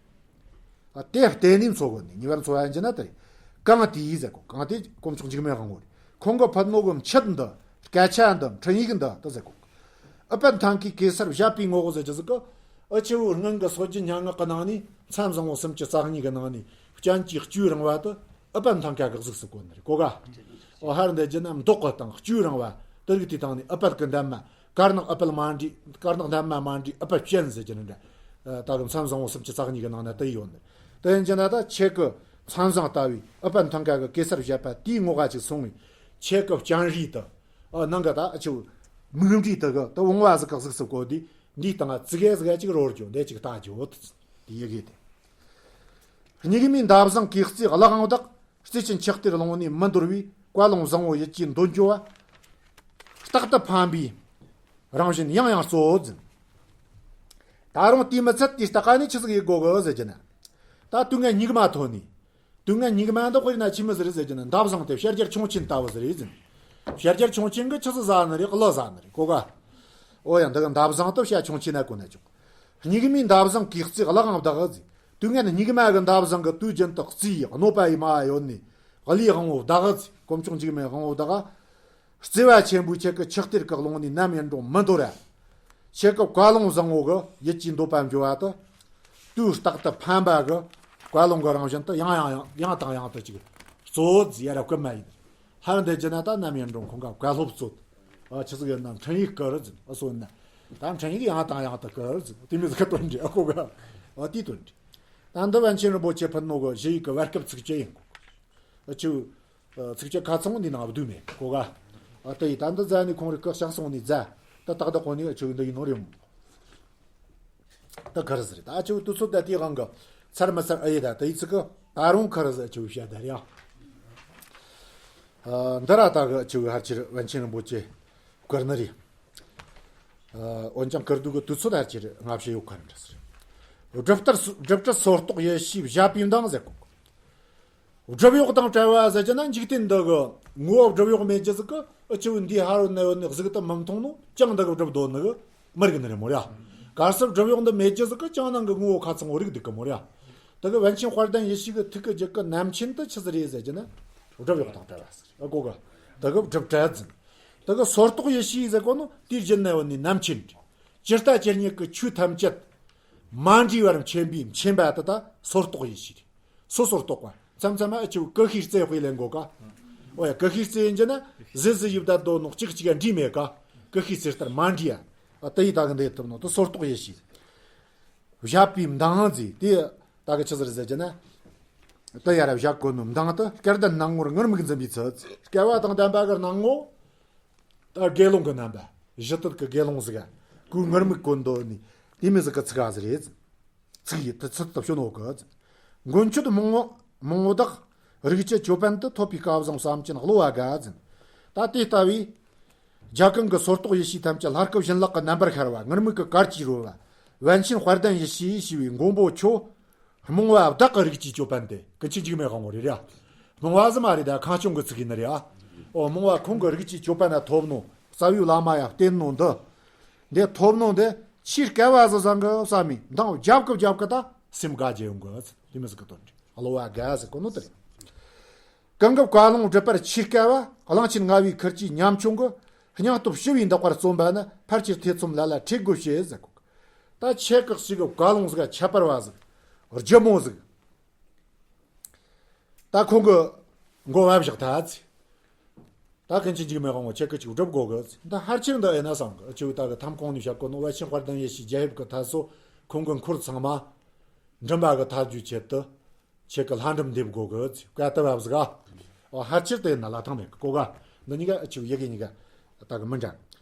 ཨ་དེ་བརྟེན་ནས་འཚོ་དགོས་ནི། ཉེ་བར་འཚོ་བ་ཡིན་གྱི་ན་དེ། གང་དེའི་ཟེར་གོ། གང་དེ་དཀོན་མཆོག་འཇིགས་མེད་དབང་པོ་རེད། ཁོང་གི་ཕུལ་ནོ་གི་མཆེད་འདི། སྐད་ཆ་འདི། འཕྲིན་ཡིག་འདི་དེ་ཟེར་གོ། ཨུཏྤལ་མཐིང་གའི་གེ་སར་བཞད་པའི་ངོགས་ཟེར་གྱི་ཟིག་གི། ཨ་ཆུ་བོ་སྔོན་གི་སྲོལ་རྒྱུན་སྙན་ངག་གི་ནང་ནས་མཚམས་བཟང་བོ་སུམ་ཅུ་རྩ་གཉིས་གི་ནང་ནས་སྤྱན་གྱི་བཅུ་རིང་བ་དེ་ཨུཏྤལ་མཐིང་ག་གི་གཟུགས་སུ་བཀོད་ནི་རེད་གོ་ག། འོ་ཧར་འདི་རྒྱུ་ན་མདོག་གི་སྟེང་བཅུ་རིང་བ་དེ་རིགས་དེའི་སྟེང་ནས་ཨུཏྤལ་གི་འདབ་མ། དཀར་ནག་ཨུཏྤལ་མ་འདྲེས། དཀར་ནག་འདབ་མ་མ་འདྲེས་ཨུཏྤལ་སྤྱན་ཟེར་གྱི་ནི་འདྲ། ད་གི་མཚམས་བཟང་བོ་སུམ་ཅུ་རྩ་གཉིས་ཀྱི་ནང་ན་དེ་ཡོད་ནི། དེ་ཡིན་གྱི་ན་ད་ཁྱེད་ཀྱི་མཚམས་བཟང་ལྟ་བུའི་ཨུཏྤལ་མཐིང་ག་གི་གེ་སར་བཞད་པ་དེའི་ངོ་ག་ཅིག་སོང་བས། ཁྱེད་ཀྱི་སྤྱན་རས་དུ། ཨ་ནང་གི་ད་ཨ་ཆུ་མིག་འབྲས་དུ་གི་ད་བུང་བ་ཟིག་གི་གཟུགས་སུ་བཀོད་དེ། འདིའི་སྟེང་ང་ཙི་གེ་ཟིག་ག་ཅིག་རོལ་རྒྱུ་འདི་ཅིག་ལྟ་རྒྱུ་དེ་ཡི་གེ་དེ། སྙིགས་མའི་འདབ་བཟང་གོས་གཙོས་གླུ་དབང་བདག་རྩེ་ཆེན་ཆགས་གཏེར་ཀློང་ནས་མི་འདོར་བའི། བཀའ་ལུང་བཟང་བོ་ཡིད་ཀྱིས་འདོད་འགྱོ་བ། རྟག་ཏུ་ཕན་པའི་རང་བཞིན་ཡང་ཡང་སྩོལ་ཟིན། ད་རུང་དེའི་མི་ཚད་དེའི་ལྟ་ག་ནས་ཆི་ཟིག་ཡེད་དགོ་གི་ཟེར་གྱི་ན། ད་དུས་ངན་སྙིགས་མ་ཐོན་ནས། དུས་ངན་སྙིགས་མ་འདི་དཔེར་ན་ཆི་མོ་ཟིག་རེད་ཟེར་གྱི་ན། འདབ་བཟང་དེ་བྱ་རྒྱལ་ཁྱུང་ཆེན་ལྟ་བུ་ཟིག་རེད་ཟིན། བྱ་རྒྱལ་ཁྱུང་ཆེན་གི་ཆི་ཟིག་ཟ་ནི་རེད། གླུ་ཟ་ནི་རེད་གོ་ག། ཨོ་ཡ་འདི་གི་འདབ་བཟང་དུ་བྱ་ཁྱུང་ཆེན་ན་གོ་ན་ཆོག་སྙིགས་མའི་འདབ་བཟང་གོས་གཙོས་གླུ་དབང་བདག་ཟིག་དུས་ངན་སྙིགས་མ་གི་འདབ་བཟང་གི་དུས་རྒྱུན་དུ་གཙོས་གནོད་པ་ཡི་མ་ཡོད་ནི། གླུའི་དབང་བོ་བདག་ཟིག་དཀོན་མཆོག་འཇིགས་མེད་དབང་བོ་བདག་བརྩེ་བ་ཆེན་པོས་ཁྱེད་ཀྱི་ཆགས་གཏེར་གྱི་ཀློང་ནས་ནམ་ཡིན་རུང་མི་འདོར་ར། ཁྱེད་ཀྱི་བཀའ་ལུང་བཟང་བོ་གི་ཡིད་ཀྱིས་འདོད་པ་འགྱུར་བ་དེ། དུས་རྟག་ཏུ་ཕན་པ་གི་བཀའ་ལུང་གི་རང་བཞིན་དེ་ཡང་ཡང་ཡང་ཡང་དང་ཡང་དུ་ཅིག་གཙོ་བོ་ཟིག་ཡ་ར་བཀོད་མ་ཡིན། ཧར་འདི་རྒྱུ་ན་ད་ནམ་ཡིན་རུང་ཁོང་ག་བཀའ་སློབ་སྩོལ། ཨ་ཆི་ཟིག་ཡོད་ན་འཕྲིན་ཡིག་བསྐུར་ཟིན། ཨ་སོ་ན་ད་འཕྲིན་ཡིག་ཡང་དང་ཡང་དུ་བསྐུར་ཟིན། དེ་མི་ཟིག་གི་དོན་འདྲི་ཨ་ཁོ་ག་ཨ་དེའི་དོན་འདྲི། ད་འདི་པཎ་ཆེན་རིན་པོ་ཆེ་ཕུལ་ནོ་གི་ཞུ་ཡིག་གི་བར་སྐབས་ཚིགས་བཅད་ཡིན་གོ། ཨ་ཆུ། ཚིགས་བཅད་ཁ་ཚང་འདི་ནང་བསྡུས་མེད་གོ་ག། ཨ་དེ་ཡི་ད་འདི་རྫ་ནས་ཁོང་རིགས་ཀྱི་ཞག་སོང་ནས་རྫ། ད་ཏག་ཏག་གོ་ནས་ཨ་ཆུ་འདི་ཡིན་ནོ་རེད་མོ། ད་ག་རེ་ཟེར་ད་ཨ་ཆུ་དུས་ཚོད་ད་དེའི་དབང་གི་ཚར་མ་ཚར་ཨ་ཡེ་ད་དེ་ཡི་ཚིག་གི་ད་རུང་ག་རེ་ཟེར་ཨ་ཆུ་བཤད་ད་རེད་ཨ། ཨ་འདི་ར་ད་གི་ཨ་ཆུ་ཧར་ཆེར་པཎ་ཆེན་རིན་པོ་ཆེ་བསྐུར་ནི་རེད། ཨ་འོན་ཀྱང་བསྐུར་དུས་གི་དུས་ཚོད་ཧར་ཆེར་སྔ་ཕྱི་ཡོད་ག་རེ་འདྲ་ཟེར། སྒྲུབ་ལྟར་སྒྲུབ་ལྟར་སོར་རྟོག་ཡེ་ཤེས་བཞག་པའི་མདངས་ཟེར་གོ། སྒྲུབ་གཡོག་དང་བྲལ་བ་ཟེར་གྱི་ན་འཇིག་རྟེན་འདི་གི་ངོ་བོ་སྒྲུབ་གཡོག་མེད་ཀྱི་ཟིག་གི་ཨ་ཆུ་བོ་འདིའི་ཧ་རོ་ན་ཡོད་ནི་གཟུགས་དུ་མི་མཐོང་ནོ་ཅང་འདི་གི་སྒྲུབ་དོ་ནི་གི་མི་རིག་ནི་རེད་མོ་ར། གལ་སྲིད་སྒྲུབ་གཡོག་འདི་མེད་ཀྱི་ཟིག་གི་ཅང་ནང་གི་ངོ་བོ་ཁ་ཚང་བོ་རིག་འདུག་གི་མོ་ར། དེ་གི་པཎ་ཆེན་དཔལ་ལྡན་ཡེ་ཤེས་གི་ཐུགས་ཀྱི་རྒྱུད་གི་རྣམ་མཁྱེན་དུ་ཆི་ཟིག་རེད་ཟེར་གྱི་ན་སྒྲུབ་གཡོག་དང་བྲལ་བ་ཟེར་ཨ་གོ་གི། དེ་གི་སྒྲུབ་བྲལ་ཟེར། དེ་གི་སོར་རྟོག་ཡེ་ཤེས་ཟེར་གོ་ནོ་དེའི་རྒྱུད་ན་ཡོད་ནི་རྣམ་མཁྱེན། ཇི་ལྟ་ཇི་སྙེད་ཀྱི་ཆོས་ཐམས་ཅད་མ་འདྲེས་པར་མཁྱེན་པའི་མཁྱེན་པ་དེ་ད་སོར་རྟོག་ཡེ་ཤེས་རེད། སོ་སོར་རྟོག་པ། མཚམས་མཚམས་ཨ་ཆུ་ཀུ་ཤུའི་རྩེ་དཔེ་ལེན་གོ་ཀ། ཨོ་ཡ་ཀུ་ཤུའི་རྩེ་ཡིན་གྱི་ན་གཟི་གཟི་ཡིབ་བསྡད་དོ་ནོ་གཅིག་གཅིག་ག་འདྲིས་མེད་ཀ། ཀུ་ཤུའི་རྩེ་ལྟར་མ་འདྲིས་ཡ། ཨ་དེ་ཡི་ད་གི་འདེད་ཐུབ་ནོ་དེ་སོར་རྟོག་ཡེ་ཤེས། བཞག་པའི་མདངས་ཟེར་དེ་ད་གི་ཆི་ཟེར་ཟེར་གྱི་ན། དེ་ཡ་ར་བཞག་གོ་ནོ་མདངས་དེ་སྐལ་ལྡན་སྣང་ངོར་ངུར་སྨྲིག་འཛིན་པའི་ཚུལ། སྐལ་བ་དང་ལྡན་པ་གི་སྣང་ངོ་ད་དགེ་སློང་གི་རྣམ་པ། གཞི་དུད་ཀྱི་དགེ་སློང་ཟིག་ག་གུས་ངུར་སྨྲིག་གོན་དོ་ནི་དེ་མི་ཟིག་གི་ཚིག་ག་ཟིག་རེད། ཚིག་ཡིད་དུ་ཚུལ་དུ་བྱོན་ནོ་གི། མགོན་ཁྱོད་མང་བོ་མང་བོ་དག་རིགས་ཀྱི་ཅོད་པན་དུ། ཐོབ་པའི་སྐལ་བཟང་བསམ་ཅན་གློ་བ་དགའ་ཟིན། ད་དེ་ལྟ་བུའི་རྒྱ་གང་གི་སོར་རྟོག་ཡེ་ཤེས་ཐམས་ཅད་ལྷ་སྐུ་བཞིན་ལག་གི་རྣམ་པར་ཤར་བ། ངུར་སྨྲིག་གི་གར་གྱིས་རོལ་བ། པཎ་ཆེན་དཔལ་ལྡན་ཡེ་ཤེས་ཞེས་པའི་མགོན་པོ་ཁྱོད། རྨོངས་པ་བདག་གི་རིགས་ཀྱི་ཅོད་པན་དེ་ཀུན་མཁྱེན་འཇིགས་མེད་དབང་པོ་རེད་ར། རྨོངས་པ་ཟིག་མ་རེད་ད་ཁ་སྐྱོང་གི་ཚིག་ཡིན་ནི་རེད་ཨ། ཨོ་རྨོངས་པ་ཁོང་གི་རིགས་ཀྱི་ཅོད་པན་ན་ཐོབ་ནོ། རྩ་བའི་བླ་མ་ཡ་བསྟེན་ནོ་འདི། འདི་ཐོབ་ནོ་འདི་ཆེས་སྐལ་བ་ཟིག་བཟང་གི་བསམ་མི་མདང་རྒྱབ་ཀི་རྒྱབ་ཀི་ད་སེམས་དགའ་རྒྱུ་ཡོང་གི་དེ་མི་ཟིག་གི་དོན་རེད། གློ་བ་དགའ་ཟེར་གོ་ནོ་དེ་རེད། གང་གི་བཀའ་ལུང་སྒྲུབ་པར་ཆེས་སྐལ་བ། གླང་ཆེན་ལྔ་བའི་ཁུར་གྱི་ཉམ་ཆུང་གི། སྙིང་སྟོབས་ཞི་བའི་འདག་པར་བརྩོན་པ་ནི། ཕལ་ཆེར་ཐེ་ཚོམ་ལ་ལ་ཁྲེལ་དགོས་ཞེས་ཟེར་གོ། ད་ཆེ་ཁག་ཞིག་གི་བཀའ་ལུང་ཟིག་ཁྱད་པར་བ་ཟིག་རྒྱུ་མོ་ཟིག་ད་ཁོང་གི་མགོ་བབ་བཞག་ཐལ་ཚེ། ད་ཀུན་མཁྱེན་འཇིགས་མེད་དབང་པོ་ཆེ་ཁག་ཅིག་སྒྲུབ་དགོས་གི་ཟེར། ད་ཕལ་ཆེར་འདི་ཨེ་ན་བསམ་གི་ཨ་ཆུ་ད་གི་ཐམ་གོང་ནས་བཤད་གོ་ནོ་པཎ་ཆེན་དཔལ་ལྡན་ཡེ་ཤེས་རྒྱ་ཡིབ་གི་ཐད་སོ་ཁོང་གི་འཁོར་ཚང་མ་མགྲིན་པ་གི་ཐལ་རྒྱུའི་ཆེད་དུ། ཁྱེད་ཀྱི་ལྷ་འབྲུམ་འདེབས་དགོས་གི་བཀའ་ལྟ་བབ་ཟིག་ཨ། ཨོ་ཕལ་ཆེར་དེ་ན་ལ་ཐང་མེད་གི་གོ་ག་འདི་གཉིས་ཀ་ཨ་ཆུ་ཡི་གེ་གཉིས་ཀ་ད་གི་མི་འདྲ།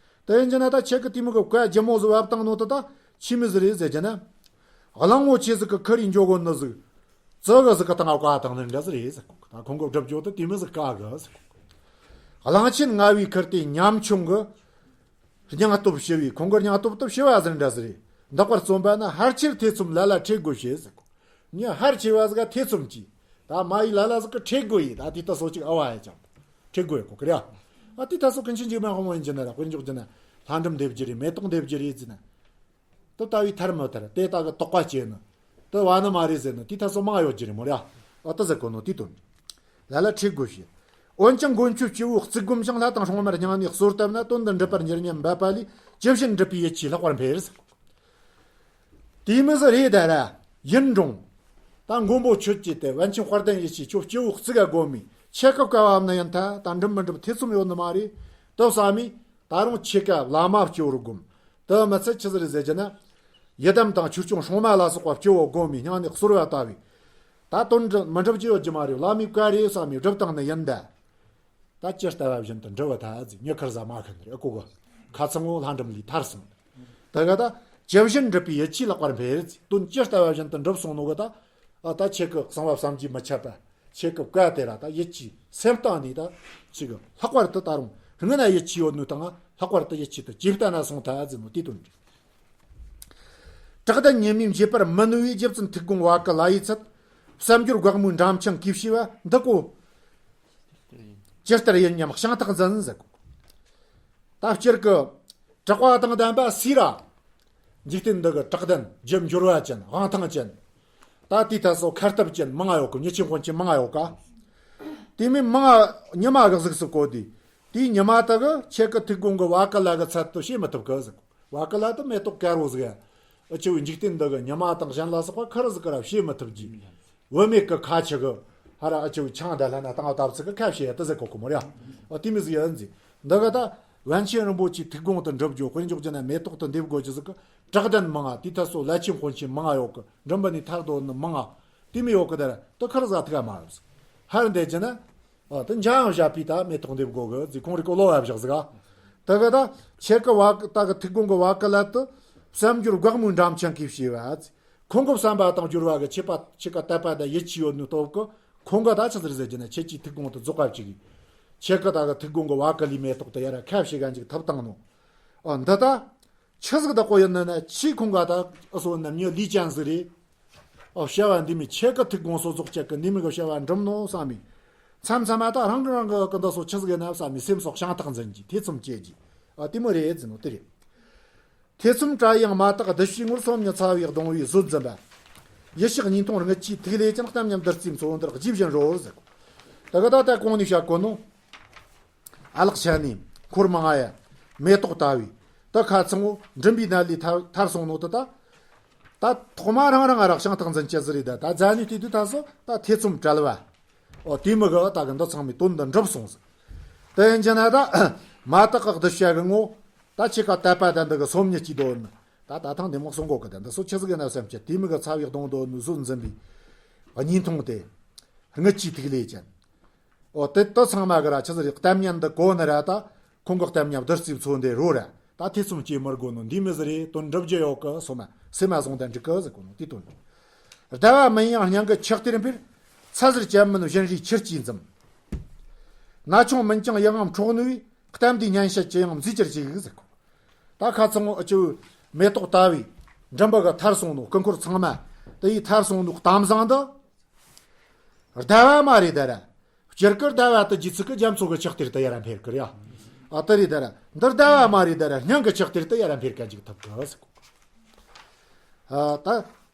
དེ་ཡིན་གྱི་ན་ད་ཁྱེད་ཀྱི་དེ་མོ་གི་བཀའ་རྒྱུ་མོ་ཟིག་བབ་བཏང་ནོ་དེ་ད་ཆི་མི་ཟིག་རེད་ཟེར་གྱི་ན། གླང་པོ་ཆེ་ཟིག་གི་ཁུར་ཡིན་འཇོག་གོ་ནི་ཟིག་ཙི་གི་ཟིག་གི་སྟེང་བཀའ་བཏང་ནི་འདྲ་ཟིག་རེད་ཟེར་གོ་ད་ཁོང་གི་སྒྲུབ་རྒྱུ་དེ་དེ་མི་ཟིག་བཀའ་གི་ཟེར་གོ་གླང་ཆེན་ལྔ་བའི་ཁུར་དེ་ཉམ་ཆུང་གི། སྙིང་སྟོབས་ཞི་བའི་ཁོང་གི་སྙིང་སྟོབས་དེ་ཞི་བ་ཟིག་འདྲ་ཟིག་རེད། འདག་པར་བརྩོན་པ་ནི་ཕལ་ཆེར་ཐེ་ཚོམ་ལ་ལ་ཁྲེལ་དགོས་ཞེས་ཟེར་གོ་ངས་ཕལ་ཆེ་བ་ཟིག་ག་ཐེ་ཚོམ་གྱིས། ད་མ་ཡི་ལ་ལ་ཟིག་གི་ཁྲེལ་དགོས་ཡིན་ད་དེ་ལྟ་སོ་ཅིག་ཨ་བ་ཡ་ཅང་། ཁྲེལ་དགོས་ཡ་གོ་གི་རེད་ཨ། ཨ་དེ་ལྟ་སོ་ཀུན་མཁྱེན་འཇིགས་མེད་དབང་པོ་ཡིན་གྱི་ན་ར་དཔེར་འཇོག་གྱི་ན་ལྷ་འབྲུམ་འདེབས་རྒྱུ་རེད་མེ་ཏོག་འདེབས་རྒྱུ་རེད་ཟེར་ན། དེ་ལྟ་བུའི་ཐར་མི་ཐར་དེ་ལྟ་གི་དོགས་པ་སྐྱེས་ནི། དེ་བ་ནི་མ་རེད་ཟེར་ནི་དེ་ལྟ་སོ་མང་ཡོད་རྒྱུ་རེད་མོ་རེད་ཨ། ཨ་དེ་ཟེར་གོ་ནོ་དེ་དོན་རེད། ལ་ལ་ཁྲེལ་དགོས་ཞེས། འོན་ཀྱང་མགོན་ཁྱོད་སྐྱེ་བོ་གཙིགས་སྒོམ་ཞིང་ལྷ་དང་སྲུང་མར་སྙིང་ནས་གསོལ་བཏབ་ན་དོན་འདི་འགྲུབ་པར་མྱུར་སྙམ་འབད་པ་ལས་ཇི་བཞིན་འགྲུབ་པའི་ཡིད་ཆེས་ལྷག་པར་འཕེལ། དེ་མི་ཟིག་རེད་ད་ར། ཡིན་རུང་། ད་མགོན་པོ་ཁྱོད་ཀྱིས་དེ་པཎ་ཆེན་དཔལ་ལྡན་ཡེ་ཤེས་ཁྱོད་སྐྱེ་བོ་གཙིགས་ག་སྒོམ་མི་ཆེ་ཁབ་ཀ་བའམ་ན་ཡིན་ད་ད་འགྲུབ་མི་འགྲུབ་ཐེ་ཚོམ་ཡོད་ནི་མ་རེད། དེ་བསམ་མི་ད་རུང་ཆེ་ཁ་བླ་མ་སྐྱེ་བོར་སྒོམ། དེ་མི་ཚད་ཆི་ཟིག་རེད་ཟེར་གྱི་ན། ཡི་དམ་དང་ཆོས་སྐྱོང་སྲུང་མ་ལ་སོགས་པ་སྐྱེ་བོ་སྒོམ་མི་སྙིང་ནས་གསོལ་བ་བཏབ་བས། ད་དོན་འགྲུབ་མི་འགྲུབ་ཀྱི་ཡོད་ཀྱི་མ་རེད་བླ་མའི་བཀའ་རེད་བསམ་མི་སྒྲུབ་བཏང་ནི་ཡིན་ད། ད་ཇི་ལྟ་བ་བཞིན་དུ་འགྲུབ་བ་ད་ཟིག་ཉི་ཁར་ཟ་མ་ཁར་ནི་རེད་ཨ་གོ་གི་ཁ་ཚང་བོ་ལྷ་འབྲུམ་ལས་ཐར་སོང་། ད་ག་ད་ཇི་བཞིན་འགྲུབ་པའི་ཡིད་ཆེས་ལྷག་པར་འཕེལ་ཟིག་དོན་ཇི་ལྟ་བ་བཞིན་དུ་འགྲུབ་སོང་ནོ་གི་ད། ཨ་ད་ཁྱེད་ཀྱི་གསང་བ་བསམ་གྱིས་མི་ཁྱབ་པ། ཁྱེད་ཀྱི་བཀའ་དེ་ར་ད་ཡིད་ཆེས་སེམས་གཏིང་ནས་ད་ཅིག་ལྷག་པར་དུ་ད་རུང་སྔོན་ན་ཡིད་ཆེས་ཡོད་ནོ་དང་ལྷག་པར་དུ་ཡིད་ཆེས་དུ་ཇེ་བརྟན་ན་སོང་ད་ཟེར་ནོ་དེ་དོན་རེད། བྲག་གདན་ཉི་མས་འབྱེད་པར་མི་ནུས་པའི་རྗེ་བཙུན་ཐུགས་དགོངས་བ་ཀ་ལ་ཡི་ཚད། བསམ་སྦྱོར་འགག་མོའི་འགྲམ་ཆེན་གྱིས་ཕྱེ་བ་འདི་ཀོ། ཇི་ལྟར་ཡིན་སྙམ་ཤིང་ཐག་འཛིན་ཟེར་གོ། ད་སྤྱིར་གི་དྲེགས་པ་དང་ལྡན་པ་སུ་ར། འཇིག་རྟེན་འདི་གི་བྲག་གདན་རྒྱུ་འབྱོར་བ་ཅན་དབང་ཐང་ཅན། ད་དེའི་ཐད་སོ་ཁ་སྟབས་ཅན་མང་ཡོད་གི་མྱི་ཆེན་དཔོན་ཆེན་མང་ཡོད་ཀ། དེ་མིན་མང་ཉི་མ་གི་གཟུགས་སུ་བཀོད་དེ། དེའི་ཉི་མ་དག་གི་ཁྱེད་ཀྱི་ཐུགས་དགོངས་གི་བ་ཀ་ལ་གི་ཚད་དུ་བྱེད་མི་ཐུབ་གི་ཟེར་གོ། བ་ཀ་ལ་དུ་མེ་ཏོག་དཀར་བོ་ཟིག་ཡ། ཨ་ཆུ་བའི་འཇིག་རྟེན་འདི་གི་ཉི་མ་དང་གཞན་ལ་སོགས་པ་ཁ་རུ་ཟིག་གི་ར་བྱེད་མི་ཐུབ་ཀྱི། བུད་མེད་ཀྱི་ཁ་ཆུ་གི་ཧ་ར་ཨ་ཆུ་བའི་ཆང་ད་ལྷ་ན་དང་ད་བར་ཚིག་གི་ཁ་བྱེད་ཡ་དུ་ཟེར་གོ་གི་མོ་ར། ཨ་དེ་མི་ཟིག་ཡ་ཟིན་ཟིན་འདི་གི་ད་པཎ་ཆེན་རིན་པོ་ཆེའི་ཐུགས་དགོངས་དུ་འགྲུབ་རྒྱུ་དཔེར་འཇོག་རྒྱུ་ན་མེ་ཏོག་དུ་འདེབས་དགོས་རྒྱུ་ཟིག་གི་བྲག་གདན་མང་ང་དེའི་ཐད་སོ་བླ་ཆེན་དཔོན་ཆེན་མང་ང་ཡོད་གི་མགྲིན་པ་ནས་ཐར་དོ་ནི་མང་ང་དེ་མི་ཡོད་གི་ད་ར་དུ་ཁ་རུ་ཟ་ཐུག་ག་མ་ཡོད་ཟིག་ཧར་འདེད་རྒྱུ་ན། ཨ་དེ་འཇའ་ཡང་བཞག་པའི་ད་མེ་ཏོག་འདེབས་དགོས་གི་ཟིག་ཁོང་རིག་གོ་ལོ་བ་བཞག་ཟིག་ཨ། དེ་གི་ད་ཁྱེད་ཀྱི་བ་ད་གི་ཐུགས་དགོངས་གི་བ་ཀ་ལ་དུ་བསམ་སྦྱོར་འགག་མོའི་འགྲམ་ཆེན་གྱིས་ཕྱེ་བ་ཟིག་ཁོང་གི་བསམ་པ་དང་སྦྱོར་བ་གི་ཁྱད་པར་ཁྱེད་ཀ་དད་པ་དང་ཡིད་ཆེས་ཡོད་ནོ་སྟོབས་གི་ཁོང་གི་ད་ཆི་ཟིག་ཟེར་རྒྱུ་ན་ཁྱེད་ཀྱི་ཐུགས་དགོངས་དུ་རྫོགས་པ་ཅིག་གིས། ཁྱེད་ཀྱི་ད་གི་ཐུགས་དགོངས་གི་བ་ཀ་ལི་མེ་ཏོག་དུ་ཡ་ར་ཁ་བྱེད་ག་འཇིག་ཐུབ་བཏང་ནོ། ཨ་འདི་ད། ཆི་ཟིག་བདག་པོ་ཡིན་ན་ན་ཆི་ཁོང་ག་ད་ཨ་སོ་ན་མྱི་ལུས་ཅན་ཟིག་རེད། ཨོ་བྱ་བ་འདི་མོ་ཁྱེད་ཀྱི་ཐུགས་དགོངས་སོ་རྫོགས་བྱེད་ཀྱི་འདི་མོ་གི་བྱ་བ་འགྲུབ་ནོ་བསམ་མི། མཚམས་མཚམས་མ་ད་རང་གི་རང་གི་ཀི་འདི་སོ་ཆི་ཟིག་ཡིན་ན་བསམ་མི་སེམས་སོགས་བྱང་ཐག་འཛིན་གྱི་ཐེ་ཚོམ་སྐྱེ་གྱི། ཨ་དེ་མོ་རེད་ཟེར་ནོ་དེ་རེད། ཐེ་ཚོམ་བྲལ་ཡང་མ་དག་བདུད་བཞིའི་ངོར། སོམ་ཉི་ཚ་བའི་གདུང་བས་ཟོས་འཛིན་པ། ཡིད་ཆེས་གཉིས་མཐོང་རྔུལ་གྱིས་ཐིག་ལེ་ཅན། གཏམ་ཉམས་བདུད་རྩིའི་མཚོ་འདིར་རྗེས་བཞིན་རོལ་ཟེར། ད་གི་ད་ལྟ་གོང་ནས་བཤད་གོ་ནོ། ཨ་ལགས་ཆ་ནས་འཁོར་མང་ང་ཡ་མེ་ཏོག་ལྟ་བུའི་ད་ཁ་ཚང་བོ་མགྲིན་པའི་ནད་ལས་ཐར་ཐར་སོང་ནོ་དེ་ད། ད་ཐོག་མ་རང་རང་ང་ར་བྱང་ཐག་འཛིན་ཅི་ཟིག་རེད། ད་ད་རྫ་ནས་བལྟས་དུས་ད་སོ་ད་ཐེ་ཚོམ་བྲལ་བ། ཨོ་དེ་མོ་གི་ད་གི་འདི་ཚང་མའི་དོན་འདི་འགྲུབ་སོང་ཟིག། དེ་ཡིན་གྱི་ན་ད་མ་དག་གི་གདུལ་བྱ་གི་ངོ་ད་ཁྱེད་ཀ་དད་པ་དང་འདི་གི་སོམ་ཉི་གཅིག་དོན་ནི་ད་ད་ཐང་འདི་མོ་གསུང་གོ་གི། ད་འདི་སོ་ཆི་ཟིག་ཡིན་ན་བསམ་གྱི་དེ་མོ་གི་ཚ་བའི་གདུང་དོན་ནི་ཟོས་འཛིན་པའི་གཉིས་མཐོང་དེ་རྔུལ་གྱིས་ཐིག་ལེ་ཅན། ཨོ་དེ་དེ་ཚང་མ་གི་ར་ཆི་ཟིག་རེད། གཏམ་ཉན་འདི་གོ་ནི་ར་ད་ཁོང་གི་གཏམ་ཉན་བདུད་རྩིའི་མཚོ་འདི་རོལ་ར་ད་ཐེ་ཚོམ་སྐྱེ་མི་དགོས་ནོ་འདི་མོ་ཟིག་རེད། དོན་འགྲུབ་རྒྱུ་ཡོད་གི། སོ་མ་སེམས་མ་བཟུང་ད་འགྲིག་གི་ཟེར་གོ་ནོ་དེ་དོན། ཟླ་བ་མིན་ཡང་སྙིང་གི་ཆགས་གཏེར་འཕེར། ཚ་ཟེར་ཅན་མིན་བཞིན་རས་ཁྱེར་གྱིས་འཛིན། ན་ཆུང་མིན་ཀྱང་ཡིད་འོང་འཕྲོག་ནུས་པའི། གཏམ་འདིའི་སྙན་བཤད་ཅི་ཡང་མཛེས་གྱུར་ཅིག་ཟེར་གོ། ད་ཁ་ཚང་བོ་ཨ་ཅོ་མེ་ཏོག་ལྟ་བུའི་མགྲིན་པ་གི་ཐར་སོང་ནོ་སྐུ་འཁོར་ཚང་མ་དེ་ཡི་ཐར་སོང་ནོ་གཏམ་བཟང་འདི། ཟླ་བ་མ་རེད་ད་ར། སྤྱིར་གི་ཟླ་བ་དེ་རྗེས་ཚིག་གི་རྒྱ་མཚོ་གི་ཆགས་གཏེར་དུ་ཡར་འཕེར་གི་རེད་ཨ། ཨ་དེ་རེད་ད་ར། འདི་ཟླ་བ་མ་རེད་ད་ར། སྙིང་གི་ཆགས་གཏེར་དུ་ཡར་འཕེར་ག་འཇུག་ཐུབ་གི་ཟེར་གོ། ཨ་ད་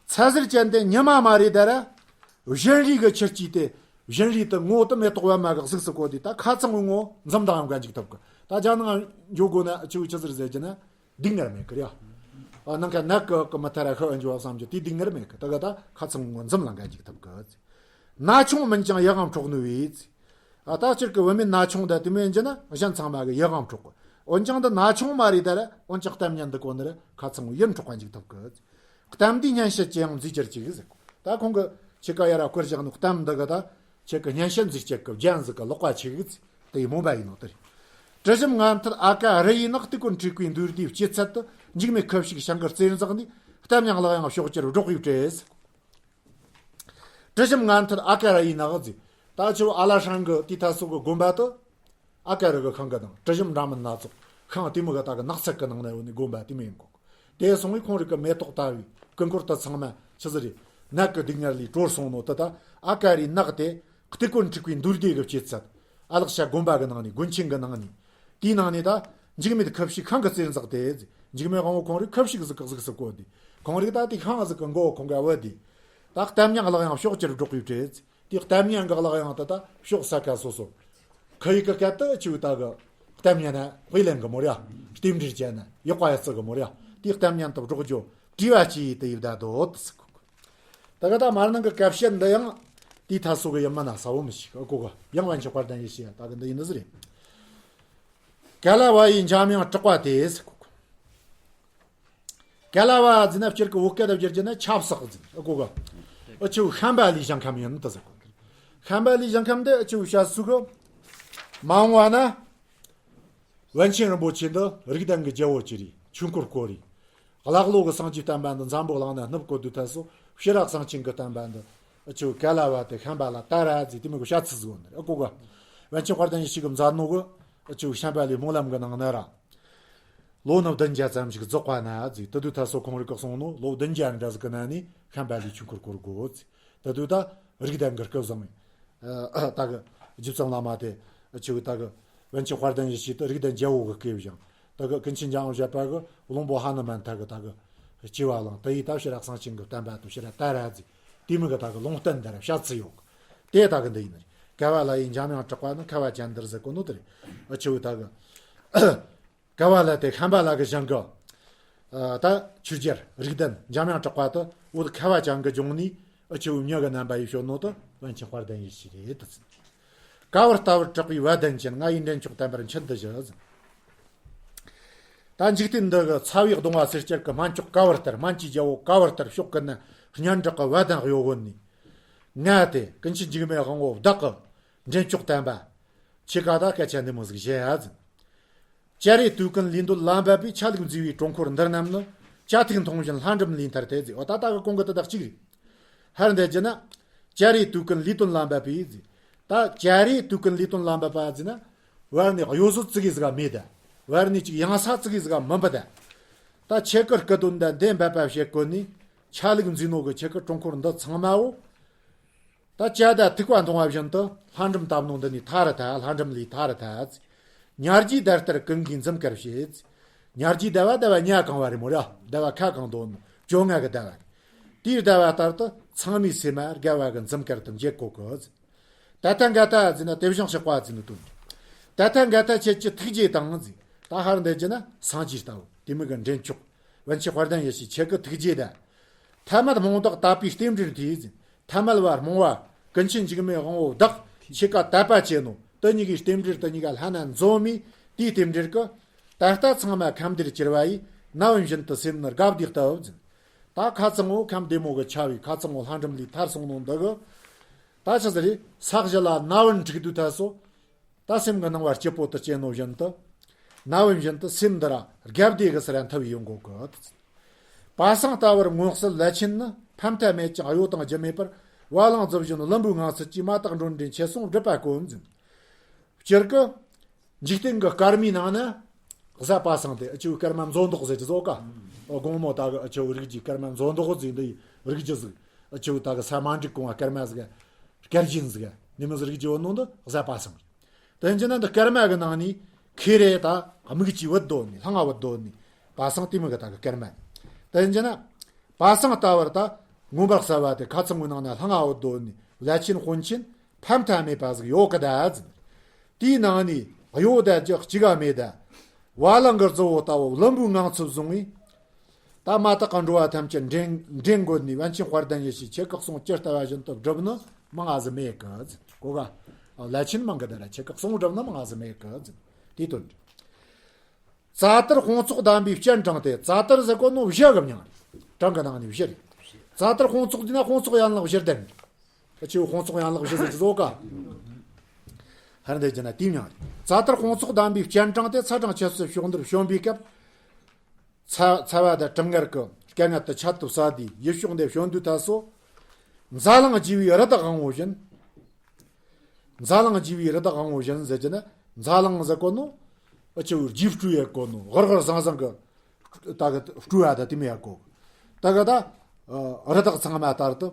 ཚ་ཟེར་ཅན་དེ་ཉི་མ་མ་རེད་ད་ར། བཞིན་རས་གི་ཆུ་སྐྱེས་ཏེ་བཞིན་རས་དེ་ངོ་དེ་མེ་ཏོག་པད་མ་གི་གཟུགས་སུ་བཀོད་དེ་ད་ཁ་ཚང་བོའི་ངོ་འཛུམ་མདངས་ཡོང་ག་འཇུག་ཐུབ་གི། ད་རྒྱ་ནང་འཇོག་དགོས་ན་ཆུ་བོའི་ཆུ་ཟེར་ཟེར་གྱི་ན། སྡུག་བསྔལ་མེད་གི་རེད། ཨ་ནང་ཁ་ནད་ཀི་ཀི་མི་ཐར་ར་ཤི་ཨ་འཇུ་བ་བསམ་རྒྱུ་དེ་སྡུག་བསྔལ་མེད་གི། ད་ག་ད་ཁ་ཚང་ངོ་འཛུམ་ལངས་ག་འཇུག་ཐུབ་གི། ན་ཆུང་མིན་ཀྱང་ཡིད་འོང་འཕྲོག་ནུས་པའི། ཨ་ད་སྤྱིར་གི་བུད་མེད་ན་ཆུང་ད་དེ་མོ་ཡིན་རྒྱུ་ན་གཞན་ཚང་མ་གི་ཡིད་འོང་འཕྲོག་གི། འོན་ཀྱང་འདི་ན་ཆུང་མ་རེད་ད་ར། འོན་ཀྱང་གཏམ་སྙན་འདི་གོ་ནི་ར་ཁ་ཚང་ཡིད་འཕྲོག་ག་འཇུག་ཐུབ་གི། གཏམ་འདིའི་སྙན་བཤད་ཅི་ཡང་མཛེས་གྱུར་ཅིག་ཟེར་གོ། ད་ཁོང་གི་ཁྱེད་ཀ་ཡར་ར་བསྐུར་བཞག་ནོ་གཏམ་འདི་གི་ད་ཁྱེད་ཀྱི་སྙན་བཤད་མཛེས་གྱུར་གི་རྒྱན་ཟིག་གི་ལོག་པ་ཆེ་གི་དེ་ཡི་མོ་འབའ་ཡིན་ནོ་དེ་རེད། དྲི་ཞིམ་ངད་མཐིལ་ཨ་ཀ་རི་ཡི་ནགས། དུས་ཀུན་འཁྲིགས་པའི་འདུས་སྡེའི་སྐྱེད་ཚལ་དུ། འཇིགས་མེད་ཁུ་བྱུག་ཞིང་གི་རྩེར་འཛེགས་ནས། གཏམ་ཡང་ལག་ཡང་ཕྱོགས་བཅུར་སྒྲོག་པའི་གྲས། དྲི་ཞིམ་ངད་མཐིལ་ཨ་ཀ་རི་ཡི་ནགས་ཟེར། ད་ཆུ་བོ་ཨ་ལ་ཧྲན་གི་དེའི་ཐད་སོ་གི་དགོན་པ་དུ། ཨ་ཀ་རི་གི་ཤིང་གི་ནང་དྲི་ཞིམ་འདྲ་མིན་སྣ་ཚོགས། ཤིང་དེ་མོ་གི་ད་གི་ནགས་ཚལ་གི་ནང་ན་ཡོད་ནི་དགོན་པ་དེ་མོ་ཡིན་གོ། དེ་སོང་བའི་ཁོང་རིགས་ཀྱི་མེ་ཏོག་ལྟ་བུའི་སྐུ་འཁོར་དུ་ཚང་མ་ཆི་ཟིག་རེད། ནད་ཀྱི་སྡུག་བསྔལ་ལས་གྲོལ་སོང་ནོ་དེ་ད་ཨ་ཀ་རིའི་ནགས་དེ། དུས་ཀུན་འཁྲིགས་པའི་འདུས་སྡེ་གི་སྐྱེད་ཚལ། ཨ་ལག་ཤ་དགོན་པ་གི་ནང་ནས། དགོན་ཆེན་གི་ནང་ནས། དེའི་ནང་ནས་ད་འཇིགས་མེད་ཁུ་བྱུག་ཤིང་གི་རྩེར་འཛེགས་ཏེ། འཇིགས་མེད་དབང་པོ་ཁོང་རིགས་ཁུ་བྱུག་ཟིག་གི་གཟུགས་སུ་བཀོད་དེ། ཁོང་རིགས་ད་དེ་ཤིང་ཟིག་གི་མགོ་ཁོང་ག་བུད་དེ། ད་གཏམ་སྙན་ལག་ཡང་ཕྱོགས་བཅུར་སྒྲོག་པའི་གྲས། དེ་གཏམ་སྙན་གི་ལག་ཡང་དེ་ད་ཕྱོགས་ས་ཁ་སོ་སོ། ཁ་ཡིག་གི་སྐད་དུ་ཆུ་བོའི་ད་གི་གཏམ་སྙན་ན་དཔེ་ལེན་གི་མོ་རེད། རྟེན་འབྲེལ་བྱས་ན་ཡག་པ་ཡག་རྩི་གི་མོ་རེད། དེ་གཏམ་སྙན་དུ་སྒྲོག་རྒྱུ་བྲིས་པ་ཅི་ཡིས་དེ་ཡིབ་ད་དོ་དེ་སི་ཁུག། ད་གི་ད་མར་ནང་གི་སྐབས་བཤད་འདི་ཡང་དེའི་ཐད་སོ་གི་ཡིན་མིན་ན་ས་བོ་མི་ཤེས་གི། ཨ་ཀོ་གི་ཡང་པཎ་ཆེན་དཔལ་ལྡན་ཡེ་ཤེས་ད་གི་འདི་ཡིན་ནི་ཟི་རེད། ཀ་ལ་བ་ཡི་འཇམ་དབྱངས་གྲགས་པ་དེ་སི་ཁུག། ཀ་ལ་བ་ཟེར་ན་སྤྱིར་གི་བོད་སྐད་དུ་བསྒྱུར་རྒྱུ་ན་ཆབ་གསང་ཟེར། ཨ་ཀོ་གི་ཨ་ཆུ་ཤམ་པ་ལའི་ཞིང་ཁམས་ཡིན་ད་ཟེར་གོ། ཤམ་པ་ལའི་ཞིང་ཁམས་དེ་ཨ་ཆུ་བཤད་སུ་གི་མ་འོངས་བ་ན། པཎ་ཆེན་རིན་པོ་ཆེ་འདི་རིགས་ལྡན་གྱི་རྒྱལ་པོ་ཅིག་རེད། ཆོས་འཁོར་བསྐོར་རེད། ཀླ་ཀློ་གི་སངས་རྒྱས་བསྟན་པ་འདི་འཛམ་བུ་གླིང་ན་ནུབ་བཀོད་དུས་ཐད་སོ་ཤེས་རབ་གསང་ཆེན་གྱི་བསྟན་པ་འདི་ཨ་ཆུ་ཀ་ལ་བ་དེ་ཤམ་པ་ལ་དར་ར་ཟེར་དེ་མོ་གི་བཤད་ཚུལ་ཟིག་ཡོད་ནི་རེད། ཨ་ཀོ་གི་པཎ་ཆེན་དཔལ་ལྡན་ཡེ་ཤེས་ཀྱིས་མཛད་ནོ་གི་ཨ་ཆུ་ཤམ་པ་ལའི་སྨོན་ལམ་གི་ནང་ན་ར། ལོ་ནི་བདུན་བརྒྱ་ཙམ་ཞིག་རྫོགས་པ་ན་ཟེར། དེ་དུས་ཐད་སོ་ཁོང་རིགས་ཀྱིས་གསུངས་ནོ་ལོ་བདུན་བརྒྱ་འདྲ་ཟིག་གི་ནང་ནས་ཤམ་པ་ལའི་ཆོས་འཁོར་བསྐོར་དགོས་ཟེར། དེ་དུས་ད་རིགས་ལྡན་གྱི་སྐུ་བཟང་། ཨ་ད་གི་རྗེ་བཙུན་བླ་མ་དེ་ཆི་བོ་ད་གི་པཎ་ཆེན་དཔལ་ལྡན་ཡེ་ཤེས་དེ་རིགས་ལྡན་རྒྱལ་པོ་གི་སྐུ་བཞེངས། ད་གི་ཀུན་མཁྱེན་འཇམ་དབྱངས་བཞད་པ་གི་བློན་པོ་ཧ་ནུ་མན་ཐ་གི་ད་གི་སྐྱེ་བ་བླངས། དེ་ཡིས་ད་ཤེས་རབ་གསང་ཆེན་གྱི་བསྟན་པ་དང་ཤེས་རབ་དར་ར་ཟེར། དེ་མོ་གི་ད་གི་ལུང་བསྟན་དར་ར་བཤད་ཚུལ་ཡོད་གི། དེ་ད་གི་འདི་ཡིན་ནི་རེད། ཀ་བ་ལ་ཡི་འཇམ་དབྱངས་གྲགས་པ་ནི་ཁ་བ་ཅན་འདིར་ཟེར་གོ་ནོ་དེ་རེད། ཨ་ཆི་བོ་ད་གི་ཀ་བ་ལ་དེ་ཤམ་པ་ལ་གི་ཞིང་གི། ཨ་ད་ཆོས་རྒྱལ་རིགས་ལྡན་འཇམ་དབྱངས་གྲགས་པ་དེ་བོད་ཁ་བ་ཅན་གི་ལྗོངས་ནས་ཨ་ཆི་བོའི་མྱི་གི་རྣམ་པ་ཡིས་བྱོན་ནོ་དེ་པཎ་ཆེན་དཔལ་ལྡན་ཡེ་ཤེས་རེད་དེ་ཟེར། ཀ་བར་ལྟ་བུར་གྲགས་པའི་བ་དན་ཅན། ང་ཡི་འདྲེན་མཆོག་བསྟན་པར་མཆིད་དུ་བཞག་ཟེར། ད་འཇིག་རྟེན་འདི་གི་ཚ་བའི་གདུང་བ་སེལ་བྱེད་ཀྱི་སྨན་མཆོག་ཀ་བར་ལྟར། སྨན་གྱི་རྒྱལ་པོ་ཀ་བར་ལྟར་ཕྱོགས་ཀུན་ན་སྙན་གྲགས་ཀྱི་བ་དན་གཡོ་བོ་ནས། ང་དེ་ཀུན་མཁྱེན་འཇིགས་མེད་དབང་པོ་བདག་གི་འདྲེན་མཆོག་བསྟན་པ། ཁྱེད་ཀ་ད་སྐད་ཆ་འདི་མོ་ཟིག་བཤད་ཨ་ཟིན། སྤྱན་རས་དུས་ཀུན་ལུས་འདོད་ལ་འབབ་པའི། ཆ་ལུགས་མཛེས་པའི་དྲུང་འཁོར་འདི་རྣམས་ནི། བཅའ་ཐིག་མཐོང་བཞིན་ལྷ་འགྲིམ་ལས་ཐར་ཏེ་ཟེར། འོ་ད་ལྟ་གི་གོང་གི་དེ་དག་གཅིག་རེད། ཧར་འདི་བགྱི་ན། སྤྱན་རས་དུས་ཀུན་ལུས་དོན་ལ་འབབ་པའི་ཟེར། ད་སྤྱན་རས་དུས་ཀུན་ལུས་དོན་ལ་འབབ་པ་ཟེར་ན། བར་ནས་གཡོ་ཟོལ་ཙི་གེ་ཟིག་མེད་ད། བར་ནས་ཅིག་ཡང་ས་ཙི་གེ་ཟིག་མི་འབུད་ད། ད་ཁྱེད་ཀྱི་སྐུ་དོན་དང་འདི་འབད་པ་བྱེད་དགོས་ནི། ཆ་ལུགས་འཛིན་ནོ་གི་ཆེད་ཀྱི་དྲུང་འཁོར་འདི་ཚང་མའོ། ད་བྱ་དང་ཐུག་པ་མཐོང་བ་བཞིན་དུ་ལྷ་འབྲུམ་བཏབ་ནོ་འདི་ནས་ཐར་ཐལ། ལྷ་འབྲུམ་ལས་ཐར་ཐལ། ཉ་རྒྱུས་ཟླ་ལྟར་ཀུན་གྱིས་འཛུམ་དཀར་བྱེད། ཉ་རྒྱུས་ཟླ་བ་ཟླ་བ་ཉ་གང་བ་རེད་མོ་ར། ཟླ་བ་ཁ་གང་འདོད་ནོ་བཅོ་ལྔ་གི་ཟླ་བ་རེད། དེའི་ཟླ་བ་ལྟར་དུ་ཚང་མའི་སེམས་མ་དགའ་བ་གི་འཛུམ་དཀར་དུ་འགྱེད་གོ་གི། ད་ལྟ་འགའ་ད་ཟེར་ན་དེ་བཞིན་གཤེགས་པ་ཟེར་ནི་དོན། ད་ལྟ་འགའ་ད་ཁྱེད་ཀྱི་ཐུགས་རྗེ་དང་ཟེར། ད་ཧར་འདི་རྒྱུ་ན་སངས་རྒྱས་ལྟ་བུ་དེ་མིན་གི་འདྲེན་མཆོག་པཎ་ཆེན་དཔལ་ལྡན་ཡེ་ཤེས་ཁྱེད་ཀྱི་ཐུགས་རྗེ་དང་། ཐ་མལ་རྨོངས་བདག་དད་པའི་རྟེན་འབྲེལ་དེ་ཟེར། ཐ་མལ་བ་རྨོངས་བ་ཀུན་མཁྱེན་འཇིགས་མེད་དབང་པོ་བདག་ཁྱེད་ཀ་དད་པ་བྱེད་ནོ་དེ་གཉིས་ཀྱི་རྟེན་འབྲེལ་དེ་གཉིས་ཀ་ལྷན་ན་འཛོམས་མི་དེའི་རྟེན་འབྲེལ་གི། ད་ལྟ་ཚང་མ་ཁམས་བདེར་གྱུར་བ་ཡི་ནམ་བཞིན་དུ་སེམས་ནི་དགའ་བདེ་ལྟ་བུ་ཟེར། ད་ཁ་ཚང་བོ་ཁམས་བདེ་མོ་གི་ཆ་བའི་ཁ་ཚང་བོ་ལྷ་འབྲུམ་ལས་ཐར་སོང་ནོ་འདི་གི། ད་ཆི་ཟིག་རེད། ས་གཞི་ལ་ན་བུན་འཁྲིགས་དུས་ཐ་སོ། ད་སེམས་ཀྱི་སྣང་བ་སྐྱིད་པོ་དུ་སྐྱེ་ནོ་བཞིན་དུ། ན་བུན་བཞིན་དུ་སེམས་འདི་ར་དགའ་བདེ་གི་སར་འཐབ་ཡོང་གོ་གི། པ་སངས་ལྟ་བུར་མངོན་གསལ་ལས་ཆེན་ནི་ཕན་མཐའ་མེད་ཅིང་གཡོ་དང་རྒྱུ་མེད་པར་བ་ལང་རྫི་བཞིན་བླུན་པོའི་ངང་ཚུལ་གྱིས་མ་དག་འགྲོ་འདྲེན་ཆེ་སོང་སྒྲུབ་པ་དཀོན་ཟིན། སྤྱིར་གི། འཇིག་རྟེན་གྱི་སྐར་མའི་ནང་ན། གཟའ་པ་སངས་ཏེ་ཨ་ཆུ་སྐར་མ་མཛོ་འདོགས་ཟེར་གྱི་བཟོ་ཀ་དགོང་མོ་ད་གི་ཨ་ཆུ་རིགས་ཀྱི་སྐར་མ་མཛོ་འདོགས་ཟེར་འདི་རིགས་ཀྱི་ཟིག་ཨ་ཆུ་ད་གི་ས་མ་འགྲིག་གོང་བ་སྐར་མ་ཟིག་སྐར་རྒྱན་ཟིག་ནི་མི་ཟིག་རིགས་ཀྱི་བུ་ནོ་འདི་གཟའ་པ་སངས་རེད། དེ་ཡིན་གྱི་ན་འདི་སྐར་མ་གི་ནང་ནས་ཁེ་རེ་ད་དམིགས་ཀྱི་བུད་དོ་ནི་ལྷང་ང་བུད་དོ་ནི་པ་སངས་ཏེ་མི་གི་ད་གི་སྐར་མ། དེ་ཡིན་གྱི་ན། པ་སངས་ལྟ་བུར་ད་མངོན་པར་གསལ་བ་དེ་ཁ་ཚང་གི་ནང་ན་ལྷང་ང་བུད་དོ་ནི་བླ་ཆེན་དཔོན་ཆེན་ཕན་མཐའ་མེད་པ་ཟིག་ཡོད་གི་ད་ཟིན། དེའི་ནང་ནས་གཡོ་ད་ཅི་གཅིག་ག་མེད་ད། བ་ལང་གི་རྫི་བོ་ལྟ་བུ་བླུན་པོའི་ངང་ཚུལ་བཟུང་བས། ད་མ་དག་གི་འགྲོ་བ་ཐམས་ཅད་འདྲེན་འདྲེན་དགོས་ནས་པཎ་ཆེན་དཔལ་ལྡན་ཡེ་ཤེས་ཁྱེད་ཀྱི་གསུང་ཇི་ལྟ་བ་བཞིན་དུ་བསྒྲུབས་ནི་མང་ང་ཟིག་མེད་གི་ཟིན། གོ་ག་བླ་ཆེན་མང་གི་ད་ར་ཁྱེད་ཀྱི་གསུང་བསྒྲུབས་ནི་མང་ང་ཟིག་མེད་གི་ཟིན། དེའི་དོན་རེད། རྩ་ལྟར་དཔུང་ཚོགས་བསྡམས་པའི་སྤྱན་དྲངས་ཏེ། རྩ་ལྟར་ཟེར་གོ་ནོ་བཞི་གི་མྱིང་རེད། གྲངས་ཀྱི་ནང་ནས་བཞི་རེད། རྩ་ལྟར་དཔུང་ཚོགས་འདི་ན་དཔུང་ཚོགས་ཡན་ལག་བཞི་ལྡན་རེད། ཁྱེད་དཔུང་ཚོགས་ཡན་ལག་བཞི་ཟེར་གྱི་བཟོ་ཀ་ཧར་འདི་རྒྱུ་ན་དེའི་མྱིང་རེད། རྩ་ལྟར་དཔུང་ཚོགས་བསྡམས་པའི་སྤྱན་དྲངས་ཏེ། ཚ་གྲང་ཆུ་སྲིན་ཕྱོགས་འདིར་བྱོན་པའི་སྐབས། ཚ་ཚ་བ་དང་གྲང་ངར་གྱི་སྐད་ངན་དུ་ཆད་དུ་ཟ་དུས་ཡུལ་ཕྱོགས་འདིར་བྱོན་དུས་ད་སོ། འཛམ་གླིང་རྒྱས་པའི་རི་དྭགས་དབང་པོ་བཞིན། འཛམ་གླིང་རྒྱས་པའི་རི་དྭགས་དབང་པོ་བཞིན་ཟེར་གྱི་ན། འཛམ་གླིང་ཟེར་གོ་ནོ། ཨ་ཆུ་རྒྱས་སྤྲོས་ཡེད་གོ་ནོ། གར་གར་ཟང་ཟང་གི་ད་གི་སྤྲོས་ཡ་ད་དེ་མི་ཡ་གོ། ད་གི་ད། རི་དྭགས་ཚང་མ་ལྟར་དུ།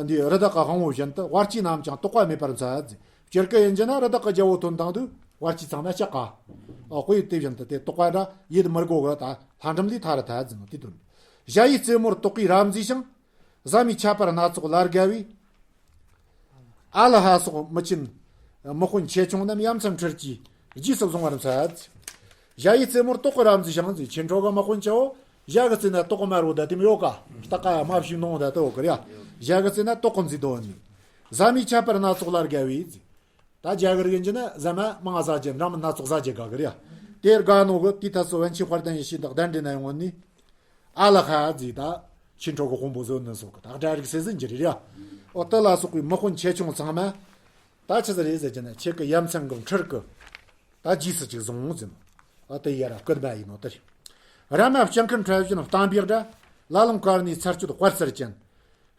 འདི་རི་དྭགས་ཀྱི་དབང་པོ་བཞིན་དུ་དབར་གྱི་ནམ་ཀྱང་དོགས་པ་མེད་པར་འཚལ། སྤྱིར་གི་ཡིན་གྱི་ན་རི་དྭགས་ཀྱི་རྒྱལ་པོ་ཐོན་དང་དུས་དབར་གྱི་ཚང་མ་ལྕགས་ཀ་ཨོ་ཁོ་ཡི་དེ་བཞིན་དུ་དེ་དོགས་པ་འདྲ་ཡེད་མི་དགོ་གི་ད་ལྷ་འབྲུམ་ལས་ཐར་ཐལ་ཟིན་ནོ་དེ་དོན། ཞ་ཡི་རྩེ་མོར་དོག་པའི་རབ་མཛེས་ཤིང་། བཟའ་མི་ཁྱད་པར་སྣ་ཚོགས་ལ་དགའ་བའི། ཨ་ལ་ཧ་སོགས་མི་ཆེན། དམག་དཔོན་ཆེ་ཆུང་རྣམས་ཡ་མཚན་འཕྲུལ་གྱིས་རྗེས་སུ་བཟུང་བར་འཚལ། ཞ་ཡི་རྩེ་མོར་དོག་གི་རབ་མཛེས་ཤིང་ཟེར། ཆོས་འཕྲོ་གི་དམག་དཔོན་ཆེ་བོ་ཞ་གི་རྩེ་ན་དོག་གི་དམར་བོ་ད་དེ་མི་ཡོད་ཀ་སྟག་ཀ་ཡ་དམར་ཕྱུག་ནོ་ད་དེ་འོ་གི་རེད་ཡ། ཞ་གི་རྩེ་ན་དོག་གི་མཛེས་དོ་ནི། བཟའ་མི་ཁྱད་པར་སྣ་ཚོགས་ལ་དགའ་བའི་ཟེར། ད་རྒྱ་གར་གི་ཡིན་གྱི་ན་ཟ་མ་མང་ཟ་རྒྱུ་འདྲ་མིན་སྣ་ཚོགས་ཟ་རྒྱུ་དགའ་གི་རེད་ཡ། དེར་དགའ་ནོ་གི་དེའི་ཐད་སུ་པཎ་ཆེན་དཔལ་ལྡན་ཡེ་ཤེས་དང་གདན་འདྲེན་ན་ཡོང་ནི། ཨ་ལ་ཧ་ཟེར་ད། ཆོས་འཕྲོ་གི་དཔོན་པོ་ཟོ་ནི་སོགས་ཀྱི་ད་སྒྲ་རིག་སེ་ཟིན་གྱི་རེད་ཡ། ཨོ་དེ་ལ་སོགས་པའི་དམག་དཔོན་ཆེ་ཆུང་ཚང་མ། ད་ཆི་ཟིག་རེད་ཟེར་གྱི་ན་ཁྱེད་ཀྱི་ཡ་མཚན་གྱི་འཕྲུལ་གྱིས། ད་རྗེས་སུ་ཅིག་བཟུང་ཟིན། ཨོ་དེ་ཡ་ར་བསྐུལ་མ་ཡིན་ནོ་དེ་རེད། ར་མ་སྤྱང་ཁའི་འཕྲལ་བཞིན་བསྟན་པའི་སྒྲ། ལ་ལུང་དཀར་ནས་ཚར་གཅོད་དཔལ་གསལ་ཅན།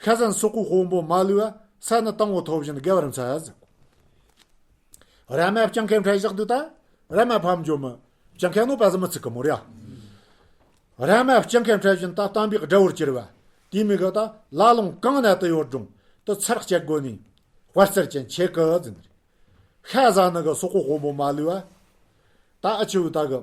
ཤ་ཟན་སོག་པོའི་དཔོན་པོ་མ་ལུས་པ། ས་ནི་དང་པོ་ཐོབ་བཞིན་དགའ་བར་འཚལ་ཟིན། ར་མ་སྤྱང་ཁའི་འཕྲལ་བཞག་དུས་ད། ར་མ་ཕམ་འཇོམས་མི། སྤྱང་ཁ་ནོ་པ་ཟི་མི་ཚིག་གི་མོ་རེད་ཡ། ར་མ་སྤྱང་ཁའི་འཕྲལ་བཞིན་ད་བསྟན་པའི་དགྲ་བོར་གྱུར་པ། དེ་མི་གི་ད་ལ་ལུང་གང་ན་དུ་ཡོད་རུང་དུ་ཚར་གཅོད་དགོས་ནི། དཔལ་གསལ་ཅན་ཁྱེད་ཀྱི་ཟིན། ཤ་ཟ་ནི་གི་སོག་པོ་དཔོན་པོ་མ་ལུས་པ། ད་ཨ་ཆུ་ད་གི་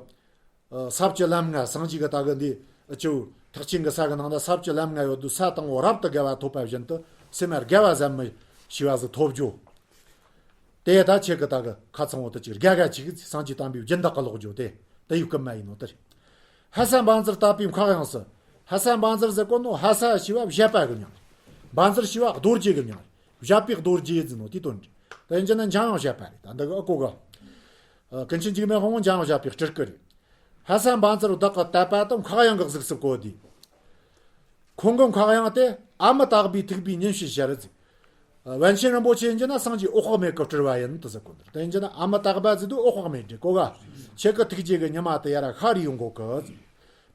ས་བཅུ་ལམ་ལྔ་སངས་རྒྱས་ཀྱི་ད་གི་འདི་ཨ་ཆུ་ཐེག་ཆེན་གྱི་ས་གི་ནང་ན་ས་བཅུ་ལམ་ལྔ་ཡོད་དུས་ས་དང་པོ་རབ་ཏུ་དགའ་བ་ཐོབ་པ་བཞིན་དུ་སེམས་མ་དགའ་བ་ཟམ་མི་ཤེས་པ་ཟིག་ཐོབ་རྒྱུ། དེ་ད་ཁྱེད་ཀྱི་ད་གི་ཁ་ཚང་བོ་དུ་ཅིག་དགའ་དགའ་ཅིག་སངས་རྒྱས་བསྟན་པའི་སྦྱིན་བདག་གི་ལོག་རྒྱུ་དེ་དེ་ཡུལ་ཀུན་མ་ཡིན་ནོ་དེ་རེད། ཧ་ས་འབའ་འཛུལ་དད་པའི་མཁའ་དབྱིངས་སུ། ཧ་ས་འབའ་འཛུལ་ཟེར་གོ་ནོ་ཧ་ས་ཞེས་པ་བཞད་པ་གི་མྱིང་རེད། འབའ་འཛུལ་ཞེས་པ་རྡོ་རྗེ་གི་མྱིང་རེད། བཞད་པའི་རྡོ་རྗེ་ཟེར་ནོ་དེ་དོན་རེད། དེ་ཡིན་གྱི་ན་འཇམ་དབྱངས་བཞད་པ་རེད། ད་འདི་གི་ཨ་ཀོ་གི། ཀུན་མཁྱེན་འཇིགས་མེད་དབང་པོ་འཇམ་དབྱངས་བཞད་པའི་སྤྲུལ་སྐུ་རེད། ཧ་ས་འབའ་འཛུལ་བདག་གི་དད་པ་དང་མཁའ་དབྱིངས་ཀྱི་གཟུགས་སུ་བཀོད་དེ། ཁོང་གི་མཁའ་དབྱིངས་དེ་ཨ་མི་དྭགས་པའི་ཐུག་པའི་ཉིན་བྱེད་ཞལ་ཟེར། པཎ་ཆེན་རིན་པོ་ཆེ་ཡིན་གྱི་ན་སངས་རྒྱས་འོད་དཔག་མེད་ཀྱི་སྤྲུལ་པ་ཡིན་དུ་ཟེར་གོ་ནོ། དེ་ཡིན་གྱི་ན་ཨ་མི་དྭགས་པ་ཟེར་དུས་འོད་དཔག་མེད་རེད་གོ་ག་ཁྱེད་ཀྱི་ཐུགས་རྗེ་གི་ཉི་མ་དེ་ཡ་ར་ཤར་ཡོང་གོ་གི།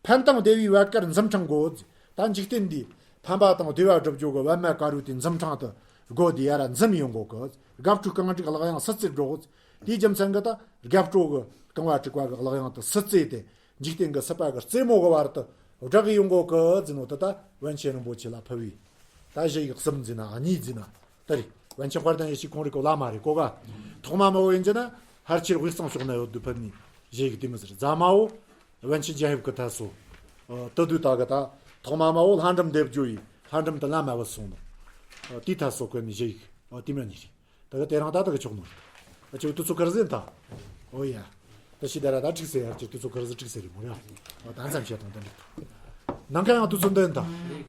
ཕན་དང་བདེ་བའི་པད་དཀར་འཛུམ་ཕྲེང་བགོ། ད་འཇིག་རྟེན་འདིའི་ཕན་པ་དང་བདེ་བ་སྒྲུབ་རྒྱུ་གི་པད་མ་དཀར་པོ་དེ་འཛུམ་ཕྲེང་དུ་བགོས་ཏེ་ཡ་ར་འཛུམ་ཡོང་གོ་གི། དགའ་སྤྲོའི་རྐང་དྲུག་ལག་གཡང་སིལ་ཙེ་སྒྲོག་དེའི་རྒྱུ་མཚན་གྱིས་ད་དགའ་སྤྲོ་གི་རྐང་པ་དྲུག་པ་གི་ལག་གཡང་དུ་སིལ་ཙེ་དེ་འཇིག་རྟེན་གྱི་སྲིད་པ་གི་རྩེ་མོ་གི་བར་དུ་ བསྒྲགས་ཡོང་གོ་གི་ཟེར་ནོ་ད་ད་པཎ་ཆེན་རིན་པོ་ཆེ་ལ་ཕུལ་བའི་ད་གཞི་ཡིག་གསུམ་ཟེར་ན་གཉིས་ཟེར་ན་ད་རེད། པཎ་ཆེན་དཔལ་ལྡན་ཡེ་ཤེས་ཁོང་རེ་གོ་བླ་མ་རེ་གོ་ག་ཐོག་མ་མ་བོ་ཡིན་གྱི་ན་ཕལ་ཆེར་དབུས་གཙང་ཕྱོགས་ན་ཡོད་དུ་ཕུལ་ནི་གཞི་ཡིག་དེ་མི་ཟེར། རྫ་མ་བོ་པཎ་ཆེན་རྒྱལ་ཡབ་ཀྱི་ཐད་སོ། ཨ། དུ་དུས་ད་གི་ད་ཐོག་མ་མ་བོ་ལྷ་འབྲུམ་སྡེབ་སྦྱོར་ཡིས་ལྷ་འབྲུམ་དུ་ལམ་མ་བུད་སོང་ནོ། དེའི་ཐད་སོ་བཀོད་ནི་གཞི་ཡིག་དེ་མ་གཉིས་རེད། ད་གི་དེ་རང་ད་ད་གི་ཆོག་ནོ། ཨ་ཅིག་དུས་ཚོད་ག་རེ་ཟིན་ད། ཨོ་ཡ། ད་ཤི་ད་ར་ད་ཀྲིག་སེ་ཡར་ཅིག་དུས་ཚོད་ག་རེ་ཟིན་ཀྲིག་སེ་རེད་མོ་ཡ། ཨོ་ད་མཚམས་བཤད་དང་ད་འགྲིག་ནང་ཁ་ཡང་དུས་ཚོད་འདི་ཡིན་ད།